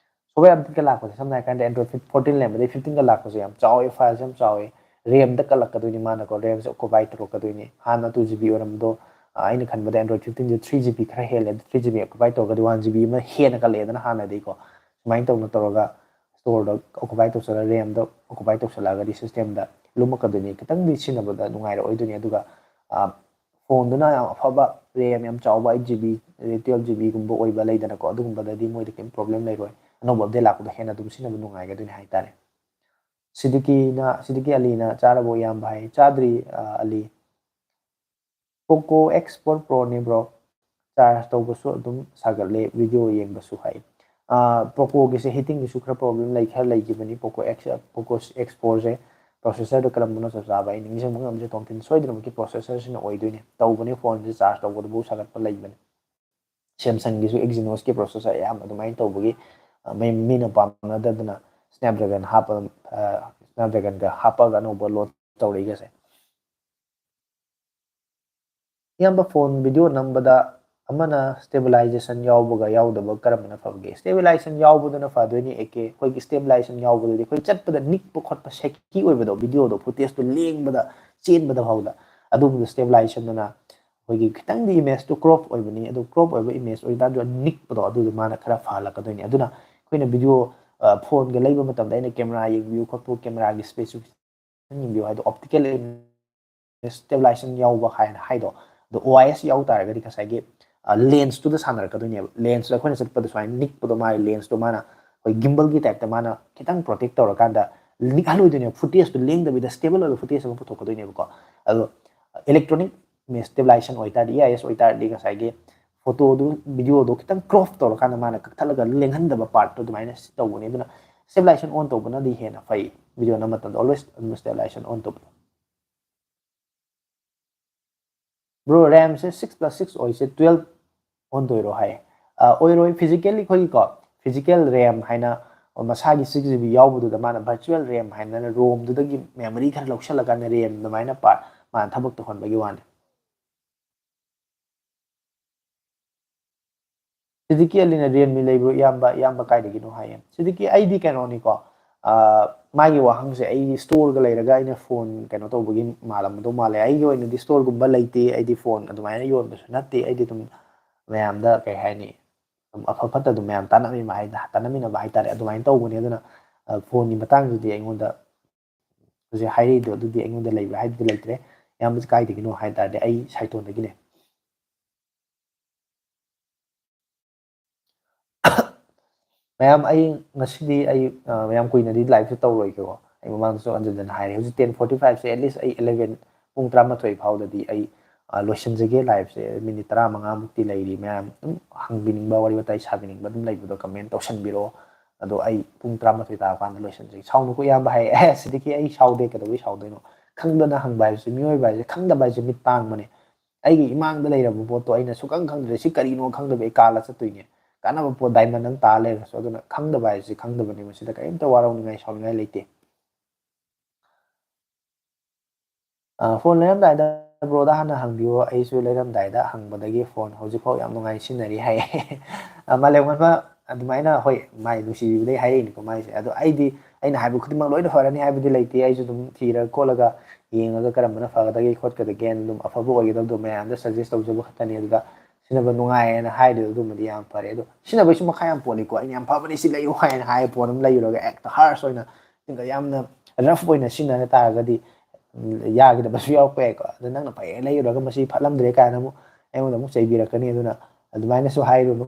ꯁꯣꯐꯋꯦꯌꯔ ꯑꯞꯗꯦꯠꯀ ꯂꯥꯛꯄꯁꯦ, ꯁꯝꯅ ꯍꯥꯏꯔꯀꯥꯟꯗ Android fourteen ꯂꯩꯔꯝꯕꯗꯒꯤ fifteen ꯀ ꯂꯥꯛꯄꯁꯦ ꯌꯥꯝ ꯆꯥꯎꯋꯦ, ꯐꯥꯏꯜꯁꯦ ꯌꯥꯝ ꯆꯥꯎꯋꯦ, ꯔꯦꯝꯗ ꯀꯜꯂꯛꯀꯗꯣꯏꯅꯤ ꯃꯥꯅꯀꯣ, ꯔꯦꯝꯁꯦ ꯑꯣꯀꯨꯄꯥꯏ ꯇꯧꯔꯛꯀꯗꯣꯏꯅꯤ꯫ ꯍꯥꯟꯅ two G B ꯑꯣꯏꯔꯝꯕꯗꯣ, ꯑ, ꯑꯩꯅ ꯈꯟꯕꯗ Android fifteen ꯁꯦ three G B ꯈꯔ ꯍꯦꯜꯂꯦ, ꯑꯗꯨ three G B ꯑꯣꯀꯨꯄꯥꯏ ꯇꯧꯔꯒꯗꯤ one G B ꯑꯃ ꯍꯦꯟꯅ ꯀꯜꯂꯛꯑꯦꯗꯅ ꯍꯥꯟꯅꯗꯒꯤꯀꯣ꯫ ꯁꯨꯃꯥꯏꯅ ꯇꯧꯅ ꯇꯧꯔꯒ ꯁ꯭ꯇꯣꯔꯗ ꯑꯣꯀꯨꯄꯥꯏ ꯇꯧꯁꯜꯂꯒ, ꯔꯦꯝꯗ ꯑꯣꯀꯨꯄꯥꯏ ꯇꯧꯁꯜꯂꯛꯑꯒꯗꯤ ꯁꯤꯁꯇꯦꯝꯗ ꯂꯨꯝꯃꯛꯀꯗꯣꯏꯅꯤ, ꯈꯤꯇꯪꯗꯤ ꯁꯤꯖꯤꯟꯅꯕꯗ ꯅꯨꯡꯉꯥꯏꯔꯛꯑꯣꯏꯗꯣꯏꯅꯤ꯫ ꯑꯗꯨꯒ, ꯑ, ꯐꯣꯟꯗꯨꯅ ꯌꯥꯝ ꯑꯐꯕ, ꯔꯦꯝ ꯌꯥꯝ ꯆꯥꯎꯕ, eight G B ꯑꯗꯩ twelve G B ꯒꯨꯝꯕ ꯑꯣꯏꯕ ꯂꯩꯗꯅꯀꯣ, ꯑꯗꯨꯒꯨꯝꯕꯗꯗꯤ ꯃꯣꯏꯗ ꯀꯩꯝ ꯄ꯭ꯔꯣꯕ꯭ꯂꯦꯝ ꯂꯩꯔꯣꯏ, ꯑꯅꯧꯕ ꯑꯞꯗꯦꯠ ꯂꯥꯛꯄꯗꯣ ꯍꯦꯟꯅ ꯑꯗꯨꯝ ꯁꯤꯖꯤꯟꯅꯕ ꯅꯨꯡꯉꯥꯏꯒꯗꯣꯏꯅꯤ ꯍꯥꯏꯇꯥꯔꯦ꯫ ꯁꯤꯗꯤꯀꯤꯅ, ꯁꯤꯗꯤꯀꯤ ꯑꯂꯤꯅ, "ꯆꯥꯔꯕꯣ ꯏꯌꯥꯝꯕ?" ꯍꯥꯏ꯫ ꯆꯥꯗ꯭ꯔꯤ, ꯑ, ꯑꯂꯤ꯫ Poco X four Pro ꯅꯦ, bro꯫ ꯆꯥꯔꯖ ꯇꯧꯕꯁꯨ ꯑꯗꯨꯝ ꯁꯥꯒꯠꯂꯦ, ꯚꯤꯗꯤꯑꯣ ꯌꯦꯡꯕꯁꯨ ꯍꯥꯏ꯫ ꯑ, Pocoꯒꯤꯁꯦ ꯍꯤꯇꯤꯡꯒꯤꯁꯨ ꯈꯔ ꯄ꯭ꯔꯣꯕ꯭ꯂꯦꯝ ꯂꯩ, ꯈꯔ ꯂꯩꯈꯤꯕꯅꯤ꯫ Poco X, Poco X four ꯁꯦ ꯄ꯭ꯔꯣꯁꯦꯁꯔꯗꯣ ꯀꯔꯝꯕꯅꯣ ꯆꯞ ꯆꯥꯕ ꯑꯩ ꯅꯤꯡꯁꯤꯡꯕ ꯉꯝꯗ꯭ꯔꯦ꯫ ꯇꯣꯝꯊꯤꯟ, ꯁꯣꯏꯗꯅꯃꯛꯀꯤ ꯄ꯭ꯔꯣꯁꯦꯁꯔꯁꯤꯅ ꯑꯣꯏꯗꯣꯏꯅꯦ꯫ ꯇꯧꯕꯅꯦ, ꯐꯣꯟꯁꯦ ꯆꯥꯔꯖ ꯇꯧꯕꯗꯕꯨ ꯁꯥꯒꯠꯄ ꯂꯩꯕꯅꯦ꯫ Samsungꯒꯤꯁꯨ Exynosꯀꯤ ꯄ꯭ꯔꯣꯁꯦꯁꯔ ꯑꯌꯥꯝꯕ ꯑꯗꯨꯃꯥꯏꯅ ꯇꯧꯕꯒꯤ, ꯑ, ꯃꯤ-, ꯃꯤꯅ ꯄꯥꯝꯅꯗꯗꯅ Snapdragon ꯍꯥꯞꯄ, ꯑ, Snapdragonꯒ ꯍꯥꯞꯄꯒ ꯑꯅꯧꯕ ꯂꯣꯟꯆ ꯇꯧꯔꯛꯏꯒꯁꯦ꯫ ꯏꯌꯥꯝꯕ, ꯐꯣꯟ ꯚꯤꯗꯤꯑꯣ ꯅꯝꯕꯗ ꯑꯃꯅ stabilization ꯌꯥꯎꯕꯒ ꯌꯥꯎꯗꯕ ꯀꯔꯝꯕꯅ ꯐꯕꯒꯦ? Stabilization ꯌꯥꯎꯕꯗꯨꯅ ꯐꯗꯣꯏꯅꯤ, A K. ꯑꯩꯈꯣꯏꯒꯤ stabilization ꯌꯥꯎꯕꯗꯨꯗꯤ ꯑꯩꯈꯣꯏ ꯆꯠꯄꯗ ꯅꯤꯛꯄ ꯈꯣꯠꯄ, shaky ꯑꯣꯏꯕꯗꯣ, ꯚꯤꯗꯤꯑꯣꯗꯣ, ꯐꯨꯇꯦꯖꯇꯣ ꯂꯦꯡꯕꯗ, ꯆꯦꯟꯕꯗ ꯐꯥꯎꯗ, ꯑꯗꯨꯒꯨꯝꯕꯗꯣ stabilizationꯗꯨꯅ ꯑꯩꯈꯣꯏꯒꯤ ꯈꯤꯇꯪꯗꯤ ꯏꯃꯦꯖꯇꯣ ꯀ꯭ꯔꯣꯞ ꯑꯣꯏꯕꯅꯤ, ꯑꯗꯨ ꯀ꯭ꯔꯣꯞ ꯑꯣꯏꯕ ꯏꯃꯦꯖ ꯑꯣꯏꯇꯥꯔꯁꯨ ꯅꯤꯛꯄꯗꯣ ꯑꯗꯨꯗꯣ ꯃꯥꯅ ꯈꯔ ꯐꯍꯜꯂꯛꯀꯗꯣꯏꯅꯤ꯫ ꯑꯗꯨꯅ ꯑꯩꯈꯣꯏꯅ ꯚꯤꯗꯤꯑꯣ, ꯑ, ꯐꯣꯟꯒ ꯂꯩꯕ ꯃꯇꯝꯗ ꯑꯩꯅ ꯀꯦꯃꯦꯔꯥ ꯌꯦꯡꯕꯤꯌꯨ ꯈꯣꯠꯄꯤꯌꯨ, ꯀꯦꯃꯦꯔꯥꯒꯤ specification ꯌꯦꯡꯕꯤꯌꯨ ꯍꯥꯏꯗꯣ, optical image stabilization ꯌꯥꯎꯕ ꯍꯥꯏꯅ ꯍꯥꯏꯗꯣ, ꯑꯗꯣ O I S ꯌꯥꯎ ꯇꯥꯔꯒꯗꯤ ꯉꯁꯥꯏꯒꯤ, ꯑ, lensꯇꯨꯗ ꯁꯥꯟꯅꯔꯛꯀꯗꯣꯏꯅꯦꯕ꯫ Lensꯇ ꯑꯩꯈꯣꯏꯅ ꯆꯠꯄꯗ ꯁꯨꯃꯥꯏꯅ ꯅꯤꯛꯄꯗꯣ, ꯃꯥꯒꯤ lensꯇꯣ ꯃꯥꯅ ꯑꯩꯈꯣꯏ gimbalꯒꯤ typeꯇ ꯃꯥꯅ ꯈꯤꯇꯪ protect ꯇꯧꯔꯀꯥꯟꯗ ꯅꯤꯛꯍꯜꯂꯣꯏꯗꯣꯏꯅꯦꯕ꯫ Footageꯇꯣ ꯂꯦꯡꯗꯕꯤꯗ stable ꯑꯣꯏꯕ footage ꯑꯃ ꯄꯨꯊꯣꯛꯀꯗꯣꯏꯅꯦꯕꯀꯣ꯫ ꯑꯗꯣ electronic image stabilization ꯑꯣꯏꯇꯥꯔꯗꯤ, E I S ꯑꯣꯏꯇꯥꯔꯗꯤ ꯉꯁꯥꯏꯒꯤ ꯐꯣꯇꯣꯗꯨ, ꯚꯤꯗꯤꯑꯣꯗꯣ ꯈꯤꯇꯪ ꯀ꯭ꯔꯣꯞ ꯇꯧꯔꯀꯥꯟꯗ ꯃꯥꯅ ꯀꯛꯊꯠꯂꯒ ꯂꯦꯡꯍꯟꯗꯕ ꯄꯥꯔꯠꯇꯣ ꯑꯗꯨꯃꯥꯏꯅ ꯇꯧꯕꯅꯦ꯫ ꯑꯗꯨꯅ stabilization on ꯇꯧꯕꯅꯗꯤ ꯍꯦꯟꯅ ꯐꯩ, ꯚꯤꯗꯤꯑꯣ ꯅꯝꯕ ꯃꯇꯝꯗ always ꯑꯗꯨꯝ stabilization on ꯇꯧꯕꯗꯣ꯫ Bro, RAM ꯁꯦ six plus six ꯑꯣꯏꯁꯦ twelve ꯑꯣꯟꯗꯣꯏꯔꯣ ꯍꯥꯏ꯫ ꯑ, ꯑꯣꯏꯔꯣꯏ, physically ꯑꯩꯈꯣꯏꯒꯤꯀꯣ, physical RAM ꯍꯥꯏꯅ ꯃꯁꯥꯒꯤ six G B ꯌꯥꯎꯕꯗꯨꯗ ꯃꯥꯅ virtual RAM ꯍꯥꯏꯅ ROMꯗꯨꯗꯒꯤ memory ꯈꯔ ꯂꯧꯁꯜꯂꯀꯥꯟꯗ RAM ꯑꯗꯨꯃꯥꯏꯅ ꯄꯥ-, ꯃꯥꯅ ꯊꯕꯛ ꯇꯧꯍꯟꯕꯒꯤ ꯋꯥꯅꯤ꯫ ꯁꯤꯗꯤꯀꯤ ꯑꯂꯤꯅ ꯔꯤꯌꯦꯜꯃꯤ ꯂꯩꯕ꯭ꯔꯣ ꯏꯌꯥꯝꯕ, ꯏꯌꯥꯝꯕ ꯀꯥꯏꯗꯒꯤꯅꯣ ꯍꯥꯏꯌꯦ꯫ ꯁꯤꯗꯤꯀꯤ ꯑꯩꯗꯤ ꯀꯩꯅꯣꯅꯤꯀꯣ, ꯑ, ꯃꯥꯒꯤ ꯋꯥꯍꯪꯁꯦ ꯑꯩꯒꯤ ꯁ꯭ꯇꯣꯔꯒ ꯂꯩꯔꯒ ꯑꯩꯅ ꯐꯣꯟ ꯀꯩꯅꯣ ꯇꯧꯕꯒꯤ ꯃꯥꯜꯂꯝꯃꯗꯧ ꯃꯥꯜꯂꯦ꯫ ꯑꯩꯒꯤ ꯑꯣꯏꯅꯗꯤ ꯁ꯭ꯇꯣꯔꯒꯨꯝꯕ ꯂꯩꯇꯦ, ꯑꯩꯗꯤ ꯐꯣꯟ ꯑꯗꯨꯃꯥꯏꯅ ꯌꯣꯟꯕꯁꯨ ꯅꯠꯇꯦ꯫ ꯑꯩꯗꯤ ꯑꯗꯨꯝ ꯃꯌꯥꯝꯗ ꯀꯩ ꯍꯥꯏꯅꯤ, ꯑꯗꯨꯝ ꯑꯐ ꯐꯠꯇ ꯑꯗꯨꯝ ꯃꯌꯥꯝ ꯇꯥꯟꯅꯃꯤꯟꯅꯕ ꯍꯥꯏ-, ꯇꯥꯟꯅꯃꯤꯟꯅꯕ ꯍꯥꯏꯇꯥꯔꯦ꯫ ꯑꯗꯨꯃꯥꯏꯅ ꯇꯧꯕꯅꯦ꯫ ꯑꯗꯨꯅ, ꯑ, ꯐꯣꯟꯒꯤ ꯃꯇꯥꯡꯗꯨꯗꯤ ꯑꯩꯉꯣꯟꯗ ꯍꯧꯖꯤꯛ ꯍꯥꯏꯔꯛꯏꯗꯣ ꯑꯗꯨꯗꯤ ꯑꯩꯉꯣꯟꯗ ꯂꯩꯕ꯭ꯔꯥ ꯍꯥꯏꯗꯨꯗꯤ ꯂꯩꯇ꯭ꯔꯦ꯫ ꯏꯌꯥꯝꯕꯁꯦ ꯀꯥꯏꯗꯒꯤꯅꯣ ꯍꯥꯏ ꯇꯥꯔꯗꯤ ꯑꯩ ꯁꯥꯏꯇꯣꯟꯗꯒꯤꯅꯦ꯫ ꯃꯌꯥꯝ, ꯑꯩ ꯉꯁꯤꯗꯤ ꯑꯩ, ꯑ, ꯌꯥꯝ ꯀꯨꯏꯅꯗꯤ liveꯁꯨ ꯇꯧꯔꯣꯏꯒꯦꯀꯣ꯫ ꯑꯩ ꯃꯃꯥꯡꯗꯁꯨ ꯍꯟꯖꯤꯟ ꯍꯟꯖꯤꯟ ꯍꯥꯏꯔꯦ꯫ ꯍꯧꯖꯤꯛ ten forty fiveꯁꯦ, at least ꯑꯩ eleven, ꯄꯨꯡ ꯇꯔꯥꯃꯥꯊꯣꯏ ꯐꯥꯎꯗꯗꯤ ꯑꯩ, ꯑ, ꯂꯣꯏꯁꯤꯟꯖꯒꯦ꯫ Liveꯁꯦ minute ꯇꯔꯥꯃꯉꯥꯃꯨꯛꯇꯤ ꯂꯩꯔꯤ꯫ ꯃꯌꯥꯝ ꯑꯗꯨꯝ ꯍꯪꯕꯤꯅꯤꯡꯕ, ꯋꯥꯔꯤ ꯋꯥꯇꯥꯏ ꯁꯥꯕꯤꯅꯤꯡꯕ ꯑꯗꯨꯝ ꯂꯩꯕꯗꯣ comment ꯇꯧꯁꯟꯕꯤꯔꯛꯑꯣ꯫ ꯑꯗꯣ ꯑꯩ ꯄꯨꯡ ꯇꯔꯥꯃꯥꯊꯣꯏ ꯇꯥꯔꯀꯥꯟꯗ ꯂꯣꯏꯁꯤꯟꯖꯒꯦ꯫ "ꯁꯥꯎꯅꯨꯀꯣ ꯏꯌꯥꯝꯕ" ꯍꯥꯏꯌꯦ꯫ ꯑꯦ, ꯁꯤꯗꯤ ꯑꯩ ꯁꯥꯎꯗꯦ, ꯀꯩꯗꯧꯕꯩ ꯁꯥꯎꯗꯣꯏꯅꯣ? ꯈꯪꯗꯅ ꯍꯪꯕ ꯍꯥꯏꯕꯁꯦ, ꯃꯤꯑꯣꯏꯕ ꯍꯥꯏꯁꯦ, ꯈꯪꯗꯕ ꯍꯥꯏꯁꯦ ꯃꯤꯠ ꯄꯥꯡꯕꯅꯦ꯫ ꯑꯩꯒꯤ ꯏꯃꯥꯡꯗ ꯂꯩꯔꯝꯕ ꯄꯣꯠꯇꯣ ꯑꯩꯅ ꯁꯨꯛꯈꯪ ꯈꯪꯗ꯭ꯔꯦ, ꯁꯤ ꯀꯔꯤꯅꯣ ꯈꯪꯗꯕ ꯑꯩ ꯀꯥꯜꯂ ꯆꯠꯇꯣꯏꯅꯦ꯫ ꯀꯥꯟꯅꯕ ꯄꯣꯠ diamond ꯑꯃ ꯇꯥ ꯂꯩꯔꯒꯁꯨ꯫ ꯑꯗꯨꯅ ꯈꯪꯗꯕ ꯍꯥꯏꯁꯤ ꯈꯪꯗꯕꯅꯤ, ꯃꯁꯤꯗ ꯀꯔꯤꯝꯇ ꯋꯥꯔꯧꯅꯤꯡꯉꯥꯏ, ꯁꯥꯎꯅꯤꯡꯉꯥꯏ ꯂꯩꯇꯦ꯫ ꯑ, ꯐꯣꯟ ꯂꯩꯔꯝꯗꯥꯏꯗ ꯕ꯭ꯔꯣꯗ ꯍꯥꯟꯅ ꯍꯪꯕꯤꯌꯣ, ꯑꯩꯁꯨ ꯂꯩꯔꯝꯗꯥꯏꯗ ꯍꯪꯕꯗꯒꯤ ꯐꯣꯟ ꯍꯧꯖꯤꯛꯐꯥꯎ ꯌꯥꯝ ꯅꯨꯡꯉꯥꯏꯅ ꯁꯤꯖꯤꯟꯅꯔꯤ ꯍꯥꯏꯌꯦ꯫ ꯑ, ꯃꯥꯂꯦꯝꯉꯥꯟꯕ ꯑꯗꯨꯃꯥꯏꯅ, ꯍꯣꯏ, ꯃꯥꯏ ꯅꯨꯡꯁꯤꯕꯤꯕꯗꯩ ꯍꯥꯏꯔꯛꯏꯅꯤꯀꯣ ꯃꯥꯏꯁꯦ꯫ ꯑꯗꯣ ꯑꯩꯗꯤ, ꯑꯩꯅ ꯍꯥꯏꯕ ꯈꯨꯗꯤꯡꯃꯛ ꯂꯣꯏꯅ ꯐꯔꯅꯤ ꯍꯥꯏꯕꯗꯤ ꯂꯩꯇꯦ꯫ ꯑꯩꯁꯨ ꯑꯗꯨꯝ ꯊꯤꯔ ꯈꯣꯠꯂꯒ ꯌꯦꯡꯉꯒ ꯀꯔꯝꯕꯅ ꯐꯒꯗꯒꯦ ꯈꯣꯠꯀꯗꯒꯦꯅ ꯑꯗꯨꯝ ꯑꯐꯕ ꯑꯣꯏꯒꯗꯕꯗꯣ ꯃꯌꯥꯝꯗ suggest ꯇꯧꯖꯕ ꯈꯛꯇꯅꯤ꯫ ꯑꯗꯨꯗ ꯁꯤꯖꯤꯟꯅꯕ ꯅꯨꯡꯉꯥꯏꯌꯦꯅ ꯍꯥꯏꯔꯤꯗꯣ ꯑꯗꯨꯃꯗꯤ ꯌꯥꯝ ꯐꯔꯦ꯫ ꯑꯗꯣ ꯁꯤꯖꯤꯟꯅꯕꯩꯁꯨ ꯃꯈꯥ ꯌꯥꯝ ꯄꯣꯜꯂꯤꯀꯣ꯫ ꯑꯩꯅ "ꯌꯥꯝ ꯐꯕꯅꯤ, ꯁꯤ ꯂꯩꯌꯨ" ꯍꯥꯏꯅ ꯍꯥꯏꯕ ꯄꯣꯠ ꯑꯃ ꯂꯩꯔꯨꯔꯒ ꯍꯦꯛꯇ harsh ꯑꯣꯏꯅ, ꯌꯥꯝꯅ rough ꯑꯣꯏꯅ ꯁꯤꯖꯤꯟꯅ ꯇꯥꯔꯒꯗꯤ, ꯎꯝ, ꯌꯥꯈꯤꯗꯕꯁꯨ ꯌꯥꯎꯔꯛꯄ ꯌꯥꯏꯀꯣ꯫ ꯑꯗꯣ ꯅꯪꯅ ꯐꯩꯌꯦ ꯂꯩꯔꯨꯔꯒ ꯃꯁꯤ ꯐꯠꯂꯝꯗ꯭ꯔꯦ ꯀꯥꯏꯅ ꯑꯃꯨꯛ ꯑꯩꯉꯣꯟꯗ ꯑꯃꯨꯛ ꯆꯩꯕꯤꯔꯛꯀꯅꯤ꯫ ꯑꯗꯨꯅ ꯑꯗꯨꯃꯥꯏꯅꯁꯨ ꯍꯥꯏꯔꯨꯅꯨ꯫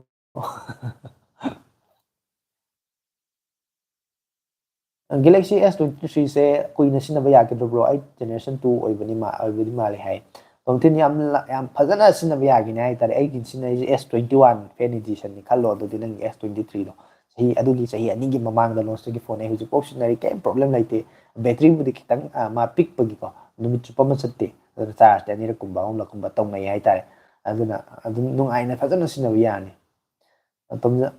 Galaxy S twenty threeꯁꯦ ꯀꯨꯏꯅ ꯁꯤꯖꯤꯟꯅꯕ ꯌꯥꯒꯗ꯭ꯔꯣ ꯕ꯭ꯔꯣ? ꯑꯩ generation two ꯑꯣꯏꯕꯅꯤ ꯃꯥ-, ꯑꯣꯏꯕꯗꯤ ꯃꯥꯜꯂꯦ ꯍꯥꯏ꯫ ꯇꯣꯝꯊꯤꯟ ꯌꯥꯝ ꯂ-, ꯌꯥꯝ ꯐꯖꯅ ꯁꯤꯖꯤꯟꯅꯕ ꯌꯥꯒꯅꯤ ꯍꯥꯏꯇꯥꯔꯦ꯫ ꯑꯩꯒꯤ ꯁꯤꯖꯤꯟꯅꯔꯤꯁꯦ S twenty one fan editionꯅꯤ ꯈꯜꯂꯣ, ꯑꯗꯨꯗꯤ ꯅꯪꯒꯤ S twenty threeꯗꯣ꯫ ꯆꯍꯤ, ꯑꯗꯨꯒꯤ ꯆꯍꯤ ꯑꯅꯤꯒꯤ ꯃꯃꯥꯡꯗ launchꯇꯒꯤ ꯐꯣꯟ ꯑꯩ ꯍꯧꯖꯤꯛꯐꯥꯎ ꯁꯤꯖꯤꯟꯅꯔꯤ, ꯀꯩꯝ problem ꯂꯩꯇꯦ꯫ Batteryꯕꯨꯗꯤ ꯈꯤꯇꯪ, ꯑ, ꯃꯥ ꯄꯤꯛꯄꯒꯤꯀꯣ, ꯅꯨꯃꯤꯠ ꯆꯨꯞꯄ ꯑꯃ ꯆꯠꯇꯦ꯫ ꯑꯗꯨꯅ chargeꯇꯤ ꯑꯅꯤꯔꯛꯀꯨꯝꯕ, ꯑꯍꯨꯝꯂꯛꯀꯨꯝꯕ ꯇꯧꯅꯩ ꯍꯥꯏꯇꯥꯔꯦ꯫ ꯑꯗꯨꯅ ꯑꯗꯨꯝ ꯅꯨꯡꯉꯥꯏꯅ ꯐꯖꯅ ꯁꯤꯖꯤꯟꯅꯕ ꯌꯥꯅꯤ꯫ ꯃꯇꯝꯗ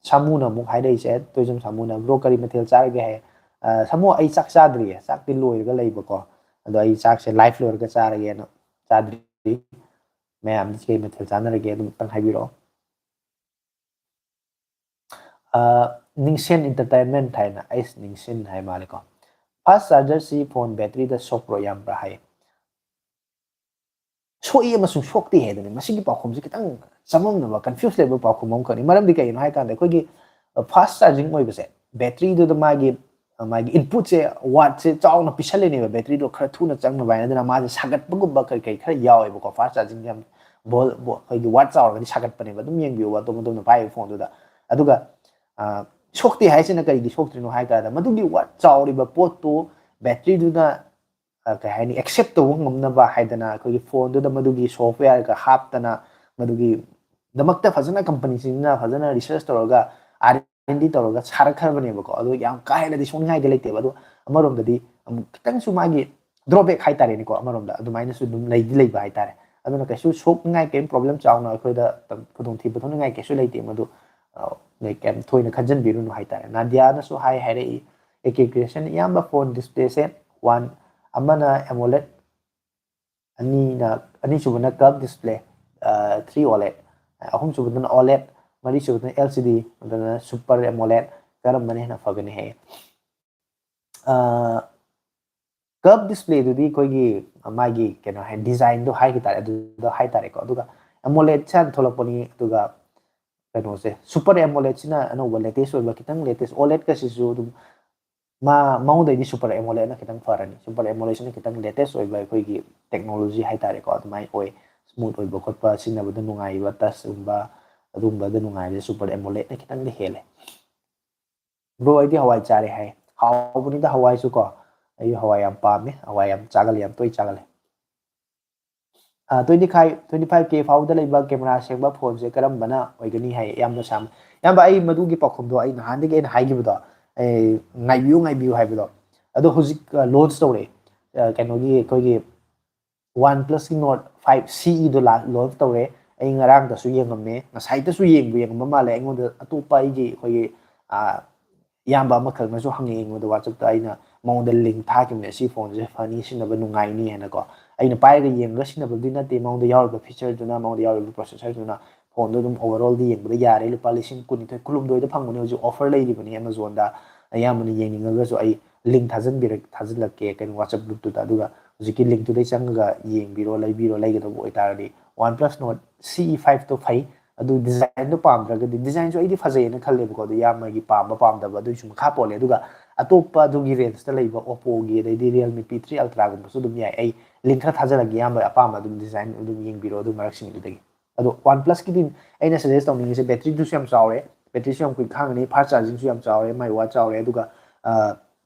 ꯁꯥꯃꯨꯅ ꯑꯃꯨꯛ ꯍꯥꯏꯔꯛꯏꯁꯦ, ꯇꯣꯏꯖꯝ ꯁꯥꯃꯨꯅ, "ꯕ꯭ꯔꯣ, ꯀꯔꯤ ꯃꯊꯦꯜ ꯆꯥꯔꯒꯦ?" ꯍꯥꯏ꯫ ꯑ, ꯁꯥꯃꯨ, ꯑꯩ ꯆꯥꯛ ꯆꯥꯗ꯭ꯔꯤꯌꯦ, ꯆꯥꯛꯇꯤ ꯂꯣꯏꯔꯒ ꯂꯩꯕꯀꯣ, ꯑꯗꯣ ꯑꯩ ꯆꯥꯛꯁꯦ live ꯂꯣꯏꯔꯒ ꯆꯥꯔꯒꯦꯅ ꯆꯥꯗ꯭ꯔꯤ꯫ ꯃꯌꯥꯝꯗꯤ ꯀꯩ ꯃꯊꯦꯜ ꯆꯥꯅꯔꯒꯦ, ꯑꯗꯨꯝ ꯑꯝꯇꯪ ꯍꯥꯏꯕꯤꯔꯛꯑꯣ꯫ ꯑ, ꯅꯤꯡꯁꯦꯟ Entertainment ꯍꯥꯏꯅ, ꯑꯩꯁ ꯅꯤꯡꯁꯦꯟ ꯍꯥꯏ ꯃꯥꯜꯂꯦꯀꯣ, "Fast charger ꯁꯤ phone battery ꯗ ꯁꯣꯛꯄ꯭ꯔꯣ ꯌꯥꯝꯕ꯭ꯔꯥ?" ꯍꯥꯏ꯫ ꯁꯣꯛꯏ ꯑꯃꯁꯨꯡ ꯁꯣꯛꯇꯦ ꯍꯥꯏꯗꯨꯅꯤ꯫ ꯃꯁꯤꯒꯤ ꯄꯥꯎꯈꯨꯝꯁꯦ ꯈꯤꯇꯪ ꯆꯃꯝꯅꯕ, confuse ꯂꯩꯕ ꯄꯥꯎꯈꯨꯝ ꯑꯃꯈꯛꯅꯤ꯫ ꯃꯔꯝꯗꯤ ꯀꯩꯒꯤꯅꯣ ꯍꯥꯏ ꯀꯥꯟꯗ, ꯑꯩꯈꯣꯏꯒꯤ, ꯑ, fast charging ꯑꯣꯏꯕꯁꯦ, battery ꯗꯨꯗ ꯃꯥꯒꯤ, ꯑ, ꯃꯥꯒꯤ input ꯁꯦ, watt ꯁꯦ ꯆꯥꯎꯅ ꯄꯤꯁꯜꯂꯤꯅꯦꯕ, battery ꯗꯣ ꯈꯔ ꯊꯨꯅ ꯆꯪꯅꯕ ꯍꯥꯏꯅ꯫ ꯑꯗꯨꯅ ꯃꯥꯁꯦ ꯁꯥꯒꯠꯄꯒꯨꯝꯕ ꯀꯔꯤ ꯀꯔꯤ ꯈꯔ ꯌꯥꯎꯋꯦꯕꯀꯣ, fast charging ꯁꯦ ꯌꯥꯝ vol-, vo-, ꯑꯩꯈꯣꯏꯒꯤ watt ꯆꯥꯎꯔꯒꯗꯤ ꯁꯥꯒꯠꯄꯅꯦꯕ꯫ ꯑꯗꯨꯝ ꯌꯦꯡꯕꯤꯌꯨ, ꯑꯗꯣꯝ ꯑꯗꯣꯝꯅ ꯄꯥꯏꯔꯤꯕ phone ꯗꯨꯗ꯫ ꯑꯗꯨꯒ, ꯑ, ꯁꯣꯛꯇꯦ ꯍꯥꯏꯁꯤꯅ ꯀꯔꯤꯒꯤ ꯁꯣꯛꯇ꯭ꯔꯤꯅꯣ ꯍꯥꯏ ꯀꯥꯟꯗ, ꯃꯗꯨꯒꯤ watt ꯆꯥꯎꯔꯤꯕ ꯄꯣꯠꯇꯨ battery ꯗꯨꯅ, ꯑ, ꯀꯩ ꯍꯥꯏꯅꯤ, accept ꯇꯧꯕ ꯉꯝꯅꯕ ꯍꯥꯏꯗꯅ ꯑꯩꯈꯣꯏꯒꯤ phone ꯗꯨꯗ ꯃꯗꯨꯒꯤ software ꯒ ꯍꯥꯞꯇꯅ, ꯃꯗꯨꯒꯤ ꯗꯃꯛꯇ ꯐꯖꯅ company ꯁꯤꯡꯁꯤꯅ ꯐꯖꯅ research ꯇꯧꯔꯒ, R and D ꯇꯧꯔꯒ ꯁꯥꯔꯛꯈ꯭ꯔꯕꯅꯦꯕꯀꯣ꯫ ꯑꯗꯣ ꯌꯥꯝ ꯀꯥ ꯍꯦꯟꯅꯗꯤ ꯁꯣꯛꯅꯤꯡꯉꯥꯏꯗꯤ ꯂꯩꯇꯦꯕ꯫ ꯑꯗꯣ ꯑꯃꯔꯣꯝꯗꯗꯤ ꯑꯃꯨꯛ ꯈꯤꯇꯪꯁꯨ ꯃꯥꯒꯤ drawback ꯍꯥꯏꯇꯥꯔꯦꯅꯦꯀꯣ, ꯑꯃꯔꯣꯝꯗ ꯑꯗꯨꯃꯥꯏꯅꯁꯨ ꯑꯗꯨꯝ ꯂꯩꯗꯤ ꯂꯩꯕ ꯍꯥꯏꯇꯥꯔꯦ꯫ ꯑꯗꯨꯅ ꯀꯩꯁꯨ ꯁꯣꯛꯅꯤꯡꯉꯥꯏ ꯀꯔꯤꯝ problem ꯆꯥꯎꯅ ꯑꯩꯈꯣꯏꯗ ꯈꯨꯗꯣꯡꯊꯤꯕ ꯊꯣꯛꯅꯤꯡꯉꯥꯏ ꯀꯩꯁꯨ ꯂꯩꯇꯦ꯫ ꯃꯗꯨ, ꯑ, ꯅꯣꯏ ꯀꯩꯝ ꯊꯣꯏꯅ ꯈꯟꯖꯟꯕꯤꯔꯨꯅꯨ ꯍꯥꯏꯇꯥꯔꯦ꯫ ꯅꯥꯗꯤꯌꯥꯅꯁꯨ ꯍꯥꯏ, ꯍꯥꯏꯔꯛꯏ, "A K Creation, ꯏꯌꯥꯝꯕ phone display ꯁꯦ ꯋꯥꯟ, ꯑꯃꯅ AMOLED, ꯑꯅꯤꯅ, ꯑꯅꯤꯁꯨꯕꯅ curved display, ꯑ, three OLED, ꯑꯍꯨꯝꯁꯨꯕꯗꯅ OLED, ꯃꯔꯤꯁꯨꯕꯗꯅ L C D, ꯑꯗꯨꯅ Super AMOLED, ꯀꯔꯝꯕꯅ ꯍꯦꯟꯅ ꯐꯒꯅꯤ?" ꯍꯥꯏꯌꯦ꯫ ꯑ, curved display ꯗꯨꯗꯤ ꯑꯩꯈꯣꯏꯒꯤ ꯃꯥꯒꯤ ꯀꯩꯅꯣ ꯍꯥꯏ, design ꯗꯣ ꯍꯥꯏꯈꯤ ꯇꯥꯔꯦ, ꯑꯗꯨꯗ ꯍꯥꯏꯇꯥꯔꯦꯀꯣ꯫ ꯑꯗꯨꯒ AMOLED ꯁꯦ ꯍꯥꯟꯅ ꯊꯣꯛꯂꯛꯄꯅꯤ, ꯑꯗꯨꯒ ꯀꯩꯅꯣꯁꯦ, Super AMOLED ꯁꯤꯅ ꯑꯅꯧꯕ latest ꯑꯣꯏꯕ, ꯈꯤꯇꯪ latest꯫ OLED ꯀꯁꯤꯁꯨ ꯑꯗꯨꯝ ꯃꯥ, ꯃꯉꯣꯟꯗꯩꯗꯤ Super AMOLED ꯅ ꯈꯤꯇꯪ ꯐꯔꯅꯤ꯫ Super AMOLED ꯁꯤꯅ ꯈꯤꯇꯪ latest ꯑꯣꯏꯕ ꯑꯩꯈꯣꯏꯒꯤ technology ꯍꯥꯏꯇꯥꯔꯦꯀꯣ, ꯑꯗꯨꯃꯥꯏꯅ ꯑꯣꯏ꯫ Smooth ꯑꯣꯏꯕ ꯈꯣꯠꯄ, ꯁꯤꯖꯤꯟꯅꯕꯗ ꯅꯨꯡꯉꯥꯏꯕ, touch ꯒꯨꯝꯕ ꯑꯗꯨꯒꯨꯝꯕꯗ ꯅꯨꯡꯉꯥꯏꯕꯁꯦ Super AMOLED ꯅ ꯈꯤꯇꯪꯗꯤ ꯍꯦꯜꯂꯦ꯫ Bro, ꯑꯩꯗꯤ ꯍꯋꯥꯏ ꯆꯥꯔꯦ ꯍꯥꯏ꯫ ꯍꯥꯎꯕꯅꯤꯗ ꯍꯋꯥꯏꯁꯨ ꯀꯣ꯫ ꯑꯩ ꯍꯋꯥꯏ ꯌꯥꯝ ꯄꯥꯝꯃꯦ, ꯍꯋꯥꯏ ꯌꯥꯝ ꯆꯥꯒꯜꯂꯤ, ꯌꯥꯝ ꯇꯣꯏ ꯆꯥꯒꯜꯂꯤ꯫ ꯑ, twenty five, twenty five K ꯐꯥꯎꯕꯗ ꯂꯩꯕ camera ꯁꯦꯡꯕ phone ꯁꯦ ꯀꯔꯝꯕꯅ ꯑꯣꯏꯒꯅꯤ ꯍꯥꯏ ꯏꯌꯥꯝꯕ ꯁꯥꯝ꯫ ꯏꯌꯥꯝꯕ, ꯑꯩ ꯃꯗꯨꯒꯤ ꯄꯥꯎꯈꯨꯝꯗꯣ ꯑꯩ ꯅꯍꯥꯟꯗꯒꯤ ꯑꯩꯅ ꯍꯥꯏꯈꯤꯕꯗꯣ, ꯑꯩ ꯉꯥꯏꯕꯤꯌꯨ, ꯉꯥꯏꯕꯤꯌꯨ ꯍꯥꯏꯕꯗꯣ, ꯑꯗꯣ ꯍꯧꯖꯤꯛ, ꯑ, launch ꯇꯧꯔꯦ꯫ ꯑ, ꯀꯩꯅꯣꯒꯤ ꯑꯩꯈꯣꯏꯒꯤ OnePlus ꯀꯤ Nord five C E ꯗꯣ ꯂꯥ-, launch ꯇꯧꯔꯦ꯫ ꯑꯩ ꯉꯔꯥꯡꯗꯁꯨ ꯌꯦꯡꯉꯝꯃꯦ, ꯉꯁꯥꯏꯗꯁꯨ ꯌꯦꯡꯕꯨ ꯌꯦꯡꯉꯝꯕ ꯃꯥꯜꯂꯦ꯫ ꯑꯩꯉꯣꯟꯗ ꯑꯇꯣꯞꯄ ꯑꯩꯒꯤ ꯑꯩꯈꯣꯏꯒꯤ, ꯑ, ꯏꯌꯥꯝꯕ ꯑꯃꯈꯛꯅꯁꯨ ꯍꯪꯉꯛꯑꯦ ꯑꯩꯉꯣꯟꯗ WhatsApp ꯇ, ꯑꯩꯅ ꯃꯉꯣꯟꯗ link ꯊꯥꯈꯤꯕꯅꯦ, "ꯁꯤ phone ꯁꯦ ꯐꯅꯤ, ꯁꯤꯖꯤꯟꯅꯕ ꯅꯨꯡꯉꯥꯏꯅꯤ" ꯍꯥꯏꯅꯀꯣ꯫ ꯑꯩꯅ ꯄꯥꯏꯔꯒ ꯌꯦꯡꯉꯒ ꯁꯤꯖꯤꯟꯅꯕꯗꯤ ꯅꯠꯇꯦ, ꯃꯉꯣꯟꯗ ꯌꯥꯎꯔꯤꯕ feature ꯗꯨꯅ, ꯃꯉꯣꯟꯗ ꯌꯥꯎꯔꯤꯕ processor ꯗꯨꯅ ꯐꯣꯟꯗꯣ ꯑꯗꯨꯝ overallꯗꯤ ꯌꯦꯡꯕꯗ ꯌꯥꯔꯦ꯫ ꯂꯨꯄꯥ ꯂꯤꯁꯤꯡ ꯀꯨꯟꯅꯤꯊꯣꯏ, ꯀꯨꯟꯍꯨꯝꯗꯣꯏꯗ ꯐꯪꯕꯅꯦ ꯍꯧꯖꯤꯛ, offer ꯂꯩꯔꯤꯕꯅꯤ Amazonꯗ꯫ ꯑꯌꯥꯝꯕꯅ ꯌꯦꯡꯅꯤꯡꯉꯒꯁꯨ ꯑꯩ link ꯊꯥꯖꯤꯟꯕꯤꯔꯛ-, ꯊꯥꯖꯤꯜꯂꯛꯀꯦ ꯀꯩꯅꯣ WhatsApp groupꯇꯨꯗ꯫ ꯑꯗꯨꯒ ꯍꯧꯖꯤꯛꯀꯤ linkꯇꯨꯗꯩ ꯆꯪꯉꯒ ꯌꯦꯡꯕꯤꯔꯣ, ꯂꯩꯕꯤꯔꯣ꯫ ꯂꯩꯒꯗꯧꯕ ꯑꯣꯏꯇꯥꯔꯗꯤ OnePlus Nord CE fiveꯇꯣ ꯐꯩ꯫ ꯑꯗꯨ designꯗꯣ ꯄꯥꯝꯗ꯭ꯔꯒꯗꯤ, designꯁꯨ ꯑꯩꯗꯤ ꯐꯖꯩꯌꯦꯅ ꯈꯜꯂꯦꯕꯀꯣ, ꯑꯗꯨ ꯏꯌꯥꯝꯕꯒꯤ ꯄꯥꯝꯕ ꯄꯥꯝꯗꯕ ꯑꯗꯨꯒꯤꯁꯨ ꯃꯈꯥ ꯄꯣꯜꯂꯦ꯫ ꯑꯗꯨꯒ ꯑꯇꯣꯞꯄ ꯑꯗꯨꯒꯤ rangeꯇ ꯂꯩꯕ Oppoꯒꯤ, ꯑꯗꯩꯗꯤ Realme P three Ultraꯒꯨꯝꯕꯁꯨ ꯑꯗꯨꯝ ꯌꯥꯏ꯫ ꯑꯩ link ꯈꯔ ꯊꯥꯖꯔꯛꯀꯦ, ꯏꯌꯥꯝꯕ ꯑꯄꯥꯝꯕ ꯑꯗꯨꯝ design ꯑꯗꯨꯝ ꯌꯦꯡꯕꯤꯔꯣ ꯑꯗꯨ ꯃꯔꯛꯁꯤꯡꯗꯨꯗꯒꯤ꯫ ꯑꯗꯣ OnePlusꯀꯤꯗꯤ ꯑꯩꯅ suggest ꯇꯧꯅꯤꯡꯉꯤꯁꯦ, batteryꯗꯨꯁꯨ ꯌꯥꯝ ꯆꯥꯎꯔꯦ, batteryꯁꯨ ꯌꯥꯝ ꯀꯨꯏ ꯈꯥꯡꯒꯅꯤ, fast chargingꯁꯨ ꯌꯥꯝ ꯆꯥꯎꯔꯦ, ꯃꯥꯏ watt ꯆꯥꯎꯔꯦ, ꯑꯗꯨꯒ, ꯑ,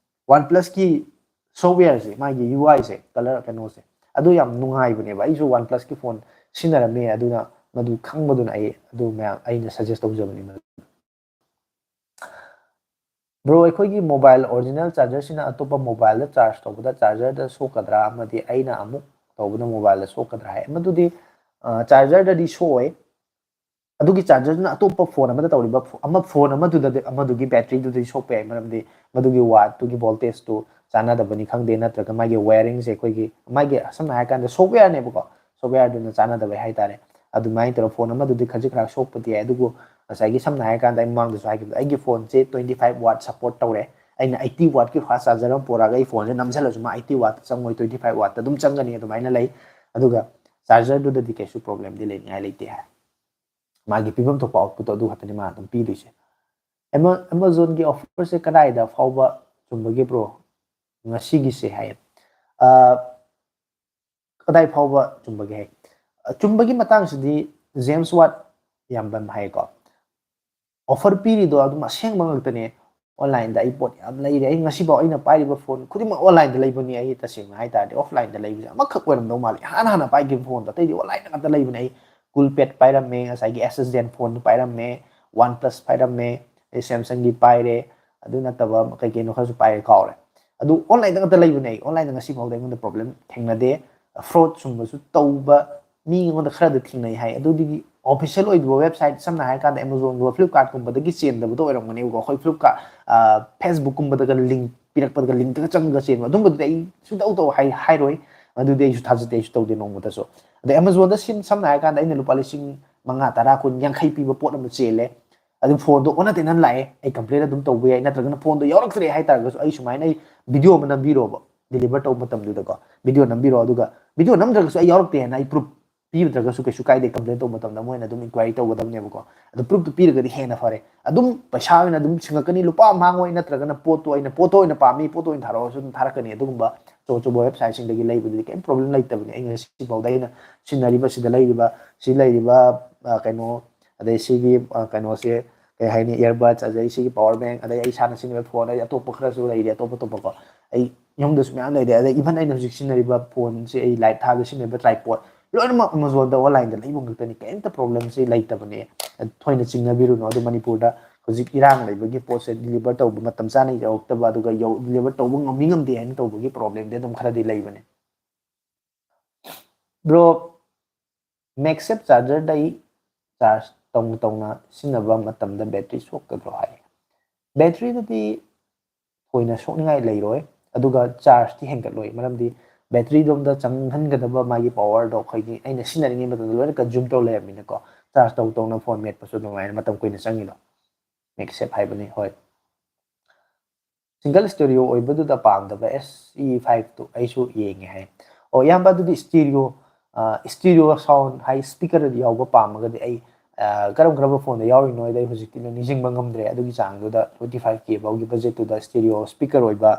OnePlusꯀꯤ softwareꯁꯦ, ꯃꯥꯒꯤ UIꯁꯦ, color ꯀꯩꯅꯣꯁꯦ, ꯑꯗꯨ ꯌꯥꯝ ꯅꯨꯡꯉꯥꯏꯕꯅꯦꯕ꯫ ꯑꯩꯁꯨ OnePlusꯀꯤ phone ꯁꯤꯖꯤꯟꯅꯔꯝꯃꯦ, ꯑꯗꯨꯅ ꯃꯗꯨ ꯈꯪꯕꯗꯨꯅ ꯑꯩ ꯑꯗꯨ ꯃꯌꯥꯝ ꯑꯩꯅ suggest ꯇꯧꯖꯕꯅꯤ ꯃꯗꯨ꯫ Bro, ꯑꯩꯈꯣꯏꯒꯤ mobile original chargerꯁꯤꯅ ꯑꯇꯣꯞꯄ mobileꯗ charge ꯇꯧꯕꯗ chargerꯗ ꯁꯣꯛꯀꯗ꯭ꯔꯥ, ꯑꯃꯗꯤ ꯑꯩꯅ ꯑꯃꯨꯛ ꯇꯧꯕꯗ mobileꯗ ꯁꯣꯛꯀꯗ꯭ꯔꯥ ꯍꯥꯏ꯫ ꯃꯗꯨꯗꯤ, ꯑ, chargerꯗꯗꯤ ꯁꯣꯛꯑꯣꯏ꯫ ꯑꯗꯨꯒꯤ chargerꯗꯨꯅ ꯑꯇꯣꯞꯄ phone ꯑꯃꯗ ꯇꯧꯔꯤꯕ ꯐꯣ-, ꯑꯃ phone ꯑꯃꯗꯨꯗꯗꯤ, ꯑꯃꯗꯨꯒꯤ batteryꯗꯨꯗꯤ ꯁꯣꯛꯄ ꯌꯥꯏ, ꯃꯔꯝꯗꯤ ꯃꯗꯨꯒꯤ wattꯇꯨꯒꯤ voltageꯇꯨ ꯆꯥꯟꯅꯗꯕꯅꯤ ꯈꯪꯗꯦ, ꯅꯠꯇ꯭ꯔꯒ ꯃꯥꯒꯤ wiringꯁꯦ, ꯑꯩꯈꯣꯏꯒꯤ ꯃꯥꯒꯤ ꯁꯝꯅ ꯍꯥꯏꯔꯀꯥꯟꯗ softwareꯅꯦꯕꯀꯣ, softwareꯗꯨꯅ ꯆꯥꯟꯅꯗꯕ ꯍꯥꯏꯇꯥꯔꯦ꯫ ꯑꯗꯨꯃꯥꯏꯅ ꯇꯧꯔꯒ phone ꯑꯃꯗꯨꯗꯤ ꯈꯖꯤꯛ ꯈꯔ ꯁꯣꯛꯄꯗꯤ ꯌꯥꯏ, ꯑꯗꯨꯕꯨ ꯉꯁꯥꯏꯒꯤ ꯁꯝꯅ ꯍꯥꯏꯔꯀꯥꯟꯗ ꯑꯩ ꯃꯃꯥꯡꯗꯁꯨ ꯍꯥꯏꯈꯤꯕꯗꯣ, ꯑꯩꯒꯤ phoneꯁꯦ twenty five watt support ꯇꯧꯔꯦ꯫ ꯑꯩꯅ eighty wattꯀꯤ fast charger ꯑꯃ ꯄꯨꯔꯛꯑꯒ ꯑꯩ phoneꯁꯦ ꯅꯝꯁꯤꯜꯂꯁꯨ ꯃꯥ eighty watt ꯆꯪꯉꯣꯏ, twenty five wattꯇ ꯑꯗꯨꯝ ꯆꯪꯒꯅꯤ, ꯑꯗꯨꯃꯥꯏꯅ ꯂꯩ꯫ ꯑꯗꯨꯒ chargerꯗꯨꯗꯗꯤ ꯀꯩꯁꯨ problemꯗꯤ ꯂꯩꯅꯤꯡꯉꯥꯏ ꯂꯩꯇꯦ ꯍꯥꯏ꯫ ꯃꯥꯒꯤ ꯄꯤꯐꯝ ꯊꯣꯛꯄ outputꯇꯣ ꯑꯗꯨ ꯈꯛꯇꯅꯤ ꯃꯥ ꯑꯗꯨꯝ ꯄꯤꯗꯣꯏꯁꯦ꯫ Ama-, Amazonꯒꯤ offerꯁꯦ ꯀꯗꯥꯏꯗ ꯐꯥꯎꯕ ꯆꯨꯝꯕꯒꯦ bro? ꯉꯁꯤꯒꯤꯁꯦ ꯍꯥꯏꯌꯦ꯫ ꯑ, ꯀꯗꯥꯏ ꯐꯥꯎꯕ ꯆꯨꯝꯕꯒꯦ ꯍꯥꯏ? ꯑ, ꯆꯨꯝꯕꯒꯤ ꯃꯇꯥꯡꯁꯤꯗꯤ James Watt ꯌꯥꯝꯕꯝ ꯍꯥꯏꯌꯦꯀꯣ꯫ Offer ꯄꯤꯔꯤꯗꯣ ꯑꯗꯨꯝ ꯑꯁꯦꯡꯕ ꯉꯥꯛꯇꯅꯦ꯫ Onlineꯗ ꯑꯩ ꯄꯣꯠ ꯌꯥꯝ ꯂꯩꯔꯦ꯫ ꯑꯩ ꯉꯁꯤꯐꯥꯎ ꯑꯩꯅ ꯄꯥꯏꯔꯤꯕ phone ꯈꯨꯗꯤꯡꯃꯛ onlineꯗ ꯂꯩꯕꯅꯤ꯫ ꯑꯩ ꯇꯁꯦꯡꯅ ꯍꯥꯏ ꯇꯥꯔꯗꯤ offlineꯗ ꯂꯩꯕꯁꯦ ꯑꯃꯈꯛ ꯑꯣꯏꯔꯝꯗꯧ ꯃꯥꯜꯂꯦ꯫ ꯏꯍꯥꯟ ꯍꯥꯟꯅ ꯄꯥꯏꯈꯤꯕ phoneꯗꯣ, ꯑꯇꯩꯗꯤ onlineꯗ ꯉꯥꯛꯇ ꯂꯩꯕꯅꯦ꯫ ꯑꯩ Coolpad ꯄꯥꯏꯔꯝꯃꯦ, ꯉꯁꯥꯏꯒꯤ S S Zenfone ꯄꯥꯏꯔꯝꯃꯦ, OnePlus ꯄꯥꯏꯔꯝꯃꯦ, ꯑꯩ Samsungꯒꯤ ꯄꯥꯏꯔꯦ, ꯑꯗꯨ ꯅꯠꯇꯕ ꯀꯩ ꯀꯩꯅꯣ ꯈꯔꯁꯨ ꯄꯥꯏꯔꯦ, ꯀꯥꯎꯔꯦ꯫ ꯑꯗꯨ onlineꯗ ꯉꯥꯛꯇ ꯂꯩꯕꯅꯦ ꯑꯩ꯫ Onlineꯗ ꯉꯁꯤ ꯐꯥꯎꯗ ꯑꯩꯉꯣꯟꯗ problem ꯊꯦꯡꯅꯗꯦ꯫ Fraud ꯁꯨꯝꯕꯁꯨ ꯇꯧꯕ ꯃꯤ ꯑꯩꯉꯣꯟꯗ ꯈꯔꯗꯤ ꯊꯦꯡꯅꯩ ꯍꯥꯏ꯫ ꯑꯗꯨꯗꯤ official ꯑꯣꯏꯗꯕ website, ꯁꯝꯅ ꯍꯥꯏꯔꯀꯥꯟꯗ Amazonꯒꯨꯝꯕ, Flipkartꯀꯨꯝꯕꯗꯒꯤ ꯆꯦꯟꯗꯕꯗꯣ ꯑꯣꯏꯔꯝꯒꯅꯦꯕꯀꯣ꯫ ꯑꯩꯈꯣꯏ Flipkart, ꯑ, Facebookꯀꯨꯝꯕꯗꯒ link ꯄꯤꯔꯛꯄꯗꯒ, linkꯇꯒ ꯆꯪꯉꯒ ꯆꯦꯟꯕ, ꯑꯗꯨꯝꯕꯗꯨꯗꯤ ꯑꯩ ꯁꯨꯡꯇꯧ ꯇꯧ ꯍꯥꯏ-, ꯍꯥꯏꯔꯣꯏ꯫ ꯃꯗꯨꯗꯤ ꯑꯩꯁꯨ ꯊꯥꯖꯗꯦ, ꯑꯩꯁꯨ ꯇꯧꯗꯦ ꯅꯣꯡꯃꯇꯁꯨ꯫ ꯑꯗꯩ Amazonꯗ ꯁꯤꯝ-, ꯁꯝꯅ ꯍꯥꯏꯔꯀꯥꯟꯗ ꯑꯩꯅ ꯂꯨꯄꯥ ꯂꯤꯁꯤꯡ ꯃꯉꯥ, ꯇꯔꯥ, ꯀꯨꯟ, ꯌꯥꯡꯈꯩ ꯄꯤꯕ ꯄꯣꯠ ꯑꯃ ꯆꯦꯜꯂꯦ꯫ ꯑꯗꯨ ꯐꯣꯟꯗꯣ ꯑꯣꯟꯅ ꯇꯩꯅꯅ ꯂꯥꯛꯑꯦ, ꯑꯩ ꯀꯝꯄ꯭ꯂꯦꯟ ꯑꯗꯨꯝ ꯇꯧꯕ ꯌꯥꯏ, ꯅꯠꯇ꯭ꯔꯒꯅ ꯐꯣꯟꯗꯣ ꯌꯥꯎꯔꯛꯇ꯭ꯔꯦ ꯍꯥꯏꯇꯥꯔꯒꯁꯨ ꯑꯩ ꯁꯨꯃꯥꯏꯅ ꯑꯩ ꯚꯤꯗꯤꯑꯣ ꯑꯃ ꯅꯝꯕꯤꯔꯣꯕ, ꯗꯤꯂꯤꯚꯔ ꯇꯧꯕ ꯃꯇꯝꯗꯨꯗꯀꯣ, ꯚꯤꯗꯤꯑꯣ ꯅꯝꯕꯤꯔꯣ, ꯑꯗꯨꯒ ꯚꯤꯗꯤꯑꯣ ꯅꯝꯗ꯭ꯔꯒꯁꯨ ꯑꯩ ꯌꯥꯎꯔꯛꯇꯦ ꯍꯥꯏꯅ ꯑꯩ ꯄ꯭ꯔꯨꯞ ꯄꯤꯗ꯭ꯔꯒꯁꯨ ꯀꯩꯁꯨ ꯀꯥꯏꯗꯦ, ꯀꯝꯄ꯭ꯂꯦꯟ ꯇꯧꯕ ꯃꯇꯝꯗ ꯃꯣꯏꯅ ꯑꯗꯨꯝ ꯏꯟꯀ꯭ꯋꯥꯏꯔꯤ ꯇꯧꯒꯗꯕꯅꯦꯕꯀꯣ꯫ ꯑꯗꯨ ꯄ꯭ꯔꯨꯞꯇꯨ ꯄꯤꯔꯒꯗꯤ ꯍꯦꯟꯅ ꯐꯔꯦ꯫ ꯑꯗꯨꯝ ꯄꯩꯁꯥ ꯑꯣꯏꯅ ꯑꯗꯨꯝ ꯁꯤꯡꯉꯛꯀꯅꯤ, ꯂꯨꯄꯥ ꯑꯃ ꯃꯥꯡꯉꯣꯏ, ꯅꯠꯇ꯭ꯔꯒꯅ ꯄꯣꯠꯇꯣ ꯑꯩꯅ, ꯄꯣꯠꯇꯣ ꯑꯣꯏꯅ ꯄꯥꯝꯃꯤ, ꯄꯣꯠꯇꯣ ꯑꯣꯏꯅ ꯊꯥꯔꯛꯑꯣꯁꯨ ꯑꯗꯨꯝ ꯊꯥꯔꯛꯀꯅꯤ꯫ ꯑꯗꯨꯒꯨꯝꯕ ꯑꯆꯧ ꯑꯆꯧꯕ ꯋꯦꯕꯁꯥꯏꯠꯁꯤꯡꯗꯒꯤ ꯂꯩꯕꯗꯨꯗꯤ ꯀꯩꯝ ꯄ꯭ꯔꯣꯕ꯭ꯂꯦꯝ ꯂꯩꯇꯕꯅꯤ꯫ ꯑꯩ ꯉꯁꯤꯐꯥꯎꯗ ꯑꯩꯅ ꯁꯤꯖꯤꯟꯅꯔꯤꯕ, ꯁꯤꯗ ꯂꯩꯔꯤꯕ, ꯁꯤ ꯂꯩꯔꯤꯕ, ꯑ, ꯀꯩꯅꯣ, ꯑꯗꯩ ꯁꯤꯒꯤ, ꯑ, ꯀꯩꯅꯣꯁꯦ, ꯀꯩ ꯍꯥꯏꯅꯤ, ꯏꯌꯔꯕꯠꯁ, ꯑꯗꯩ ꯁꯤꯒꯤ ꯄꯋꯥꯔ ꯕꯦꯡ, ꯑꯗꯩ ꯑꯩ ꯏꯁꯥꯅ ꯁꯤꯖꯤꯟꯅꯕ ꯐꯣꯟ, ꯑꯗꯩ ꯑꯇꯣꯞꯄ ꯈꯔꯁꯨ ꯂꯩꯔꯤ, ꯑꯇꯣꯞ ꯑꯇꯣꯞꯄꯀꯣ꯫ ꯑꯩ ꯌꯨꯝꯗꯁꯨ ꯃꯌꯥꯝ ꯂꯩꯔꯦ꯫ ꯑꯗꯩ ꯏꯚꯟ ꯑꯩꯅ ꯍꯧꯖꯤꯛ ꯁꯤꯖꯤꯟꯅꯔꯤꯕ ꯐꯣꯟꯁꯦ, ꯑꯩ ꯂꯥꯏꯞ ꯊꯥꯕꯗ ꯁꯤꯖꯤꯟꯅꯔꯤꯕ ꯇ꯭ꯔꯥꯏꯄꯣꯠ, ꯂꯣꯏꯅꯃꯛ ꯑꯃꯥꯖꯣꯟꯗ ꯑꯣꯟꯂꯥꯏꯟꯗ ꯂꯩꯕ ꯉꯥꯛꯇꯅꯤ, ꯀꯩꯝꯇ ꯄ꯭ꯔꯣꯕ꯭ꯂꯦꯝꯁꯦ ꯂꯩꯇꯕꯅꯦ꯫ ꯊꯣꯏꯅ ꯆꯤꯡꯅꯕꯤꯔꯨꯅꯨ꯫ ꯑꯗꯨ ꯃꯅꯤꯄꯨꯔꯗ ꯍꯧꯖꯤꯛ ꯏꯔꯥꯡ ꯂꯩꯕꯒꯤ ꯄꯣꯠꯁꯦ ꯗꯤꯂꯤꯚꯔ ꯇꯧꯕ ꯃꯇꯝ ꯆꯥꯅ ꯌꯧꯔꯛꯇꯕ, ꯑꯗꯨꯒ ꯌꯧ-, ꯗꯤꯂꯤꯚꯔ ꯇꯧꯕ ꯉꯝꯃꯤ ꯉꯝꯗꯦ ꯍꯥꯏꯅ ꯇꯧꯕꯒꯤ ꯄ꯭ꯔꯣꯕ꯭ꯂꯦꯝꯗꯤ ꯑꯗꯨꯝ ꯈꯔꯗꯤ ꯂꯩꯕꯅꯦ꯫ ꯕ꯭ꯔꯣ, ꯃꯦꯛꯁꯦꯞ ꯆꯥꯔꯖꯔꯗ ꯑꯩ ꯆꯥꯔꯖ ꯇꯧꯅ ꯇꯧꯅ ꯁꯤꯖꯤꯟꯅꯕ ꯃꯇꯝꯗ ꯕꯦꯇ꯭ꯔꯤ ꯁꯣꯛꯀꯗ꯭ꯔꯣ ꯍꯥꯏ꯫ ꯕꯦꯇ꯭ꯔꯤꯗꯗꯤ ꯊꯣꯏꯅ ꯁꯣꯛꯅꯤꯡꯉꯥꯏ ꯂꯩꯔꯣꯏ, ꯑꯗꯨꯒ ꯆꯥꯔꯖꯇꯤ ꯍꯦꯟꯒꯠꯂꯣꯏ꯫ ꯃꯔꯝꯗꯤ ꯕꯦꯇ꯭ꯔꯤꯗꯣꯝꯗ ꯆꯪꯍꯟꯒꯗꯕ ꯃꯥꯒꯤ ꯄꯋꯥꯔꯗꯣ ꯑꯩꯈꯣꯏꯒꯤ ꯑꯩꯅ ꯁꯤꯖꯤꯟꯅꯔꯤꯉꯩ ꯃꯇꯝꯗ ꯂꯣꯏꯅ ꯀꯟꯖꯨꯝ ꯇꯧ ꯂꯩꯔꯕꯅꯤꯅꯀꯣ, ꯆꯥꯔꯖ ꯇꯧ ꯇꯧꯅ ꯐꯣꯟ ꯃꯦꯠꯄꯁꯨ ꯑꯗꯨꯃꯥꯏꯅ ꯃꯇꯝ ꯀꯨꯏꯅ ꯆꯪꯉꯤꯗꯣ꯫ ꯃꯦꯛꯁꯦꯞ ꯍꯥꯏꯕꯅꯤ, ꯍꯣꯏ꯫ ꯁꯤꯡꯒꯜ ꯁ꯭ꯇꯦꯔꯤꯑꯣ ꯑꯣꯏꯕꯗꯨꯗ ꯄꯥꯝꯗꯕ ꯑꯦꯁ ꯏ ꯐꯥꯏꯚꯇꯨ ꯑꯩꯁꯨ ꯌꯦꯡꯉꯦ ꯍꯥꯏ꯫ ꯑꯣ, ꯏꯌꯥꯝꯕ, ꯑꯗꯨꯗꯤ ꯁ꯭ꯇꯦꯔꯤꯑꯣ, ꯑ, ꯁ꯭ꯇꯦꯔꯤꯑꯣ ꯁꯥꯎꯟ ꯍꯥꯏ, ꯁ꯭ꯄꯤꯀꯔ ꯌꯥꯎꯕ ꯄꯥꯝꯃꯒꯗꯤ ꯑꯩ, ꯑ, ꯀꯔꯝ ꯀꯔꯝꯕ ꯐꯣꯟꯗ ꯌꯥꯎꯔꯤꯅꯣ ꯍꯥꯏꯗꯤ ꯑꯩ ꯍꯧꯖꯤꯛꯇꯤ ꯂꯣꯏ ꯅꯤꯡꯁꯤꯡꯕ ꯉꯝꯗ꯭ꯔꯦ꯫ ꯑꯗꯨꯒꯤ ꯆꯥꯡꯗꯨꯗ twenty five K ꯐꯥꯎꯒꯤ ꯕꯖꯦꯠꯇꯨꯗ ꯁ꯭ꯇꯦꯔꯤꯑꯣ ꯁ꯭ꯄꯤꯀꯔ ꯑꯣꯏꯕ,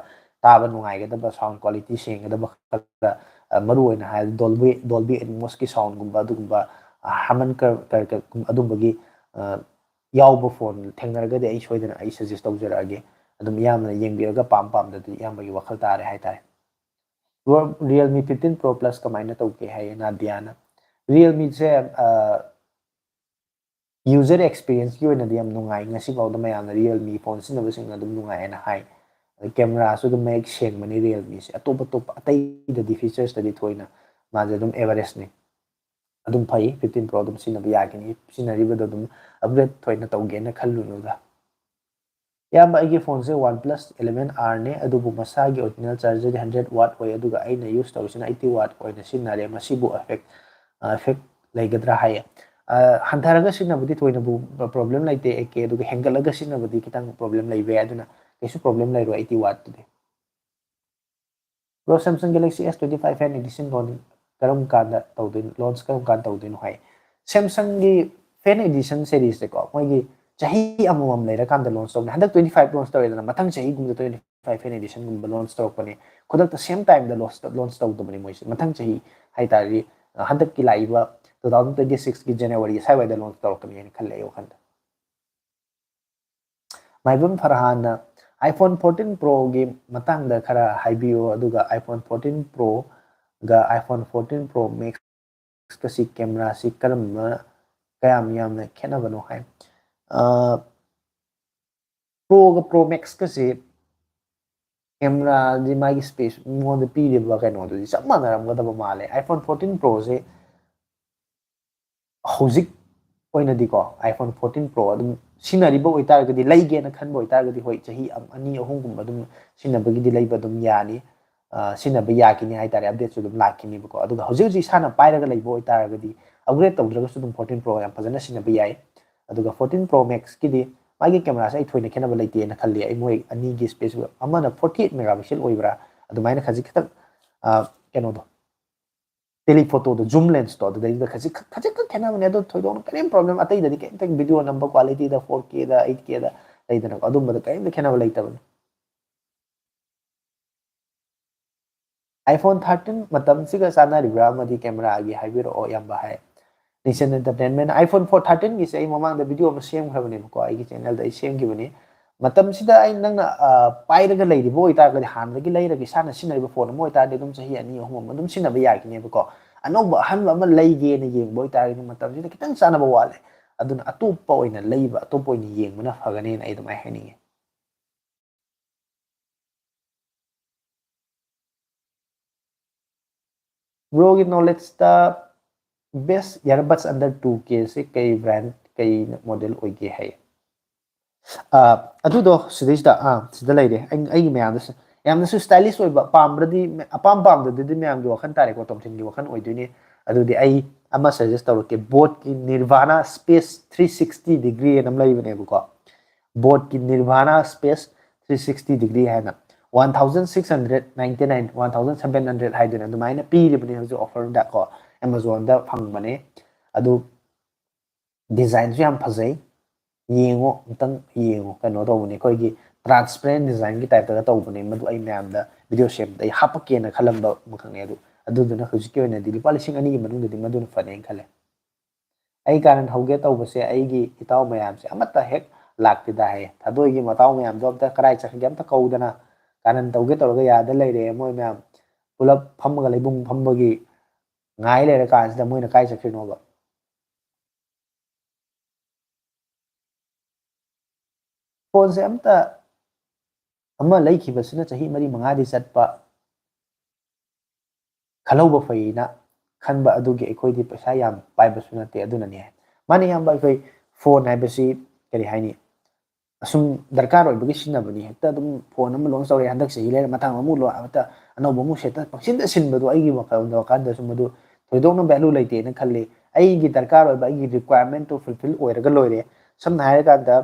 ꯇꯥꯕ ꯅꯨꯡꯉꯥꯏꯒꯗꯕ, ꯁꯥꯎꯟ ꯀ꯭ꯋꯥꯂꯤꯇꯤ ꯁꯦꯡꯒꯗꯕ ꯈꯔ, ꯑ, ꯃꯔꯨ ꯑꯣꯏꯅ ꯍꯥꯏꯔꯗꯤ ꯗꯣꯜꯕꯤ, ꯗꯣꯜꯕꯤ ꯑꯦꯠꯃꯣꯁꯀꯤ ꯁꯥꯎꯟꯒꯨꯝꯕ, ꯑꯗꯨꯒꯨꯝꯕ, ꯑ, ꯍꯥꯔꯃꯟ ꯀꯔ-, ꯀꯔ-, ꯀꯔ-, ꯑꯗꯨꯝꯕꯒꯤ, ꯑ, ꯌꯥꯎꯕ ꯐꯣꯟ ꯊꯦꯡꯅꯔꯒꯗꯤ ꯑꯩ ꯁꯣꯏꯗꯅ ꯑꯩ ꯁꯖꯦꯁ ꯇꯧꯖꯔꯛꯑꯒꯦ꯫ ꯑꯗꯨꯝ ꯏꯌꯥꯝꯕꯅ ꯌꯦꯡꯕꯤꯔꯒ ꯄꯥꯝ ꯄꯥꯝꯗꯗꯤ ꯏꯌꯥꯝꯕꯒꯤ ꯋꯥꯈꯜ ꯇꯥꯔꯦ ꯍꯥꯏꯇꯥꯔꯦ꯫ Realme fifteen Pro Plus ꯀꯃꯥꯏꯅ ꯇꯧꯒꯦ ꯍꯥꯏꯌꯦ ꯅꯥꯗꯤꯌꯥꯅ꯫ Realmeꯁꯦ, ꯑ, user experienceꯀꯤ ꯑꯣꯏꯅꯗꯤ ꯌꯥꯝ ꯅꯨꯡꯉꯥꯏ꯫ ꯉꯁꯤꯐꯥꯎꯗ ꯃꯌꯥꯝꯅ Realme ꯐꯣꯟ ꯁꯤꯖꯤꯟꯅꯕꯁꯤꯡꯅ ꯑꯗꯨꯝ ꯅꯨꯡꯉꯥꯏ ꯍꯥꯏꯅ ꯍꯥꯏ꯫ ꯑꯗꯩ cameraꯁꯨ ꯑꯗꯨꯝ ꯃꯌꯦꯛ ꯁꯦꯡꯕꯅꯤ Realmeꯁꯦ꯫ ꯑꯇꯣꯞ ꯑꯇꯣꯞꯄ ꯑꯇꯩꯗꯗꯤ featuresꯇꯗꯤ ꯊꯣꯏꯅ ꯃꯥꯁꯦ ꯑꯗꯨꯝ averageꯅꯤ꯫ ꯑꯗꯨꯝ ꯐꯩ, fifteen Pro ꯑꯗꯨꯝ ꯁꯤꯖꯤꯟꯅꯕ ꯌꯥꯒꯅꯤ꯫ ꯁꯤꯖꯤꯟꯅꯔꯤꯕꯗꯣ ꯑꯗꯨꯝ upgrade ꯊꯣꯏꯅ ꯇꯧꯒꯦꯅ ꯈꯜꯂꯨꯅꯨꯗ꯫ ꯏꯌꯥꯝꯕ, ꯑꯩꯒꯤ ꯐꯣꯟꯁꯦ OnePlus eleven Rꯅꯦ, ꯑꯗꯨꯕꯨ ꯃꯁꯥꯒꯤ original chargerꯗꯤ hundred watt ꯑꯣꯏ, ꯑꯗꯨꯒ ꯑꯩꯅ use ꯇꯧꯔꯤꯁꯤꯅ eighty watt ꯑꯣꯏꯅ ꯁꯤꯖꯤꯟꯅꯔꯦ꯫ ꯃꯁꯤꯕꯨ effect, ꯑ, effect ꯂꯩꯒꯗ꯭ꯔꯥ ꯍꯥꯏꯌꯦ꯫ ꯍꯟꯊꯔꯒ ꯁꯤꯖꯤꯟꯅꯕꯗꯤ ꯊꯣꯏꯅꯕꯨ ꯄ꯭ꯔꯣꯕ꯭ꯂꯦꯝ ꯂꯩꯇꯦ ꯑꯦ ꯀꯦ, ꯑꯗꯨꯒ ꯍꯦꯟꯒꯠꯂꯒ ꯁꯤꯖꯤꯟꯅꯕꯗꯤ ꯈꯤꯇꯪ ꯄ꯭ꯔꯣꯕ꯭ꯂꯦꯝ ꯂꯩꯕ ꯌꯥꯏ, ꯑꯗꯨꯅ ꯀꯩꯁꯨ ꯄ꯭ꯔꯣꯕ꯭ꯂꯦꯝ ꯂꯩꯔꯣꯏ eighty ꯋꯥꯠꯇꯨꯗꯤ꯫ Bro, Samsung Galaxy S twenty five Fan Edition launch ꯀꯔꯝ ꯀꯥꯟꯗ ꯇꯧꯗꯣꯏꯅꯣ, ꯂꯣꯟꯆ ꯀꯔꯝ ꯀꯥꯟꯗ ꯇꯧꯗꯣꯏꯅꯣ ꯍꯥꯏ꯫ ꯁꯦꯝꯁꯪꯒꯤ ꯐꯦꯟ ꯑꯦꯗꯤꯁꯟ ꯁꯦꯔꯤꯁꯁꯦꯀꯣ, ꯃꯣꯏꯒꯤ ꯆꯍꯤ ꯑꯃꯃꯝ ꯂꯩꯔꯀꯥꯟꯗ ꯂꯣꯟꯆ ꯇꯧꯕꯅꯦ꯫ ꯍꯟꯗꯛ twenty five launch ꯇꯧꯔꯦꯗꯅ, ꯃꯊꯪ ꯆꯍꯤꯒꯨꯝꯕꯗ twenty five Fan Editionꯒꯨꯝꯕ ꯂꯣꯟꯆ ꯇꯧꯔꯛꯄꯅꯦ꯫ ꯈꯨꯗꯛꯇ ꯁꯦꯝ ꯇꯥꯏꯝꯗ ꯂꯣꯟꯆ ꯇꯧꯗꯕꯅꯤ ꯃꯣꯏꯁꯦ꯫ ꯃꯊꯪ ꯆꯍꯤ ꯍꯥꯏ ꯇꯥꯔꯗꯤ, ꯍꯟꯗꯛꯀꯤ ꯂꯥꯛꯏꯕ two thousand twenty sixꯀꯤ January ꯁ꯭ꯋꯥꯏꯋꯥꯏꯗ ꯂꯣꯟꯆ ꯇꯧꯔꯛꯀꯅꯤ ꯍꯥꯏꯅ ꯈꯜꯂꯦ ꯑꯩ ꯋꯥꯈꯜꯗ꯫ ꯃꯥꯏꯕꯝ ꯐꯔꯍꯥꯟꯅ iPhone fourteen Proꯒꯤ ꯃꯇꯥꯡꯗ ꯈꯔ ꯍꯥꯏꯕꯤꯌꯨ, ꯑꯗꯨꯒ iPhone fourteen Proꯒ iPhone fourteen Pro Maxꯀꯁꯤ ꯀꯦꯃꯦꯔꯥꯁꯤ ꯀꯔꯝꯕ, ꯀꯌꯥꯝ ꯌꯥꯝꯅ ꯈꯦꯠꯅꯕꯅꯣ ꯍꯥꯏ꯫ Proꯒ Pro Maxꯀꯁꯤ ꯀꯦꯃꯦꯔꯥꯗꯤ ꯃꯥꯒꯤ space ꯃꯉꯣꯟꯗ ꯄꯤꯔꯤꯕ ꯀꯩꯅꯣꯗꯨꯗꯤ ꯆꯞ ꯃꯥꯟꯅꯔꯝꯒꯗꯕ ꯃꯥꯜꯂꯦ꯫ iPhone fourteen Proꯁꯦ ꯍꯧꯖꯤꯛ ꯑꯣꯏꯅꯗꯤꯀꯣ iPhone fourteen Pro ꯑꯗꯨꯝ ꯁꯤꯖꯤꯟꯅꯔꯤꯕ ꯑꯣꯏꯇꯥꯔꯒꯗꯤ, ꯂꯩꯒꯦꯅ ꯈꯟꯕ ꯑꯣꯏꯇꯥꯔꯒꯗꯤ, ꯍꯣꯏ, ꯆꯍꯤ ꯑꯅꯤ ꯑꯍꯨꯝꯒꯨꯝꯕ ꯑꯗꯨꯝ ꯁꯤꯖꯤꯟꯅꯕꯒꯤꯗꯤ ꯂꯩꯕ ꯑꯗꯨꯝ ꯌꯥꯅꯤ꯫ ꯁꯤꯖꯤꯟꯅꯕ ꯌꯥꯈꯤꯅꯤ ꯍꯥꯏꯇꯥꯔꯦ, updateꯁꯨ ꯑꯗꯨꯝ ꯂꯥꯛꯈꯤꯅꯤꯕꯀꯣ꯫ ꯑꯗꯨꯒ ꯍꯧꯖꯤꯛ ꯍꯧꯖꯤꯛ ꯏꯁꯥꯅ ꯄꯥꯏꯔꯒ ꯂꯩꯕ ꯑꯣꯏꯇꯥꯔꯒꯗꯤ, upgrade ꯇꯧꯗ꯭ꯔꯒꯁꯨ ꯑꯗꯨꯝ fourteen Pro ꯌꯥꯝ ꯐꯖꯅ ꯁꯤꯖꯤꯟꯅꯕ ꯌꯥꯏ꯫ ꯑꯗꯨꯒ fourteen Pro Maxꯀꯤꯗꯤ ꯃꯥꯒꯤ ꯀꯦꯃꯦꯔꯥꯁꯦ ꯑꯩ ꯊꯣꯏꯅ ꯈꯦꯠꯅꯕ ꯂꯩꯇꯦꯅ ꯈꯜꯂꯤ꯫ ꯑꯩ ꯃꯣꯏ ꯑꯅꯤꯒꯤ space, ꯑꯃꯅ forty eight megapixel ꯑꯣꯏꯕ꯭ꯔꯥ, ꯑꯗꯨꯃꯥꯏꯅ ꯈꯖꯤꯛ ꯈꯤꯇꯪ, ꯀꯩꯅꯣꯗꯣ, telephotoꯗꯣ, zoom lensꯇꯣ, ꯑꯗꯨꯗꯩꯗꯨꯗ ꯈꯖꯤꯛ ꯈꯖꯤꯛ ꯈꯛ ꯈꯦꯠꯅꯕꯅꯦ꯫ ꯑꯗꯣ ꯊꯣꯏꯗꯣꯛꯅ ꯀꯔꯤꯝ problem ꯑꯇꯩꯗꯗꯤ ꯀꯩꯝꯇ video ꯅꯝꯕ qualityꯗ four Kꯗ eight Kꯗ ꯂꯩꯗꯅꯀꯣ, ꯑꯗꯨꯝꯕꯗ ꯀꯔꯤꯝꯇ ꯈꯦꯠꯅꯕ ꯂꯩꯇꯕꯅꯤ꯫ iPhone thirteen ꯃꯇꯝꯁꯤꯒ ꯆꯥꯟꯅꯔꯤꯕ꯭ꯔꯥ ꯑꯃꯗꯤ ꯀꯦꯃꯦꯔꯥꯒꯤ ꯍꯥꯏꯕꯤꯔꯛꯑꯣ ꯏꯌꯥꯝꯕ ꯍꯥꯏ꯫ Nation Entertainment, iPhone four thirteenꯒꯤꯁꯦ ꯑꯩ ꯃꯃꯥꯡꯗ video ꯑꯃ ꯁꯦꯝꯈ꯭ꯔꯕꯅꯦꯕꯀꯣ, ꯑꯩꯒꯤ channelꯗ ꯑꯩ ꯁꯦꯝꯈꯤꯕꯅꯤ꯫ ꯃꯇꯝꯁꯤꯗ ꯑꯩ, ꯅꯪꯅ ꯄꯥꯏꯔꯒ ꯂꯩꯔꯤꯕ ꯑꯣꯏꯇꯥꯔꯒꯗꯤ, ꯍꯥꯟꯅꯗꯒꯤ ꯂꯩꯔꯒ ꯏꯁꯥꯅ ꯁꯤꯖꯤꯟꯅꯔꯤꯕ phone ꯑꯃ ꯑꯣꯏꯇꯥꯔꯗꯤ, ꯑꯗꯨꯝ ꯆꯍꯤ ꯑꯅꯤ ꯑꯍꯨꯝ ꯑꯃ ꯑꯗꯨꯝ ꯁꯤꯖꯤꯟꯅꯕ ꯌꯥꯈꯤꯅꯦꯕꯀꯣ꯫ ꯑꯅꯧꯕ ꯑꯍꯟꯕ ꯑꯃ ꯂꯩꯒꯦꯅ ꯌꯦꯡꯕ ꯑꯣꯏꯇꯥꯔꯒꯗꯤ, ꯃꯇꯝꯁꯤꯗ ꯈꯤꯇꯪ ꯆꯥꯟꯅꯕ ꯋꯥꯠꯂꯦ꯫ ꯑꯗꯨꯅ ꯑꯇꯣꯞꯄ ꯑꯣꯏꯅ ꯂꯩꯕ, ꯑꯇꯣꯞꯄ ꯑꯣꯏꯅ ꯌꯦꯡꯕꯅ ꯐꯒꯅꯦꯅ ꯑꯩ ꯑꯗꯨꯃꯥꯏꯅ ꯍꯥꯏꯅꯤꯡꯉꯤ꯫ Broꯒꯤ knowledgeꯇ best earbuds under two Kꯁꯦ ꯀꯩ brand, ꯀꯩ model ꯑꯣꯏꯒꯦ ꯍꯥꯏ꯫ ꯑꯗꯨꯗꯣ ꯁꯤꯗꯩꯁꯤꯗ, ꯑꯥ, ꯁꯤꯗ ꯂꯩꯔꯦ꯫ ꯑꯩ, ꯑꯩꯒꯤ ꯃꯌꯥꯝꯗꯁꯨ ꯌꯥꯝꯅꯁꯨ stylish ꯑꯣꯏꯕ, ꯄꯥꯝꯕ꯭ꯔꯗꯤ, ꯑꯄꯥꯝ ꯄꯥꯝꯗꯗꯨꯗꯤ ꯃꯌꯥꯝꯒꯤ ꯋꯥꯈꯜ ꯇꯥꯔꯦꯀꯣ, ꯇꯣꯝꯊꯤꯟꯒꯤ ꯋꯥꯈꯜ ꯑꯣꯏꯗꯣꯏꯅꯤ꯫ ꯑꯗꯨꯗꯤ ꯑꯩ ꯑꯃ suggest ꯇꯧꯔꯛꯀꯦ, ꯕꯣꯠꯀꯤ Nirvana Space three sixty degree ꯍꯥꯏꯅ ꯑꯃ ꯂꯩꯕꯅꯦꯕꯀꯣ꯫ ꯕꯣꯠꯀꯤ Nirvana Space three sixty degree ꯍꯥꯏꯅ one thousand six hundred ninety nine, one thousand seven hundred ꯍꯥꯏꯗꯨꯅ ꯑꯗꯨꯃꯥꯏꯅ ꯄꯤꯔꯤꯕꯅꯤ ꯍꯧꯖꯤꯛ offerꯗ ꯀꯣ, Amazonꯗ ꯐꯪꯕꯅꯦ꯫ ꯑꯗꯨ designꯁꯨ ꯌꯥꯝ ꯐꯖꯩ, ꯌꯦꯡꯉꯣ, ꯑꯝꯇꯪ ꯌꯦꯡꯉꯣ꯫ ꯀꯩꯅꯣ ꯇꯧꯕꯅꯦ, ꯑꯩꯈꯣꯏꯒꯤ transparent designꯒꯤ typeꯇꯒ ꯇꯧꯕꯅꯦ꯫ ꯃꯗꯨ ꯑꯩ ꯃꯌꯥꯝꯗ video ꯁꯦꯝꯕꯗ ꯑꯩ ꯍꯥꯞꯄꯛꯀꯦꯅ ꯈꯜꯂꯝꯕ ꯑꯃꯈꯛꯅꯦ꯫ ꯑꯗꯨ ꯑꯗꯨꯗꯨꯅ ꯍꯧꯖꯤꯛꯀꯤ ꯑꯣꯏꯅꯗꯤ ꯂꯨꯄꯥ ꯂꯤꯁꯤꯡ ꯑꯅꯤꯒꯤ ꯃꯅꯨꯡꯗꯗꯤ ꯃꯗꯨꯅ ꯐꯅꯦꯅ ꯈꯜꯂꯦ꯫ ꯑꯩ ꯀꯥꯔꯟ ꯍꯧꯒꯦ ꯇꯧꯕꯁꯦ, ꯑꯩꯒꯤ ꯏꯇꯥꯎ ꯃꯌꯥꯝꯁꯦ ꯑꯃꯠꯇ ꯍꯦꯛ ꯂꯥꯛꯇꯦꯗ ꯍꯥꯏꯌꯦ꯫ ꯊꯥꯗꯣꯏꯒꯤ ꯃꯇꯥꯎ ꯃꯌꯥꯝꯗꯣ ꯑꯝꯇ ꯀꯔꯥꯏ ꯆꯠꯈ꯭ꯔꯒꯦ ꯑꯝꯇ ꯀꯧꯗꯅ, ꯀꯥꯔꯟ ꯇꯧꯒꯦ ꯇꯧꯔꯒ ꯌꯥꯗ ꯂꯩꯔꯦ꯫ ꯃꯣꯏ ꯃꯌꯥꯝ ꯄꯨꯂꯞ ꯐꯝꯃꯒ ꯂꯩꯕꯨꯡ ꯐꯝꯕꯒꯤ ꯉꯥꯏ ꯂꯩꯔꯀꯥꯟꯁꯤꯗ ꯃꯣꯏꯅ ꯀꯥꯏ ꯆꯠꯈ꯭ꯔꯤꯅꯣꯕ? ꯐꯣꯟꯁꯦ ꯑꯝꯇ, ꯑꯃ ꯂꯩꯈꯤꯕꯁꯤꯅ ꯆꯍꯤ ꯃꯔꯤ ꯃꯉꯥꯗꯤ ꯆꯠꯄ, ꯈꯜꯍꯧꯕ ꯐꯩꯅ ꯈꯟꯕ ꯑꯗꯨꯒꯤ ꯑꯩꯈꯣꯏꯗꯤ ꯄꯩꯁꯥ ꯌꯥꯝ ꯄꯥꯏꯕꯁꯨ ꯅꯠꯇꯦ꯫ ꯑꯗꯨꯅꯅꯦ꯫ ꯃꯥꯅꯦ ꯏꯌꯥꯝꯕ, ꯑꯩꯈꯣꯏ ꯐꯣꯟ ꯍꯥꯏꯕꯁꯤ ꯀꯔꯤ ꯍꯥꯏꯅꯤ, ꯑꯁꯨꯝ ꯗꯔꯀꯥꯔ ꯑꯣꯏꯕꯒꯤ ꯁꯤꯖꯤꯟꯅꯕꯅꯤ꯫ ꯍꯦꯛꯇ ꯑꯗꯨꯝ ꯐꯣꯟ ꯑꯃ launch ꯇꯧꯔꯦ, ꯍꯟꯗꯛ ꯆꯍꯤ ꯂꯩꯔꯦ, ꯃꯊꯪ ꯑꯃꯨꯛ ꯂꯣ-, ꯍꯦꯛꯇ ꯑꯅꯧꯕ ꯑꯃꯨꯛ ꯁꯦꯠꯇ ꯄꯪꯁꯤꯟꯗ ꯁꯤꯟꯕꯗꯣ ꯑꯩꯒꯤ ꯋꯥꯈꯜꯗ ꯋꯥꯈꯜꯗꯁꯨ ꯃꯗꯨ ꯊꯣꯏꯗꯣꯛꯅ value ꯂꯩꯇꯦꯅ ꯈꯜꯂꯤ꯫ ꯑꯩꯒꯤ ꯗꯔꯀꯥꯔ ꯑꯣꯏꯕ, ꯑꯩꯒꯤ requirementꯇꯨ fulfill ꯑꯣꯏꯔꯒ ꯂꯣꯏꯔꯦ꯫ ꯁꯝꯅ ꯍꯥꯏꯔꯀꯥꯟꯗ,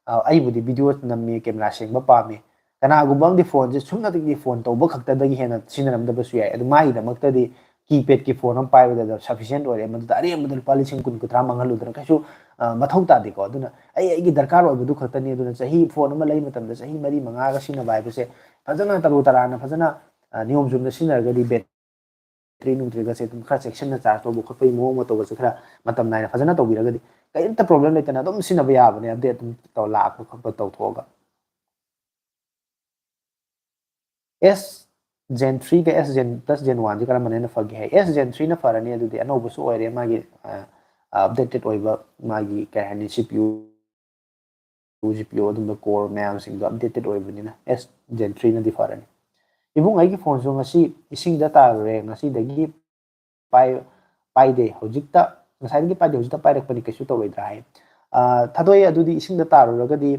ꯑ, ꯑꯩꯕꯨꯗꯤ video ꯅꯝꯃꯤ, camera ꯁꯦꯡꯕ ꯄꯥꯝꯃꯤ꯫ ꯀꯅꯥꯒꯨꯝꯕ ꯑꯃꯗꯤ ꯐꯣꯟꯁꯦ ꯁꯨꯞꯅꯇꯒꯤ ꯐꯣꯟ ꯇꯧꯕ ꯈꯛꯇꯗꯒꯤ ꯍꯦꯟꯅ ꯁꯤꯖꯤꯟꯅꯔꯝꯗꯕꯁꯨ ꯌꯥꯏ꯫ ꯑꯗꯨ ꯃꯥꯒꯤꯗꯃꯛꯇꯗꯤ keypadꯀꯤ ꯐꯣꯟ ꯑꯃ ꯄꯥꯏꯕꯗ sufficient ꯑꯣꯏꯔꯦ꯫ ꯃꯗꯨꯗ ꯑꯔꯦꯝꯕꯗ ꯂꯨꯄꯥ ꯂꯤꯁꯤꯡ ꯀꯨꯟ ꯀꯨꯟꯊ꯭ꯔꯥ ꯃꯥꯡꯍꯜꯂꯨꯗꯅ ꯀꯩꯁꯨ, ꯑ, ꯃꯊꯧ ꯇꯥꯗꯦꯀꯣ꯫ ꯑꯗꯨꯅ ꯑꯩ ꯑꯩꯒꯤ ꯗꯔꯀꯥꯔ ꯑꯣꯏꯕꯗꯨ ꯈꯛꯇꯅꯤ꯫ ꯑꯗꯨꯅ ꯆꯍꯤ, ꯐꯣꯟ ꯑꯃ ꯂꯩ ꯃꯇꯝꯗ ꯆꯍꯤ ꯃꯔꯤ ꯃꯉꯥꯒ ꯁꯤꯖꯤꯟꯅꯕ ꯍꯥꯏꯕꯁꯦ ꯐꯖꯅ ꯇꯔꯨ ꯇꯔꯥꯅ ꯐꯖꯅ, ꯑ, ꯅꯤꯌꯣꯝ ꯆꯨꯝꯅ ꯁꯤꯖꯤꯟꯅꯔꯒꯗꯤ battery ꯅꯨꯡꯇ꯭ꯔꯤꯒꯁꯦ ꯑꯗꯨꯝ ꯈꯔ ꯆꯦꯛꯁꯤꯟꯅ charge ꯇꯧꯕ ꯈꯣꯠꯄꯒꯤ ꯃꯑꯣꯡ ꯃꯇꯧꯒꯁꯦ ꯈꯔ ꯃꯇꯝ ꯅꯥꯏꯅ ꯐꯖꯅ ꯇꯧꯕꯤꯔꯒꯗꯤ ꯀꯔꯤꯝꯇ problem ꯂꯩꯇꯅ ꯑꯗꯨꯝ ꯁꯤꯖꯤꯟꯅꯕ ꯌꯥꯕꯅꯦ, update ꯑꯗꯨꯝ ꯇꯧ-, ꯂꯥꯛꯄ ꯈꯣꯠꯄ ꯇꯧꯊꯣꯛꯑꯒ꯫ S Gen threeꯒ S Gen plus Gen oneꯁꯦ ꯀꯔꯝꯕꯅ ꯍꯦꯟꯅ ꯐꯒꯦ ꯍꯥꯏ? S Gen threeꯅ ꯐꯔꯅꯤ꯫ ꯑꯗꯨꯗꯤ ꯑꯅꯧꯕꯁꯨ ꯑꯣꯏꯔꯦ, ꯃꯥꯒꯤ, ꯑ, updated ꯑꯣꯏꯕ, ꯃꯥꯒꯤ ꯀꯩ ꯍꯥꯏꯅꯤ, CPU, GPU ꯑꯗꯨꯝꯕ core ꯃꯌꯥꯝꯁꯤꯡꯗꯣ updated ꯑꯣꯏꯕꯅꯤꯅ S Gen threeꯅꯗꯤ ꯐꯔꯅꯤ꯫ ꯏꯕꯨꯡ, ꯑꯩꯒꯤ ꯐꯣꯟꯁꯨ ꯉꯁꯤ ꯏꯁꯤꯡꯗ ꯇꯥꯔꯨꯔꯦ, ꯉꯁꯤꯗꯒꯤ ꯄꯥꯏ-, ꯄꯥꯏꯗꯦ꯫ ꯍꯧꯖꯤꯛꯇ, ꯉꯁꯥꯏꯗꯒꯤ ꯄꯥꯏꯗꯦ, ꯍꯧꯖꯤꯛꯇ ꯄꯥꯏꯔꯛꯄꯅꯤ, ꯀꯩꯁꯨ ꯇꯧꯔꯣꯏꯗ꯭ꯔꯥ ꯍꯥꯏ꯫ ꯑ, ꯊꯥꯗꯣꯛꯑꯦ꯫ ꯑꯗꯨꯗꯤ ꯏꯁꯤꯡꯗ ꯇꯥꯔꯨꯔꯒꯗꯤ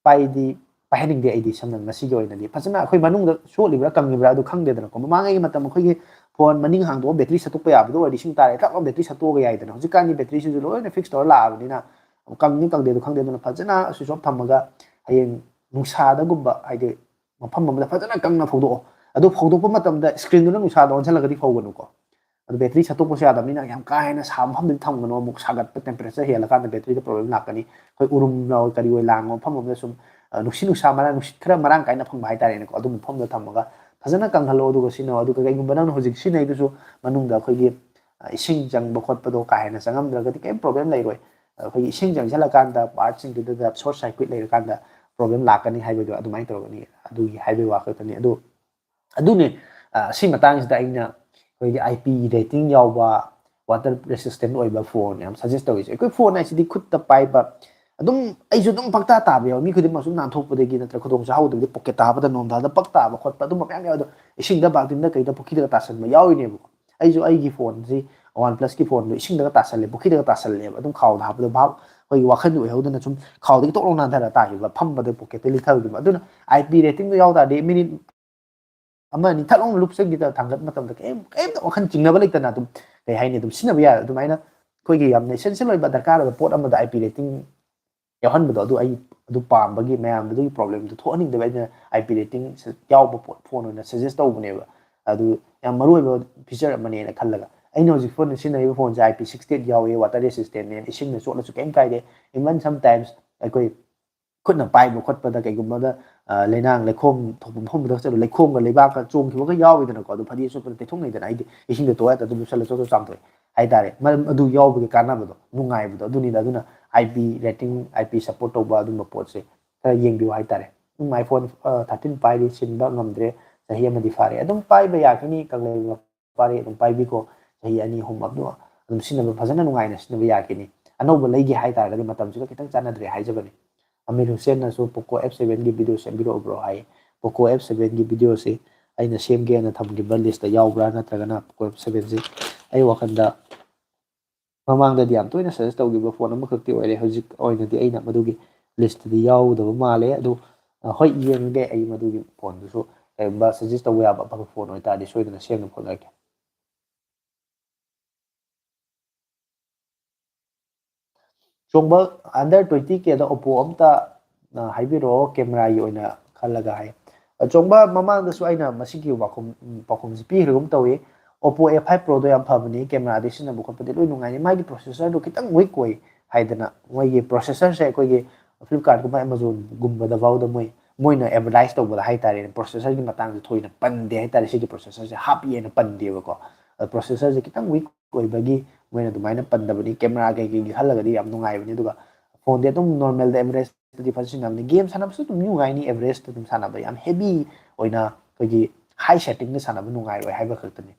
ꯄꯥꯏꯗꯤ ꯄꯥꯏꯍꯟꯅꯤꯡꯗꯦ ꯑꯩꯗꯤ꯫ ꯁꯝꯅ ꯉꯁꯤꯒꯤ ꯑꯣꯏꯅꯗꯤ ꯐꯖꯅ ꯑꯩꯈꯣꯏ ꯃꯅꯨꯡꯗ ꯆꯣꯠꯂꯤꯕ꯭ꯔꯥ ꯀꯪꯉꯤꯕ꯭ꯔꯥ ꯑꯗꯨ ꯈꯪꯗꯦꯗꯅꯀꯣ꯫ ꯃꯃꯥꯡꯉꯩꯒꯤ ꯃꯇꯝ ꯑꯩꯈꯣꯏꯒꯤ ꯐꯣꯟ ꯃꯅꯤꯡ ꯍꯥꯡꯗꯣꯛꯑꯒ ꯕꯦꯇ꯭ꯔꯤ ꯁꯠꯇꯣꯛꯄ ꯌꯥꯕꯗꯣ ꯑꯣꯏꯔꯗꯤ ꯏꯁꯤꯡ ꯇꯥꯔꯦ ꯊꯛ ꯂꯥꯎ ꯕꯦꯇ꯭ꯔꯤ ꯁꯠꯇꯣꯛꯑꯒ ꯌꯥꯏꯗꯅ꯫ ꯍꯧꯖꯤꯛꯀꯥꯟꯗꯤ ꯕꯦꯇ꯭ꯔꯤꯁꯤꯁꯨ ꯂꯣꯏꯅ ꯐꯤꯛꯁ ꯇꯧꯔ ꯂꯥꯛꯑꯕꯅꯤꯅ ꯀꯪꯅꯤ ꯀꯪꯗꯦ ꯑꯗꯨ ꯈꯪꯗꯦ꯫ ꯑꯗꯨꯅ ꯐꯖꯅ ꯁ꯭ꯋꯤꯆ ꯑꯣꯐ ꯊꯝꯃꯒ ꯍꯌꯦꯡ ꯅꯨꯡꯁꯥꯗꯒꯨꯝꯕ ꯍꯥꯏꯗꯤ ꯃꯐꯝ ꯑꯃꯗ ꯐꯖꯅ ꯀꯪꯅ ꯐꯧꯗꯣꯛꯑꯣ꯫ ꯑꯗꯨ ꯐꯧꯗꯣꯛꯄ ꯃꯇꯝꯗ ꯁ꯭ꯀ꯭ꯔꯤꯟꯗꯨꯅ ꯅꯨꯡꯁꯥꯗ ꯑꯣꯟꯁꯤꯜꯂꯒꯗꯤ ꯐꯧꯒꯅꯨꯀꯣ꯫ ꯑꯗꯨ ꯕꯦꯇ꯭ꯔꯤ ꯁꯠꯇꯣꯛꯄꯁꯨ ꯌꯥꯗꯕꯅꯤꯅ ꯌꯥꯝ ꯀꯥ ꯍꯦꯟꯅ ꯁꯥꯕ ꯃꯐꯝꯗꯗꯤ ꯊꯝꯒꯅꯨ꯫ ꯑꯃꯨꯛ ꯁꯥꯒꯠꯄ ꯇꯦꯝꯄꯔꯦꯆꯔ ꯍꯦꯜꯂꯀꯥꯟꯗ ꯕꯦꯇ꯭ꯔꯤꯗ ꯄ꯭ꯔꯣꯕ꯭ꯂꯦꯝ ꯂꯥꯛꯀꯅꯤ꯫ ꯑꯩꯈꯣꯏ ꯎꯔꯨꯝ ꯂꯥꯎ ꯀꯔꯤ ꯑꯣꯏ ꯂꯥꯡꯕ ꯃꯐꯝ ꯑꯃꯗ ꯁꯨꯝ ꯅꯨꯡꯁꯤꯠ ꯅꯨꯡꯁꯥ ꯃꯔꯥꯡ ꯅꯨꯡꯁꯤꯠ ꯈꯔ ꯃꯔꯥꯡ ꯀꯥꯏꯅ ꯐꯪꯕ ꯍꯥꯏꯇꯥꯔꯦꯅꯦꯀꯣ꯫ ꯑꯗꯨꯝꯕ ꯃꯐꯝꯗ ꯊꯝꯃꯒ ꯐꯖꯅ ꯀꯪꯍꯜꯂꯣ꯫ ꯑꯗꯨꯒ ꯁꯤꯖꯤꯟꯅꯧ꯫ ꯑꯗꯨꯒ ꯀꯩꯒꯨꯝꯕ ꯅꯪꯅ ꯍꯧꯖꯤꯛ ꯁꯤꯖꯤꯟꯅꯩꯗꯨꯁꯨ ꯃꯅꯨꯡꯗ ꯑꯩꯈꯣꯏꯒꯤ ꯏꯁꯤꯡ ꯆꯪꯕ ꯈꯣꯠꯄꯗꯣ ꯀꯥ ꯍꯦꯟꯅ ꯆꯪꯉꯝꯗ꯭ꯔꯒꯗꯤ ꯀꯩꯝ ꯄ꯭ꯔꯣꯕ꯭ꯂꯦꯝ ꯂꯩꯔꯣꯏ꯫ ꯑꯩꯈꯣꯏꯒꯤ ꯏꯁꯤꯡ ꯆꯪꯁꯤꯜꯂꯀꯥꯟꯗ ꯄꯥꯔꯠꯁꯤꯡꯗꯨꯗ ꯁꯣꯔꯠ ꯁꯥꯔꯀ꯭ꯋꯤꯠ ꯂꯩꯔꯀꯥꯟꯗ ꯄ꯭ꯔꯣꯕ꯭ꯂꯦꯝ ꯂꯥꯛꯀꯅꯤ ꯍꯥꯏꯕꯗꯣ ꯑꯗꯨꯃꯥꯏꯅ ꯇꯧꯔꯒꯅꯤ꯫ ꯑꯗꯨꯒꯤ ꯍꯥꯏꯕꯒꯤ ꯋꯥ ꯈꯛꯇꯅꯤ꯫ ꯑꯗꯨ ꯑꯗꯨꯅꯦ ꯁꯤ ꯃꯇꯥꯡꯁꯤꯗ ꯑꯩꯅ ꯑꯩꯈꯣꯏꯒꯤ ꯑꯥꯏ ꯄꯤ ꯔꯦꯇꯤꯡ ꯌꯥꯎꯕ ꯋꯥꯇꯔ ꯔꯦꯁꯤꯁꯇꯦꯟ ꯑꯣꯏꯕ ꯐꯣꯟ ꯌꯥꯝ ꯁꯖꯦꯁ ꯇꯧꯔꯤꯁꯦ꯫ ꯑꯩꯈꯣꯏ ꯐꯣꯟ ꯍꯥꯏꯁꯤꯗꯤ ꯈꯨꯠꯇ ꯄꯥꯏꯕ ꯑꯗꯨꯝ ꯑꯩꯁꯨ ꯑꯗꯨꯝ ꯄꯪꯇꯥ ꯇꯥꯕ ꯌꯥꯎꯏ꯫ ꯃꯤ ꯈꯨꯗꯤꯡꯃꯛ ꯁꯨꯝ ꯅꯥꯟꯊꯣꯛꯄꯗꯒꯤ ꯅꯠꯇ꯭ꯔꯒ ꯈꯨꯗꯣꯡ ꯆꯥꯍꯧꯗꯕꯗꯤ ꯄꯣꯀꯦꯠꯇ ꯍꯥꯞꯄꯗ ꯅꯣꯡꯊꯥꯗ ꯄꯛ ꯇꯥꯕ ꯈꯣꯠꯄ ꯑꯗꯨꯝꯕ ꯃꯌꯥꯝ ꯌꯥꯎꯏ꯫ ꯑꯗꯣ ꯏꯁꯤꯡꯗ ꯕꯥꯜꯇꯤꯟꯗ ꯀꯩꯗ ꯄꯨꯈ꯭ꯔꯤꯗꯒ ꯇꯥꯁꯟꯕ ꯌꯥꯎꯔꯤꯅꯦꯕꯀꯣ꯫ ꯑꯩꯁꯨ ꯑꯩꯒꯤ ꯐꯣꯟꯁꯤ ꯋꯥꯟ ꯄ꯭ꯂꯁꯀꯤ ꯐꯣꯟꯗꯣ ꯏꯁꯤꯡꯗꯒ ꯇꯥꯁꯜꯂꯦ, ꯄꯨꯈ꯭ꯔꯤꯗꯒ ꯇꯥꯁꯜꯂꯦꯕ꯫ ꯑꯗꯨꯝ ꯈꯥꯎꯗ ꯍꯥꯞꯄꯗꯣ ꯚꯥꯞ ꯑꯩꯈꯣꯏꯒꯤ ꯋꯥꯈꯜꯗꯤ ꯑꯣꯏꯍꯧꯗꯅ ꯁꯨꯝ ꯈꯥꯎꯗꯒꯤ ꯇꯣꯛ ꯂꯥꯎ ꯅꯥꯟꯊꯔ ꯇꯥꯈꯤꯕ, ꯐꯝꯕꯗ ꯄꯣꯀꯦꯠꯇ ꯂꯤꯊꯕꯗꯨꯃ꯫ ꯑꯗꯨꯅ ꯑꯥꯏ ꯄꯤ ꯔꯦꯇꯤꯡꯗꯣ ꯌꯥꯎ ꯇꯥꯔꯗꯤ ꯃꯤꯅꯤꯠ ꯑꯃ ꯑꯅꯤ ꯊꯠ ꯂꯥꯎꯅ ꯂꯨꯞꯁꯟꯈꯤꯗ ꯊꯥꯡꯒꯠ ꯃꯇꯝꯗ ꯀꯩꯝ ꯀꯩꯝꯇ ꯋꯥꯈꯜ ꯆꯤꯡꯅꯕ ꯂꯩꯇꯅ ꯑꯗꯨꯝ ꯀꯩ ꯍꯥꯏꯅꯤ ꯑꯗꯨꯝ ꯁꯤꯖꯤꯟꯅꯕ ꯌꯥꯏ꯫ ꯑꯗꯨꯃꯥꯏꯅ ꯑꯩꯈꯣꯏꯒꯤ ꯌꯥꯝꯅ ꯏꯁꯦꯟꯁꯤꯌꯦꯜ ꯑꯣꯏꯕ ꯗꯔꯀꯥꯔ ꯑꯣꯏꯕ ꯄꯣꯠ ꯑꯃꯗ ꯑꯥꯏ ꯄꯤ ꯔꯦꯇꯤꯡ ꯌꯥꯎꯍꯟꯕꯗꯣ ꯑꯗꯨ ꯑꯩ ꯑꯗꯨ ꯄꯥꯝꯕꯒꯤ ꯃꯌꯥꯝꯗꯨꯒꯤ ꯄ꯭ꯔꯣꯕ꯭ꯂꯦꯝꯗꯨ ꯊꯣꯛꯍꯟꯅꯤꯡꯗꯕ ꯑꯩꯅ ꯑꯥꯏ ꯄꯤ ꯔꯦꯇꯤꯡ ꯌꯥꯎꯕ ꯄꯣꯠ ꯐꯣꯟ ꯑꯣꯏꯅ ꯁꯖꯦꯁ ꯇꯧꯕꯅꯦꯕ꯫ ꯑꯗꯨ ꯌꯥꯝ ꯃꯔꯨ ꯑꯣꯏꯕ ꯐꯤꯆꯔ ꯑꯃꯅꯦꯅ ꯈꯜꯂꯒ ꯑꯩꯅ ꯍꯧꯖꯤꯛ ꯐꯣꯟ ꯁꯤꯖꯤꯟꯅꯔꯤꯕ ꯐꯣꯟꯁꯦ ꯑꯥꯏ ꯄꯤ ꯁꯤꯛꯁꯇꯤ ꯑꯩꯠ ꯌꯥꯎꯋꯦ, ꯋꯥꯇꯔ ꯔꯦꯁꯤꯁꯇꯦꯟꯅꯦ, ꯏꯁꯤꯡꯅ ꯆꯣꯠꯂꯁꯨ ꯀꯩꯝ ꯀꯥꯏꯗꯦ꯫ ꯏꯚꯟ ꯁꯝ ꯇꯥꯏꯝꯁ ꯑꯩꯈꯣꯏ ꯈꯨꯠꯅ ꯄꯥꯏꯕ ꯈꯣꯠꯄꯗ ꯀꯩꯒꯨꯝꯕꯗ ꯂꯩꯅꯥꯡ ꯂꯩꯈꯣꯝ ꯊꯣꯛꯄ ꯃꯐꯝꯗ ꯆꯠꯂꯨ ꯂꯩꯈꯣꯝꯒ ꯂꯩꯕꯥꯛꯀ ꯆꯣꯡꯈꯤꯕꯒ ꯌꯥꯎꯋꯤꯗꯅꯀꯣ꯫ ꯑꯗꯨ ꯐꯗꯤ ꯑꯆꯣꯠꯄꯗ ꯇꯩꯊꯣꯛꯅꯩꯗꯅ꯫ ꯑꯩꯗꯤ ꯏꯁꯤꯡꯗ ꯇꯣꯛꯑꯦ ꯑꯗꯨꯝ ꯂꯨꯞꯁꯜꯂ ꯆꯣꯠ ꯆꯣꯠ ꯆꯥꯝꯊꯣꯛꯑꯦ ꯍꯥꯏꯇꯥꯔꯦ꯫ ꯃꯔꯝ ꯑꯗꯨ ꯌꯥꯎꯕꯒꯤ ꯀꯥꯟꯅꯕꯗꯣ ꯅꯨꯡꯉꯥꯏꯕꯗꯣ ꯑꯗꯨꯅꯤꯗ꯫ ꯑꯗꯨꯅ I P rating, I P support ꯇꯧꯕ ꯑꯗꯨꯝꯕ ꯄꯣꯠꯁꯦ ꯈꯔ ꯌꯦꯡꯕꯤꯌꯨ ꯍꯥꯏꯇꯥꯔꯦ꯫ ꯑꯗꯨꯝ ꯑꯥꯏꯐꯣꯟ ꯊꯥꯔꯇꯤꯟ ꯄꯥꯏꯔꯤ, ꯁꯤꯟꯕ ꯉꯝꯗ꯭ꯔꯦ, ꯆꯍꯤ ꯑꯃꯗꯤ ꯐꯥꯔꯦ꯫ ꯑꯗꯨꯝ ꯄꯥꯏꯕ ꯌꯥꯈꯤꯅꯤ, ꯀꯪꯂꯩ ꯄꯥꯏꯔꯤ ꯑꯗꯨꯝ ꯄꯥꯏꯕꯤꯀꯣ꯫ ꯆꯍꯤ ꯑꯅꯤ ꯑꯍꯨꯝ ꯑꯗꯨ ꯑꯗꯨꯝ ꯁꯤꯖꯤꯟꯅꯕ ꯐꯖꯅ ꯅꯨꯡꯉꯥꯏꯅ ꯁꯤꯖꯤꯟꯅꯕ ꯌꯥꯈꯤꯅꯤ꯫ ꯑꯅꯧꯕ ꯂꯩꯒꯦ ꯍꯥꯏꯇꯥꯔꯒꯗꯤ ꯃꯇꯝꯁꯤꯒ ꯈꯤꯇꯪ ꯆꯥꯟꯅꯗ꯭ꯔꯦ ꯍꯥꯏꯖꯕꯅꯤ꯫ ꯑꯃꯤꯔ ꯍꯨꯁꯦꯟꯅꯁꯨ ꯄꯣꯀꯣ ꯑꯦꯐ ꯁꯚꯦꯟꯒꯤ ꯚꯤꯗꯤꯑꯣ ꯁꯦꯝꯕꯤꯔꯛꯎꯕ꯭ꯔꯣ ꯍꯥꯏ꯫ ꯄꯣꯀꯣ ꯑꯦꯐ ꯁꯚꯦꯟꯒꯤ ꯚꯤꯗꯤꯑꯣꯁꯤ ꯑꯩꯅ ꯁꯦꯝꯒꯦꯅ ꯊꯝꯈꯤꯕ ꯂꯤꯁꯇ ꯌꯥꯎꯕ꯭ꯔꯥ ꯅꯠꯇ꯭ꯔꯒꯅ ꯄꯣꯀꯣ ꯑꯦꯐ ꯁꯚꯦꯟꯁꯤ ꯑꯩ ꯋꯥꯈꯜꯗ ꯃꯃꯥꯡꯗꯗꯤ ꯌꯥꯝ ꯇꯣꯏꯅ ꯁꯖꯦꯁ ꯇꯧꯈꯤꯕ ꯐꯣꯟ ꯑꯃꯈꯛꯇꯤ ꯑꯣꯏꯔꯦ꯫ ꯍꯧꯖꯤꯛ ꯑꯣꯏꯅꯗꯤ ꯑꯩꯅ ꯃꯗꯨꯒꯤ ꯂꯤꯁꯇꯗꯤ ꯌꯥꯎꯗꯕ ꯃꯥꯜꯂꯦ꯫ ꯑꯗꯨ ꯑ, ꯍꯣꯏ, ꯌꯦꯡꯒꯦ꯫ ꯑꯩ ꯃꯗꯨꯒꯤ ꯐꯣꯟꯗꯨꯁꯨ ꯀꯔꯤꯒꯨꯝꯕ ꯁꯖꯦꯁ ꯇꯧꯕ ꯌꯥꯕ ꯑꯐꯕ ꯐꯣꯟ ꯑꯣꯏꯇꯥꯔꯗꯤ ꯁꯣꯏꯗꯅ ꯁꯦꯝꯅꯕ ꯍꯣꯠꯅꯔꯛꯀꯦ꯫ ꯆꯣꯡꯕ, under twenty K ꯗ Oppo ꯑꯝꯇ, ꯑ, ꯍꯥꯏꯕꯤꯔꯛꯑꯣ camera ꯒꯤ ꯑꯣꯏꯅ ꯈꯜꯂꯒ ꯍꯥꯏ꯫ ꯑ, ꯆꯣꯡꯕ, ꯃꯃꯥꯡꯗꯁꯨ ꯑꯩꯅ ꯃꯁꯤꯒꯤ ꯋꯥꯈꯨꯝ-, ꯎꯝ, ꯄꯥꯎꯈꯨꯝꯁꯤ ꯄꯤꯈ꯭ꯔꯒꯨꯝ ꯇꯧꯏ꯫ Oppo F five Pro ꯗꯣ ꯌꯥꯝ ꯐꯕꯅꯤ, camera ꯗꯤ ꯁꯤꯖꯤꯟꯅꯕ ꯈꯣꯠꯄꯗꯤ ꯂꯣꯏ ꯅꯨꯡꯉꯥꯏꯅꯤ, ꯃꯥꯒꯤ processor ꯗꯣ ꯈꯤꯇꯪ weak ꯑꯣꯏ ꯍꯥꯏꯗꯅ, ꯃꯣꯏꯒꯤ processor ꯁꯦ ꯑꯩꯈꯣꯏꯒꯤ Flipkart ꯀꯨꯝꯕ, Amazon ꯒꯨꯝꯕꯗ ꯐꯥꯎꯗ ꯃꯣꯏ, ꯃꯣꯏꯅ advertise ꯇꯧꯕꯗ ꯍꯥꯏꯇꯥꯔꯦꯅꯦ, processor ꯒꯤ ꯃꯇꯥꯡꯁꯦ ꯊꯣꯏꯅ ꯄꯟꯗꯦ ꯍꯥꯏꯇꯥꯔꯦ, ꯁꯤꯒꯤ processor ꯁꯦ ꯍꯥꯞꯄꯤꯑꯅ ꯄꯟꯗꯦꯕꯀꯣ꯫ ꯑ, processor ꯁꯦ ꯈꯤꯇꯪ weak ꯑꯣꯏꯕꯒꯤ ꯃꯣꯏꯅ ꯑꯗꯨꯃꯥꯏꯅ ꯄꯟꯗꯕꯅꯤ꯫ Camera ꯀꯩꯀꯩꯒꯤ ꯈꯜꯂꯒꯗꯤ ꯌꯥꯝ ꯅꯨꯡꯉꯥꯏꯕꯅꯤ, ꯑꯗꯨꯒ phone ꯗꯤ ꯑꯗꯨꯝ normal ꯗ average ꯇꯗꯤ ꯐꯖꯅ ꯁꯤꯖꯤꯟꯅꯕꯅꯤ꯫ Game ꯁꯥꯟꯅꯕꯁꯨ ꯑꯗꯨꯝ ꯅꯨꯡꯉꯥꯏꯅꯤ, average ꯇ ꯑꯗꯨꯝ ꯁꯥꯟꯅꯕ, ꯌꯥꯝ heavy ꯑꯣꯏꯅ ꯑꯩꯈꯣꯏꯒꯤ high setting ꯗ ꯁꯥꯟꯅꯕ ꯅꯨꯡꯉꯥꯏꯔꯣꯏ ꯍꯥꯏꯕ ꯈꯛꯇꯅꯤ꯫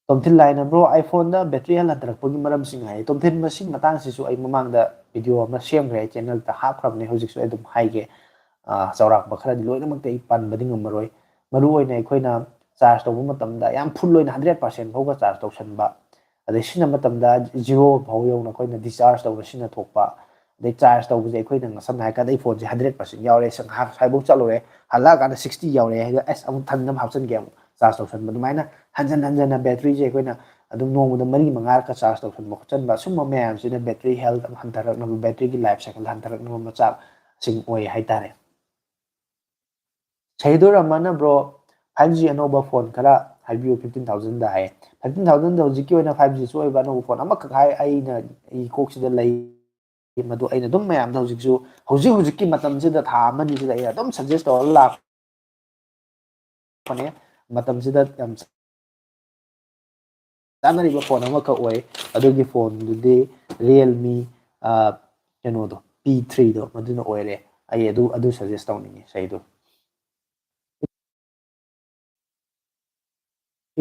ꯇꯣꯝꯊꯤꯟ ꯂꯥꯏꯅ, "Bro, iPhone ꯗ battery health ꯍꯟꯊꯔꯛꯄꯒꯤ ꯃꯔꯝꯁꯤꯡ" ꯍꯥꯏ꯫ ꯇꯣꯝꯊꯤꯟ, ꯃꯁꯤꯒꯤ ꯃꯇꯥꯡꯁꯤꯁꯨ ꯑꯩ ꯃꯃꯥꯡꯗ video ꯑꯃ ꯁꯦꯝꯈ꯭ꯔꯦ, ꯑꯩ channel ꯇ ꯍꯥꯞꯈ꯭ꯔꯕꯅꯦ, ꯍꯧꯖꯤꯛꯁꯨ ꯑꯩ ꯑꯗꯨꯝ ꯍꯥꯏꯒꯦ꯫ ꯑ, ꯆꯥꯎꯔꯥꯛꯄ ꯈꯔꯗꯤ ꯂꯣꯏꯅꯃꯛꯇꯤ ꯑꯩ ꯄꯟꯕꯗꯤ ꯉꯝꯃꯔꯣꯏ꯫ ꯃꯔꯨ ꯑꯣꯏꯅ ꯑꯩꯈꯣꯏꯅ charge ꯇꯧꯕ ꯃꯇꯝꯗ ꯌꯥꯝ full ꯑꯣꯏꯅ hundred percent ꯐꯥꯎꯕ charge ꯇꯧꯁꯟꯕ, ꯑꯗꯩ ꯁꯤꯖꯤꯟꯅꯕ ꯃꯇꯝꯗ zero ꯐꯥꯎ ꯌꯧꯅ ꯑꯩꯈꯣꯏꯅ discharge ꯇꯧꯅ ꯁꯤꯖꯤꯟꯅ ꯊꯣꯛꯄ, ꯑꯗꯩ charge ꯇꯧꯕꯁꯦ ꯑꯩꯈꯣꯏꯅ ꯁꯝꯅ ꯍꯥꯏꯔꯀꯥꯟꯗ ꯑꯩ phone ꯁꯦ hundred percent ꯌꯥꯎꯔꯦ, ꯉꯥꯏꯍꯥꯛ ꯁ꯭ꯋꯥꯏꯐꯥꯎ ꯆꯠꯂꯨꯔꯦ, ꯍꯜꯂꯛꯑꯀꯥꯟꯗ sixty ꯌꯥꯎꯔꯦ ꯍꯥꯏꯔꯒ ꯑꯁ ꯑꯃꯨꯛ ꯊꯟꯅꯕ ꯍꯥꯞꯆꯤꯟꯒꯦ, ꯑꯃꯨꯛ charge ꯇꯧꯁꯟꯕ, ꯑꯗꯨꯃꯥꯏꯅ ꯍꯟꯖꯟ ꯍꯟꯖꯟꯅ battery ꯁꯦ ꯑꯩꯈꯣꯏꯅ ꯑꯗꯨꯝ ꯅꯣꯡꯃꯗ ꯃꯔꯤ ꯃꯉꯥꯔꯛꯀ charge ꯇꯧꯁꯟꯕ ꯈꯣꯠꯆꯟꯕ, ꯁꯨꯝꯕ ꯃꯌꯥꯝꯁꯤꯅ battery health ꯑꯃ ꯍꯟꯊꯔꯛꯅꯕ, battery ꯒꯤ life cycle ꯍꯟꯊꯔꯛꯅꯕ ꯃꯆꯥꯛꯁꯤꯡ ꯑꯣꯏ ꯍꯥꯏꯇꯥꯔꯦ꯫ ꯁꯍꯤꯗꯨꯔ ꯔꯍꯃꯟꯅ, "Bro, five G ꯑꯅꯧꯕ phone ꯈꯔ ꯍꯥꯏꯕꯤꯌꯨ fifteen thousand ꯗ" ꯍꯥꯏꯌꯦ꯫ Fifteen thousand ꯗ ꯍꯧꯖꯤꯛꯀꯤ ꯑꯣꯏꯅ five G ꯁꯨ ꯑꯣꯏꯕ ꯑꯅꯧꯕ phone ꯑꯃꯈꯛ ꯍꯥꯏ, ꯑꯩꯅ, ꯑꯩ ꯀꯣꯛꯁꯤꯗ ꯂꯩ꯫ ꯃꯗꯨ ꯑꯩꯅ ꯑꯗꯨꯝ ꯃꯌꯥꯝꯗ ꯍꯧꯖꯤꯛꯁꯨ, ꯍꯧꯖꯤꯛ ꯍꯧꯖꯤꯛꯀꯤ ꯃꯇꯝꯁꯤꯗ, ꯊꯥ ꯑꯃꯅꯤꯁꯤꯗ ꯑꯩꯅ ꯑꯗꯨꯝ suggest ꯇꯧꯔ ꯂꯥꯛꯄꯅꯦ꯫ ꯃꯇꯝꯁꯤꯗ ꯌꯥꯝ ꯆꯥꯅꯔꯤꯕ phone ꯑꯃꯈꯛ ꯑꯣꯏ꯫ ꯑꯗꯨꯒꯤ phone ꯗꯨꯗꯤ Realme, ꯑ, ꯀꯩꯅꯣꯗꯣ, P three ꯗꯣ, ꯃꯗꯨꯅ ꯑꯣꯏꯔꯦ꯫ ꯑꯩ ꯑꯗꯨ, ꯑꯗꯨ suggest ꯇꯧꯅꯤꯡꯉꯤ, ꯁꯍꯤꯗꯨꯔ꯫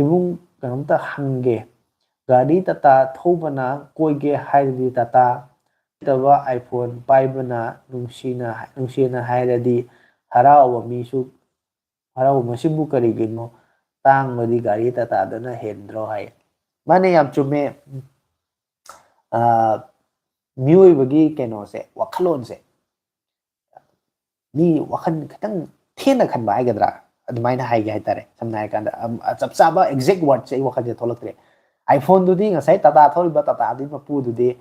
ꯏꯕꯨꯡ, ꯀꯩꯅꯣꯝꯇ ꯍꯪꯒꯦ, ꯒꯥꯔꯤ ꯇꯥꯇꯥ ꯊꯧꯕꯅ ꯀꯣꯏꯒꯦ ꯍꯥꯏꯔꯗꯤ ꯇꯥꯇꯥ, ꯅꯠꯇꯕ iPhone ꯄꯥꯏꯕꯅ ꯅꯨꯡꯁꯤꯅ, ꯅꯨꯡꯁꯤꯅ ꯍꯥꯏꯔꯗꯤ ꯍꯔꯥꯎꯕ ꯃꯤꯁꯨ, ꯍꯔꯥꯎꯕ ꯃꯁꯤꯕꯨ ꯀꯔꯤꯒꯤꯅꯣ? ꯇꯥꯡꯕꯗꯤ ꯒꯥꯔꯤ ꯇꯥꯇꯥꯗꯅ ꯍꯦꯟꯗ꯭ꯔꯣ ꯍꯥꯏ꯫ ꯃꯥꯅꯦ, ꯌꯥꯝ ꯆꯨꯝꯃꯦ꯫ ꯑ, ꯃꯤꯑꯣꯏꯕꯒꯤ ꯀꯩꯅꯣꯁꯦ, ꯋꯥꯈꯜꯂꯣꯟꯁꯦ, ꯃꯤ ꯋꯥꯈꯜ ꯈꯤꯇꯪ ꯊꯦꯟꯅ ꯈꯟꯕ ꯍꯥꯏꯒꯗ꯭ꯔꯥ, ꯑꯗꯨꯃꯥꯏꯅ ꯍꯥꯏꯒꯦ ꯍꯥꯏꯇꯥꯔꯦ꯫ ꯁꯝꯅ ꯍꯥꯏꯔꯀꯥꯟꯗ, ꯑꯝ, ꯑ, ꯆꯞ ꯆꯥꯕ exact word ꯁꯦ ꯑꯩ ꯋꯥꯈꯜꯁꯦ ꯊꯣꯛꯂꯛꯇ꯭ꯔꯦ꯫ iPhone-ꯗꯨꯗꯤ ꯉꯁꯥꯏ ꯇꯥꯇꯥ ꯊꯧꯔꯤꯕ ꯇꯥꯇꯥꯗꯨꯒꯤ ꯃꯄꯨꯗꯨꯗꯤ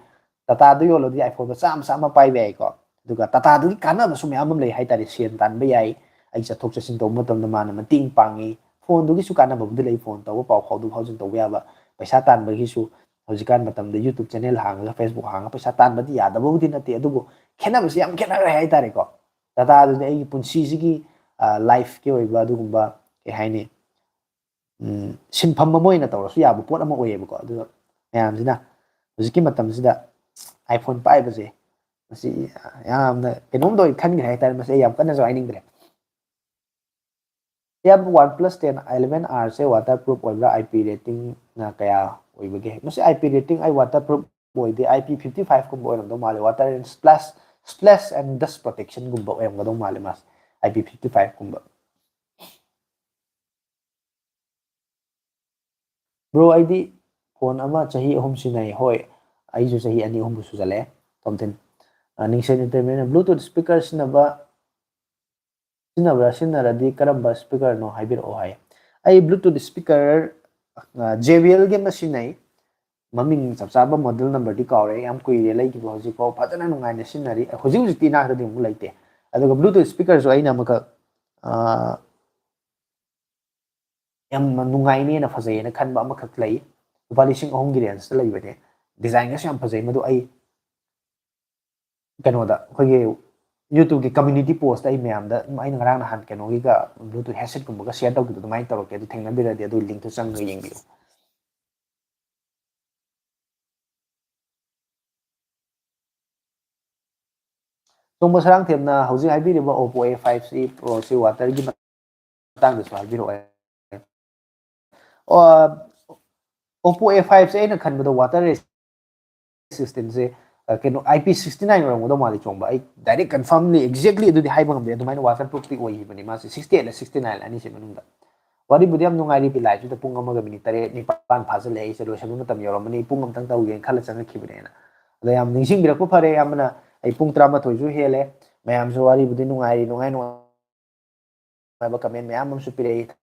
ꯇꯥꯇꯥꯗꯨ ꯌꯣꯜꯂꯗꯤ iPhone-ꯗꯣ ꯆꯥꯝꯃ ꯆꯥꯝꯃ ꯄꯥꯏꯕ ꯌꯥꯏꯀꯣ꯫ ꯑꯗꯨꯒ ꯇꯥꯇꯥꯗꯨꯒꯤ ꯀꯥꯟꯅꯕꯁꯨ ꯃꯌꯥꯝ ꯑꯃ ꯂꯩ ꯍꯥꯏꯇꯥꯔꯦ꯫ ꯁꯦꯟ ꯇꯥꯟꯕ ꯌꯥꯏ, ꯑꯩ ꯆꯠꯊꯣꯛ ꯆꯠꯁꯤꯟ ꯇꯧꯕ ꯃꯇꯝꯗ ꯃꯥꯅ ꯃꯇꯦꯡ ꯄꯥꯡꯉꯤ꯫ Phone-ꯗꯨꯒꯤꯁꯨ ꯀꯥꯟꯅꯕꯕꯨꯗꯤ ꯂꯩ, phone ꯇꯧꯕ, ꯄꯥꯎ ꯐꯥꯎꯗꯣꯛ ꯐꯥꯎꯖꯤꯟ ꯇꯧꯕ ꯌꯥꯕ꯫ ꯄꯩꯁꯥ ꯇꯥꯟꯕꯒꯤꯁꯨ ꯍꯧꯖꯤꯛꯀꯥꯟ ꯃꯇꯝꯗ YouTube channel ꯍꯥꯡꯉꯒ, Facebook ꯍꯥꯡꯉꯒ ꯄꯩꯁꯥ ꯇꯥꯟꯕꯗꯤ ꯌꯥꯗꯕꯕꯨꯗꯤ ꯅꯠꯇꯦ, ꯑꯗꯨꯕꯨ ꯈꯦꯠꯅꯕꯁꯤ ꯌꯥꯝ ꯈꯦꯠꯅꯈ꯭ꯔꯦ ꯍꯥꯏꯇꯥꯔꯦꯀꯣ꯫ ꯇꯥꯇꯥꯗꯨꯗꯤ ꯑꯩꯒꯤ ꯄꯨꯟꯁꯤꯁꯤꯒꯤ, ꯑ, life-ꯀꯤ ꯑꯣꯏꯕ ꯑꯗꯨꯒꯨꯝꯕ, ꯀꯩ ꯍꯥꯏꯅꯤ, ꯎꯝ, ꯁꯤꯟꯐꯝ ꯑꯃ ꯑꯣꯏꯅ ꯇꯧꯔꯁꯨ ꯌꯥꯕ ꯄꯣꯠ ꯑꯃ ꯑꯣꯏꯌꯦꯕꯀꯣ꯫ ꯑꯗꯨꯒ ꯃꯌꯥꯝꯁꯤꯅ ꯍꯧꯖꯤꯛꯀꯤ ꯃꯇꯝꯁꯤꯗ iPhone ꯄꯥꯏꯕꯁꯦ, ꯃꯁꯤ ꯌꯥꯝꯅ ꯀꯩꯅꯣꯝꯗ ꯑꯣꯏꯅ ꯈꯟꯈ꯭ꯔꯦ ꯍꯥꯏꯇꯥꯔꯦ꯫ ꯃꯁꯤ ꯑꯩ ꯌꯥꯝ ꯀꯟꯅꯁꯨ ꯍꯥꯏꯅꯤꯡꯗ꯭ꯔꯦ꯫ ꯏꯌꯥꯝꯕ, OnePlus ten eleven R-ꯁꯦ waterproof ꯑꯣꯏꯕ꯭ꯔꯥ? IP rating-ꯅ ꯀꯌꯥ ꯑꯣꯏꯕꯒꯦ? ꯃꯁꯤ IP rating ꯑꯩ waterproof ꯑꯣꯏꯗꯦ, IP fifty five ꯀꯨꯝꯕ ꯑꯣꯏꯔꯝꯗꯧ ꯃꯥꯜꯂꯦ꯫ Water and splash, splash and dust protection-ꯒꯨꯝꯕ ꯑꯣꯏꯔꯝꯒꯗꯧ ꯃꯥꯜꯂꯦ ꯃꯥꯁꯦ, IP fifty five ꯀꯨꯝꯕ꯫ Bro, ꯑꯩꯗꯤ phone ꯑꯃ ꯆꯍꯤ ꯑꯍꯨꯝ ꯁꯤꯖꯤꯟꯅꯩ꯫ ꯍꯣꯏ, ꯑꯩꯁꯨ ꯆꯍꯤ ꯑꯅꯤ ꯑꯍꯨꯝꯕꯨ ꯁꯨꯖꯜꯂꯛꯑꯦ꯫ ꯇꯣꯝꯊꯤꯟ, ꯑ, ꯅꯤꯡꯁꯦꯟ Entertainment-ꯅ Bluetooth speaker ꯁꯤꯖꯤꯟꯅꯕ, ꯁꯤꯖꯤꯟꯅꯕ꯭ꯔꯥ? ꯁꯤꯖꯤꯟꯅꯔꯗꯤ ꯀꯔꯝꯕ speaker-ꯅꯣ ꯍꯥꯏꯕꯤꯔꯛꯑꯣ ꯍꯥꯏ꯫ ꯑꯩ Bluetooth speaker, ꯑ, JBL-ꯒꯤ ꯑꯃ ꯁꯤꯖꯤꯟꯅꯩ꯫ ꯃꯃꯤꯡ ꯆꯞ ꯆꯥꯕ model number-ꯗꯤ ꯀꯥꯎꯔꯦ, ꯌꯥꯝ ꯀꯨꯏꯔꯦ ꯂꯩꯈꯤꯕ, ꯍꯧꯖꯤꯛꯐꯥꯎ ꯐꯖꯅ ꯅꯨꯡꯉꯥꯏꯅ ꯁꯤꯖꯤꯟꯅꯔꯤ꯫ ꯍꯧꯖꯤꯛ ꯍꯧꯖꯤꯛꯇꯤ ꯏꯅꯥꯛꯇꯗꯤ ꯑꯃꯨꯛ ꯂꯩꯇꯦ꯫ ꯑꯗꯨꯒ Bluetooth speaker-ꯁꯨ ꯑꯩꯅ ꯑꯃꯈꯛ, ꯑ, ꯌꯥꯝꯅ ꯅꯨꯡꯉꯥꯏꯅꯦꯅ, ꯐꯖꯩꯌꯦꯅ ꯈꯟꯕ ꯑꯃꯈꯛ ꯂꯩ꯫ ꯂꯨꯄꯥ ꯂꯤꯁꯤꯡ ꯑꯍꯨꯝꯒꯤ range-ꯇ ꯂꯩꯕꯅꯦ꯫ Design-ꯒꯁꯨ ꯌꯥꯝ ꯐꯖꯩ꯫ ꯃꯗꯨ ꯑꯩ ꯀꯩꯅꯣꯗ, ꯑꯩꯈꯣꯏꯒꯤ YouTube-ꯀꯤ community post-ꯇ ꯑꯩ ꯃꯌꯥꯝꯗ, ꯑꯩꯅ ꯉꯔꯥꯡ ꯅꯍꯥꯟ ꯀꯩꯅꯣꯒꯤꯒ Bluetooth headset-ꯀꯨꯝꯕꯒ share ꯇꯧꯈꯤꯕꯗꯣ, ꯑꯗꯨꯃꯥꯏꯅ ꯇꯧꯔꯛꯀꯦ꯫ ꯑꯗꯨ ꯊꯦꯡꯅꯕꯤꯔꯗꯤ ꯑꯗꯨ link-ꯇꯨ ꯆꯪꯉꯒ ꯌꯦꯡꯕꯤꯌꯨ꯫ ꯇꯣꯝꯕ ꯁꯔꯥꯡꯊꯦꯝꯅ ꯍꯧꯖꯤꯛ ꯍꯥꯏꯕꯤꯔꯤꯕ Oppo A five C Pro-ꯁꯤ water-ꯒꯤ ꯃꯇꯥꯡꯗꯁꯨ ꯍꯥꯏꯕꯤꯔꯛꯑꯣ꯫ ꯑꯣ, Oppo A five-ꯁꯦ ꯑꯩꯅ ꯈꯟꯕꯗ water resistant-ꯁꯦ, ꯑ, ꯀꯩꯅꯣ, IP sixty nine ꯑꯣꯏꯔꯝꯒꯗꯧ ꯃꯥꯜꯂꯤ, ꯆꯣꯡꯕ꯫ ꯑꯩ direct confirmly, exactly ꯑꯗꯨꯗꯤ ꯍꯥꯏꯕ ꯉꯝꯗꯦ꯫ ꯑꯗꯨꯃꯥꯏꯅ waterproof-ꯇꯤ ꯑꯣꯏꯈꯤꯕꯅꯤ ꯃꯥꯁꯦ, sixty eight-ꯂ sixty nine-ꯂ ꯑꯅꯤꯁꯤ ꯃꯅꯨꯡꯗ꯫ ꯋꯥꯔꯤꯕꯨꯗꯤ ꯌꯥꯝ ꯅꯨꯡꯉꯥꯏꯔꯤ, ꯄꯤꯂꯥꯏꯁꯤꯗ ꯄꯨꯡ ꯑꯃꯒ minute ꯇꯔꯦꯠ ꯅꯤꯄꯥꯟ ꯐꯥꯖꯤꯜꯂꯛꯑꯦ꯫ ꯑꯩꯁꯦ ꯂꯣꯏꯁꯟꯕ ꯃꯇꯝ ꯌꯧꯔꯝꯃꯅꯤ, ꯄꯨꯡ ꯑꯃꯇꯪ ꯇꯧꯒꯦꯅ ꯈꯜꯂ ꯆꯪꯉꯛꯈꯤꯕꯅꯦꯅ꯫ ꯑꯗꯣ ꯌꯥꯝ ꯅꯤꯡꯁꯤꯡꯕꯤꯔꯛꯄ ꯐꯔꯦ, ꯑꯌꯥꯝꯕꯅ ꯑꯩ ꯄꯨꯡ ꯇꯔꯥꯃꯥꯊꯣꯏꯁꯨ ꯍꯦꯜꯂꯦ꯫ ꯃꯌꯥꯝꯁꯨ ꯋꯥꯔꯤꯕꯨꯗꯤ ꯅꯨꯡꯉꯥꯏꯔꯤ, ꯅꯨꯡꯉꯥꯏ ꯅꯨꯡꯉꯥꯏꯕ comment ꯃꯌꯥꯝ ꯑꯃꯁꯨ ꯄꯤꯔꯛꯏ꯫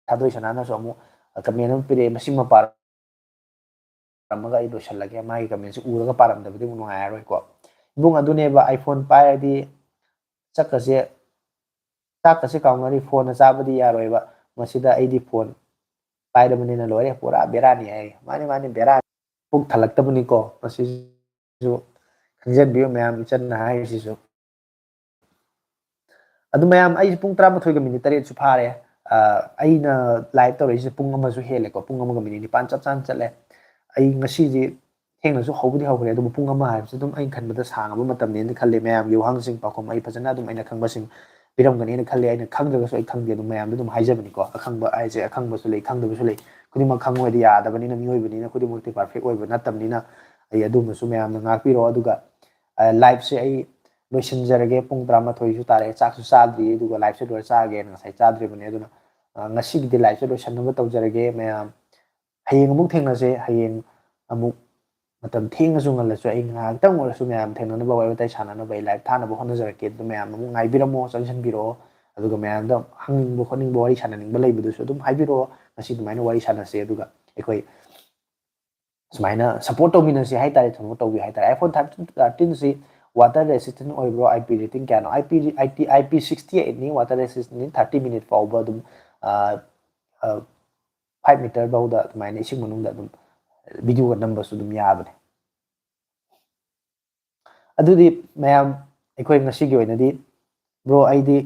ꯊꯥꯗꯣꯏ ꯁꯅꯥꯅꯁꯨ ꯑꯃꯨꯛ comment ꯑꯃ ꯄꯤꯔꯛꯑꯦ, ꯃꯁꯤꯃ ꯄꯥꯔꯣ꯫ ꯄꯥꯔꯝꯃꯒ ꯑꯩ ꯂꯣꯏꯁꯤꯜꯂꯒꯦ꯫ ꯃꯥꯒꯤ comment ꯁꯦ ꯎꯔꯒ ꯄꯥꯔꯝꯗꯕꯗꯤ ꯑꯃꯨꯛ ꯅꯨꯡꯉꯥꯏꯔꯔꯣꯏꯀꯣ꯫ ꯏꯕꯨꯡ ꯑꯗꯨꯅꯦꯕ, iPhone ꯄꯥꯏꯔꯗꯤ ꯆꯥꯛꯀꯁꯦ, ꯆꯥꯛꯀꯁꯦ ꯀꯥꯎꯅꯔꯤ, phone ꯅ ꯆꯥꯕꯗꯤ ꯌꯥꯔꯣꯏꯕ꯫ ꯃꯁꯤꯗ ꯑꯩꯗꯤ phone ꯄꯥꯏꯔꯕꯅꯤꯅ ꯂꯣꯏꯔꯦ, ꯄꯨꯔꯥ ꯕꯦꯔꯥꯅꯤ ꯍꯥꯏꯔꯤ꯫ ꯃꯥꯅꯤ, ꯃꯥꯅꯤ, ꯕꯦꯔꯥ꯫ ꯄꯨꯛ ꯊꯜꯂꯛꯇꯕꯅꯤꯀꯣ, ꯃꯁꯤꯁꯨ ꯈꯪꯖꯟꯕꯤꯌꯨ ꯃꯌꯥꯝ, ꯏꯆꯟꯅ ꯍꯥꯏꯔꯤꯁꯤꯁꯨ꯫ ꯑꯗꯨ ꯃꯌꯥꯝ, ꯑꯩꯁꯦ ꯄꯨꯡ ꯇꯔꯥꯃꯥꯊꯣꯏꯒ minute ꯇꯔꯦꯠꯁꯨ ꯐꯥꯔꯦ꯫ ꯑ, ꯑꯩꯅ live ꯇꯧꯔꯛꯏꯁꯦ ꯄꯨꯡ ꯑꯃꯁꯨ ꯍꯦꯜꯂꯦꯀꯣ, ꯄꯨꯡ ꯑꯃꯒ minute ꯅꯤꯄꯥꯟ ꯆꯞ ꯆꯥꯅ ꯆꯠꯂꯦ꯫ ꯑꯩ ꯉꯁꯤꯗꯤ ꯊꯦꯡꯅꯁꯨ ꯍꯧꯕꯗꯤ ꯍꯧꯈ꯭ꯔꯦ, ꯑꯗꯨꯕꯨ ꯄꯨꯡ ꯑꯃ ꯍꯥꯏꯕꯁꯤ ꯑꯗꯨꯝ ꯑꯩꯅ ꯈꯟꯕꯗ ꯁꯥꯡꯉꯕ ꯃꯇꯝꯅꯦꯅ ꯈꯜꯂꯦ꯫ ꯃꯌꯥꯝꯒꯤ ꯋꯥꯍꯪꯁꯤꯡ ꯄꯥꯎꯈꯨꯝ ꯑꯩ ꯐꯖꯅ ꯑꯗꯨꯝ ꯑꯩꯅ ꯈꯪꯕꯁꯤꯡ ꯄꯤꯔꯝꯒꯅꯤꯅ ꯈꯜꯂꯦ꯫ ꯑꯩꯅ ꯈꯪꯗ꯭ꯔꯒꯁꯨ ꯑꯩ ꯈꯪꯗꯦ, ꯑꯗꯨꯝ ꯃꯌꯥꯝꯗ ꯑꯗꯨꯝ ꯍꯥꯏꯖꯕꯅꯤꯀꯣ꯫ ꯑꯈꯪꯕ ꯍꯥꯏꯁꯦ ꯑꯈꯪꯕꯁꯨ ꯂꯩ, ꯈꯪꯗꯕꯁꯨ ꯂꯩ꯫ ꯈꯨꯗꯤꯡꯃꯛ ꯈꯪꯉꯣꯏꯗꯤ ꯌꯥꯗꯕꯅꯤꯅ, ꯃꯤꯑꯣꯏꯕꯅꯤꯅ ꯈꯨꯗꯤꯡꯃꯛꯇꯤ perfect ꯑꯣꯏꯕ ꯅꯠꯇꯕꯅꯤꯅ, ꯑꯩ ꯑꯗꯨꯃꯁꯨ ꯃꯌꯥꯝꯅ ꯉꯥꯛꯄꯤꯔꯣ꯫ ꯑꯗꯨꯒ, ꯑ, live ꯁꯦ ꯑꯩ ꯂꯣꯏꯁꯤꯟꯖꯔꯒꯦ꯫ ꯄꯨꯡ ꯇꯔꯥꯃꯥꯊꯣꯏꯁꯨ ꯇꯥꯔꯦ, ꯆꯥꯛꯁꯨ ꯆꯥꯗ꯭ꯔꯤ, ꯑꯗꯨꯒ live ꯁꯦ ꯂꯣꯏꯔ ꯆꯥꯒꯦꯅ ꯉꯁꯥꯏ ꯆꯥꯗ꯭ꯔꯤꯕꯅꯦ꯫ ꯑꯗꯨꯅ, ꯑ, ꯉꯁꯤꯒꯤꯗꯤ live ꯁꯦ ꯂꯣꯏꯁꯤꯟꯅꯕ ꯇꯧꯖꯔꯒꯦ ꯃꯌꯥꯝ꯫ ꯍꯌꯦꯡ ꯑꯃꯨꯛ ꯊꯦꯡꯅꯁꯦ꯫ ꯍꯌꯦꯡ ꯑꯃꯨꯛ ꯃꯇꯝ ꯊꯦꯡꯉꯁꯨ ꯉꯜꯂꯁꯨ ꯑꯩ ꯉꯥꯏꯍꯥꯛꯇꯪ ꯑꯣꯏꯔꯁꯨ ꯃꯌꯥꯝ ꯊꯦꯡꯅꯅꯕ, ꯋꯥꯔꯤ ꯋꯥꯇꯥꯏ ꯁꯥꯟꯅꯅꯕ ꯑꯩ live ꯊꯥꯅꯕ ꯍꯣꯠꯅꯖꯔꯛꯀꯦ꯫ ꯑꯗꯨ ꯃꯌꯥꯝ ꯑꯃꯨꯛ ꯉꯥꯏꯕꯤꯔꯝꯃꯣ, ꯆꯪꯁꯤꯟꯕꯤꯔꯛꯑꯣ꯫ ꯑꯗꯨꯒ ꯃꯌꯥꯝꯗ ꯍꯪꯅꯤꯡꯕ ꯈꯣꯠꯅꯤꯡꯕ, ꯋꯥꯔꯤ ꯁꯥꯟꯅꯅꯤꯡꯕ ꯂꯩꯕꯗꯨꯁꯨ ꯑꯗꯨꯝ ꯍꯥꯏꯕꯤꯔꯛꯑꯣ꯫ ꯉꯁꯤ ꯑꯗꯨꯃꯥꯏꯅ ꯋꯥꯔꯤ ꯁꯥꯟꯅꯁꯦ꯫ ꯑꯗꯨꯒ ꯑꯩꯈꯣꯏ ꯁꯨꯃꯥꯏꯅ support ꯇꯧꯃꯤꯟꯅꯁꯦ ꯍꯥꯏꯇꯥꯔꯦ, support ꯇꯧꯕꯤꯌꯨ ꯍꯥꯏꯇꯥꯔꯦ꯫ iPhone thirteen, thirteen ꯁꯤ water resistant ꯑꯣꯏꯕ꯭ꯔꯣ? I P rating ꯀꯌꯥꯅꯣ? I P, I P, I P sixty eight ꯅꯤ, water resistant ꯅꯤ, thirty minute ꯐꯥꯎꯕ ꯑꯗꯨꯝ, ꯑ, ꯑ, five meter ꯐꯥꯎꯗ ꯑꯗꯨꯃꯥꯏꯅ ꯏꯁꯤꯡ ꯃꯅꯨꯡꯗ ꯑꯗꯨꯝ video ꯒ ꯅꯝꯕꯁꯨ ꯑꯗꯨꯝ ꯌꯥꯕꯅꯦ꯫ ꯑꯗꯨꯗꯤ ꯃꯌꯥꯝ, ꯑꯩꯈꯣꯏ ꯉꯁꯤꯒꯤ ꯑꯣꯏꯅꯗꯤ, bro, ꯑꯩꯗꯤ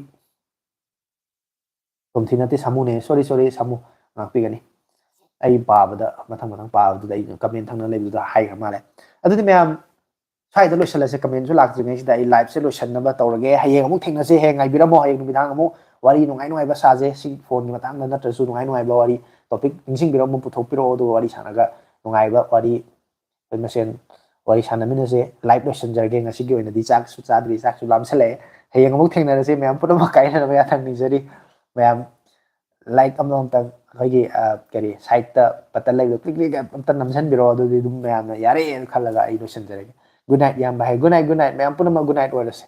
ꯒꯣꯝꯊꯤ ꯅꯠꯇꯦ, ꯁꯥꯃꯨꯅꯦ꯫ Sorry, sorry, ꯁꯥꯃꯨ, ꯉꯥꯛꯄꯤꯒꯅꯤ꯫ ꯑꯩ ꯄꯥꯕꯗ, ꯃꯊꯪ ꯃꯊꯪ ꯄꯥꯕꯗꯨꯗ ꯑꯩ comment ꯊꯪꯅ ꯂꯩꯕꯗꯨꯗ ꯍꯥꯏꯈ꯭ꯔ ꯃꯥꯜꯂꯦ꯫ ꯑꯗꯨꯗꯤ ꯃꯌꯥꯝ, ꯁ꯭ꯋꯥꯏꯗ ꯂꯣꯏꯁꯤꯜꯂꯁꯦ꯫ Comment ꯁꯨ ꯂꯥꯛꯇ꯭ꯔꯤꯉꯩꯁꯤꯗ ꯑꯩ live ꯁꯦ ꯂꯣꯏꯁꯤꯟꯅꯕ ꯇꯧꯔꯒꯦ꯫ ꯍꯌꯦꯡ ꯑꯃꯨꯛ ꯊꯦꯡꯅꯁꯦ꯫ ꯍꯌꯦꯡ ꯉꯥꯏꯕꯤꯔꯝꯃꯣ꯫ ꯍꯌꯦꯡ ꯅꯨꯃꯤꯗꯥꯡ ꯑꯃꯨꯛ ꯋꯥꯔꯤ ꯅꯨꯡꯉꯥꯏ ꯅꯨꯡꯉꯥꯏꯕ ꯁꯥꯁꯦ꯫ ꯁꯤ phone ꯒꯤ ꯃꯇꯥꯡꯗ ꯅꯠꯇ꯭ꯔꯁꯨ ꯅꯨꯡꯉꯥꯏ ꯅꯨꯡꯉꯥꯏꯕ ꯋꯥꯔꯤ, topic ꯅꯤꯡꯁꯤꯡꯕꯤꯔꯝꯃꯣ, ꯄꯨꯊꯣꯛꯄꯤꯔꯛꯑꯣ꯫ ꯑꯗꯨꯒ ꯋꯥꯔꯤ ꯁꯥꯟꯅꯒ ꯅꯨꯡꯉꯥꯏꯕ ꯋꯥꯔꯤ ꯑꯩꯈꯣꯏ ꯃꯁꯦꯟ ꯋꯥꯔꯤ ꯁꯥꯟꯅꯃꯤꯟꯅꯁꯦ꯫ Live ꯂꯣꯏꯁꯤꯟꯖꯔꯒꯦ꯫ ꯉꯁꯤꯒꯤ ꯑꯣꯏꯅꯗꯤ ꯆꯥꯛꯁꯨ ꯆꯥꯗ꯭ꯔꯤ, ꯆꯥꯛꯁꯨ ꯂꯥꯝꯁꯜꯂꯛꯑꯦ꯫ ꯍꯌꯦꯡ ꯑꯃꯨꯛ ꯊꯦꯡꯅꯔꯁꯦ꯫ ꯃꯌꯥꯝ ꯄꯨꯝꯅꯃꯛ ꯀꯥꯏꯅꯅꯕ ꯌꯥꯊꯪ ꯅꯤꯖꯔꯤ꯫ ꯃꯌꯥꯝ like ꯑꯃꯃꯝꯇꯪ ꯑꯩꯈꯣꯏꯒꯤ, ꯑ, ꯀꯔꯤ, side ꯇ button ꯂꯩꯕꯗꯣ click click ꯑꯝꯇ ꯅꯝꯁꯤꯟꯕꯤꯔꯣ꯫ ꯑꯗꯨꯗꯤ ꯑꯗꯨꯝ ꯃꯌꯥꯝꯅ ꯌꯥꯔꯦꯅ ꯈꯜꯂꯒ ꯑꯩ ꯂꯣꯏꯁꯤꯟꯖꯔꯒꯦ꯫ Good night ꯏꯌꯥꯝꯕ ꯍꯥꯏ꯫ Good night, good night꯫ ꯃꯌꯥꯝ ꯄꯨꯝꯅꯃꯛ good night ꯑꯣꯏꯔꯁꯦ꯫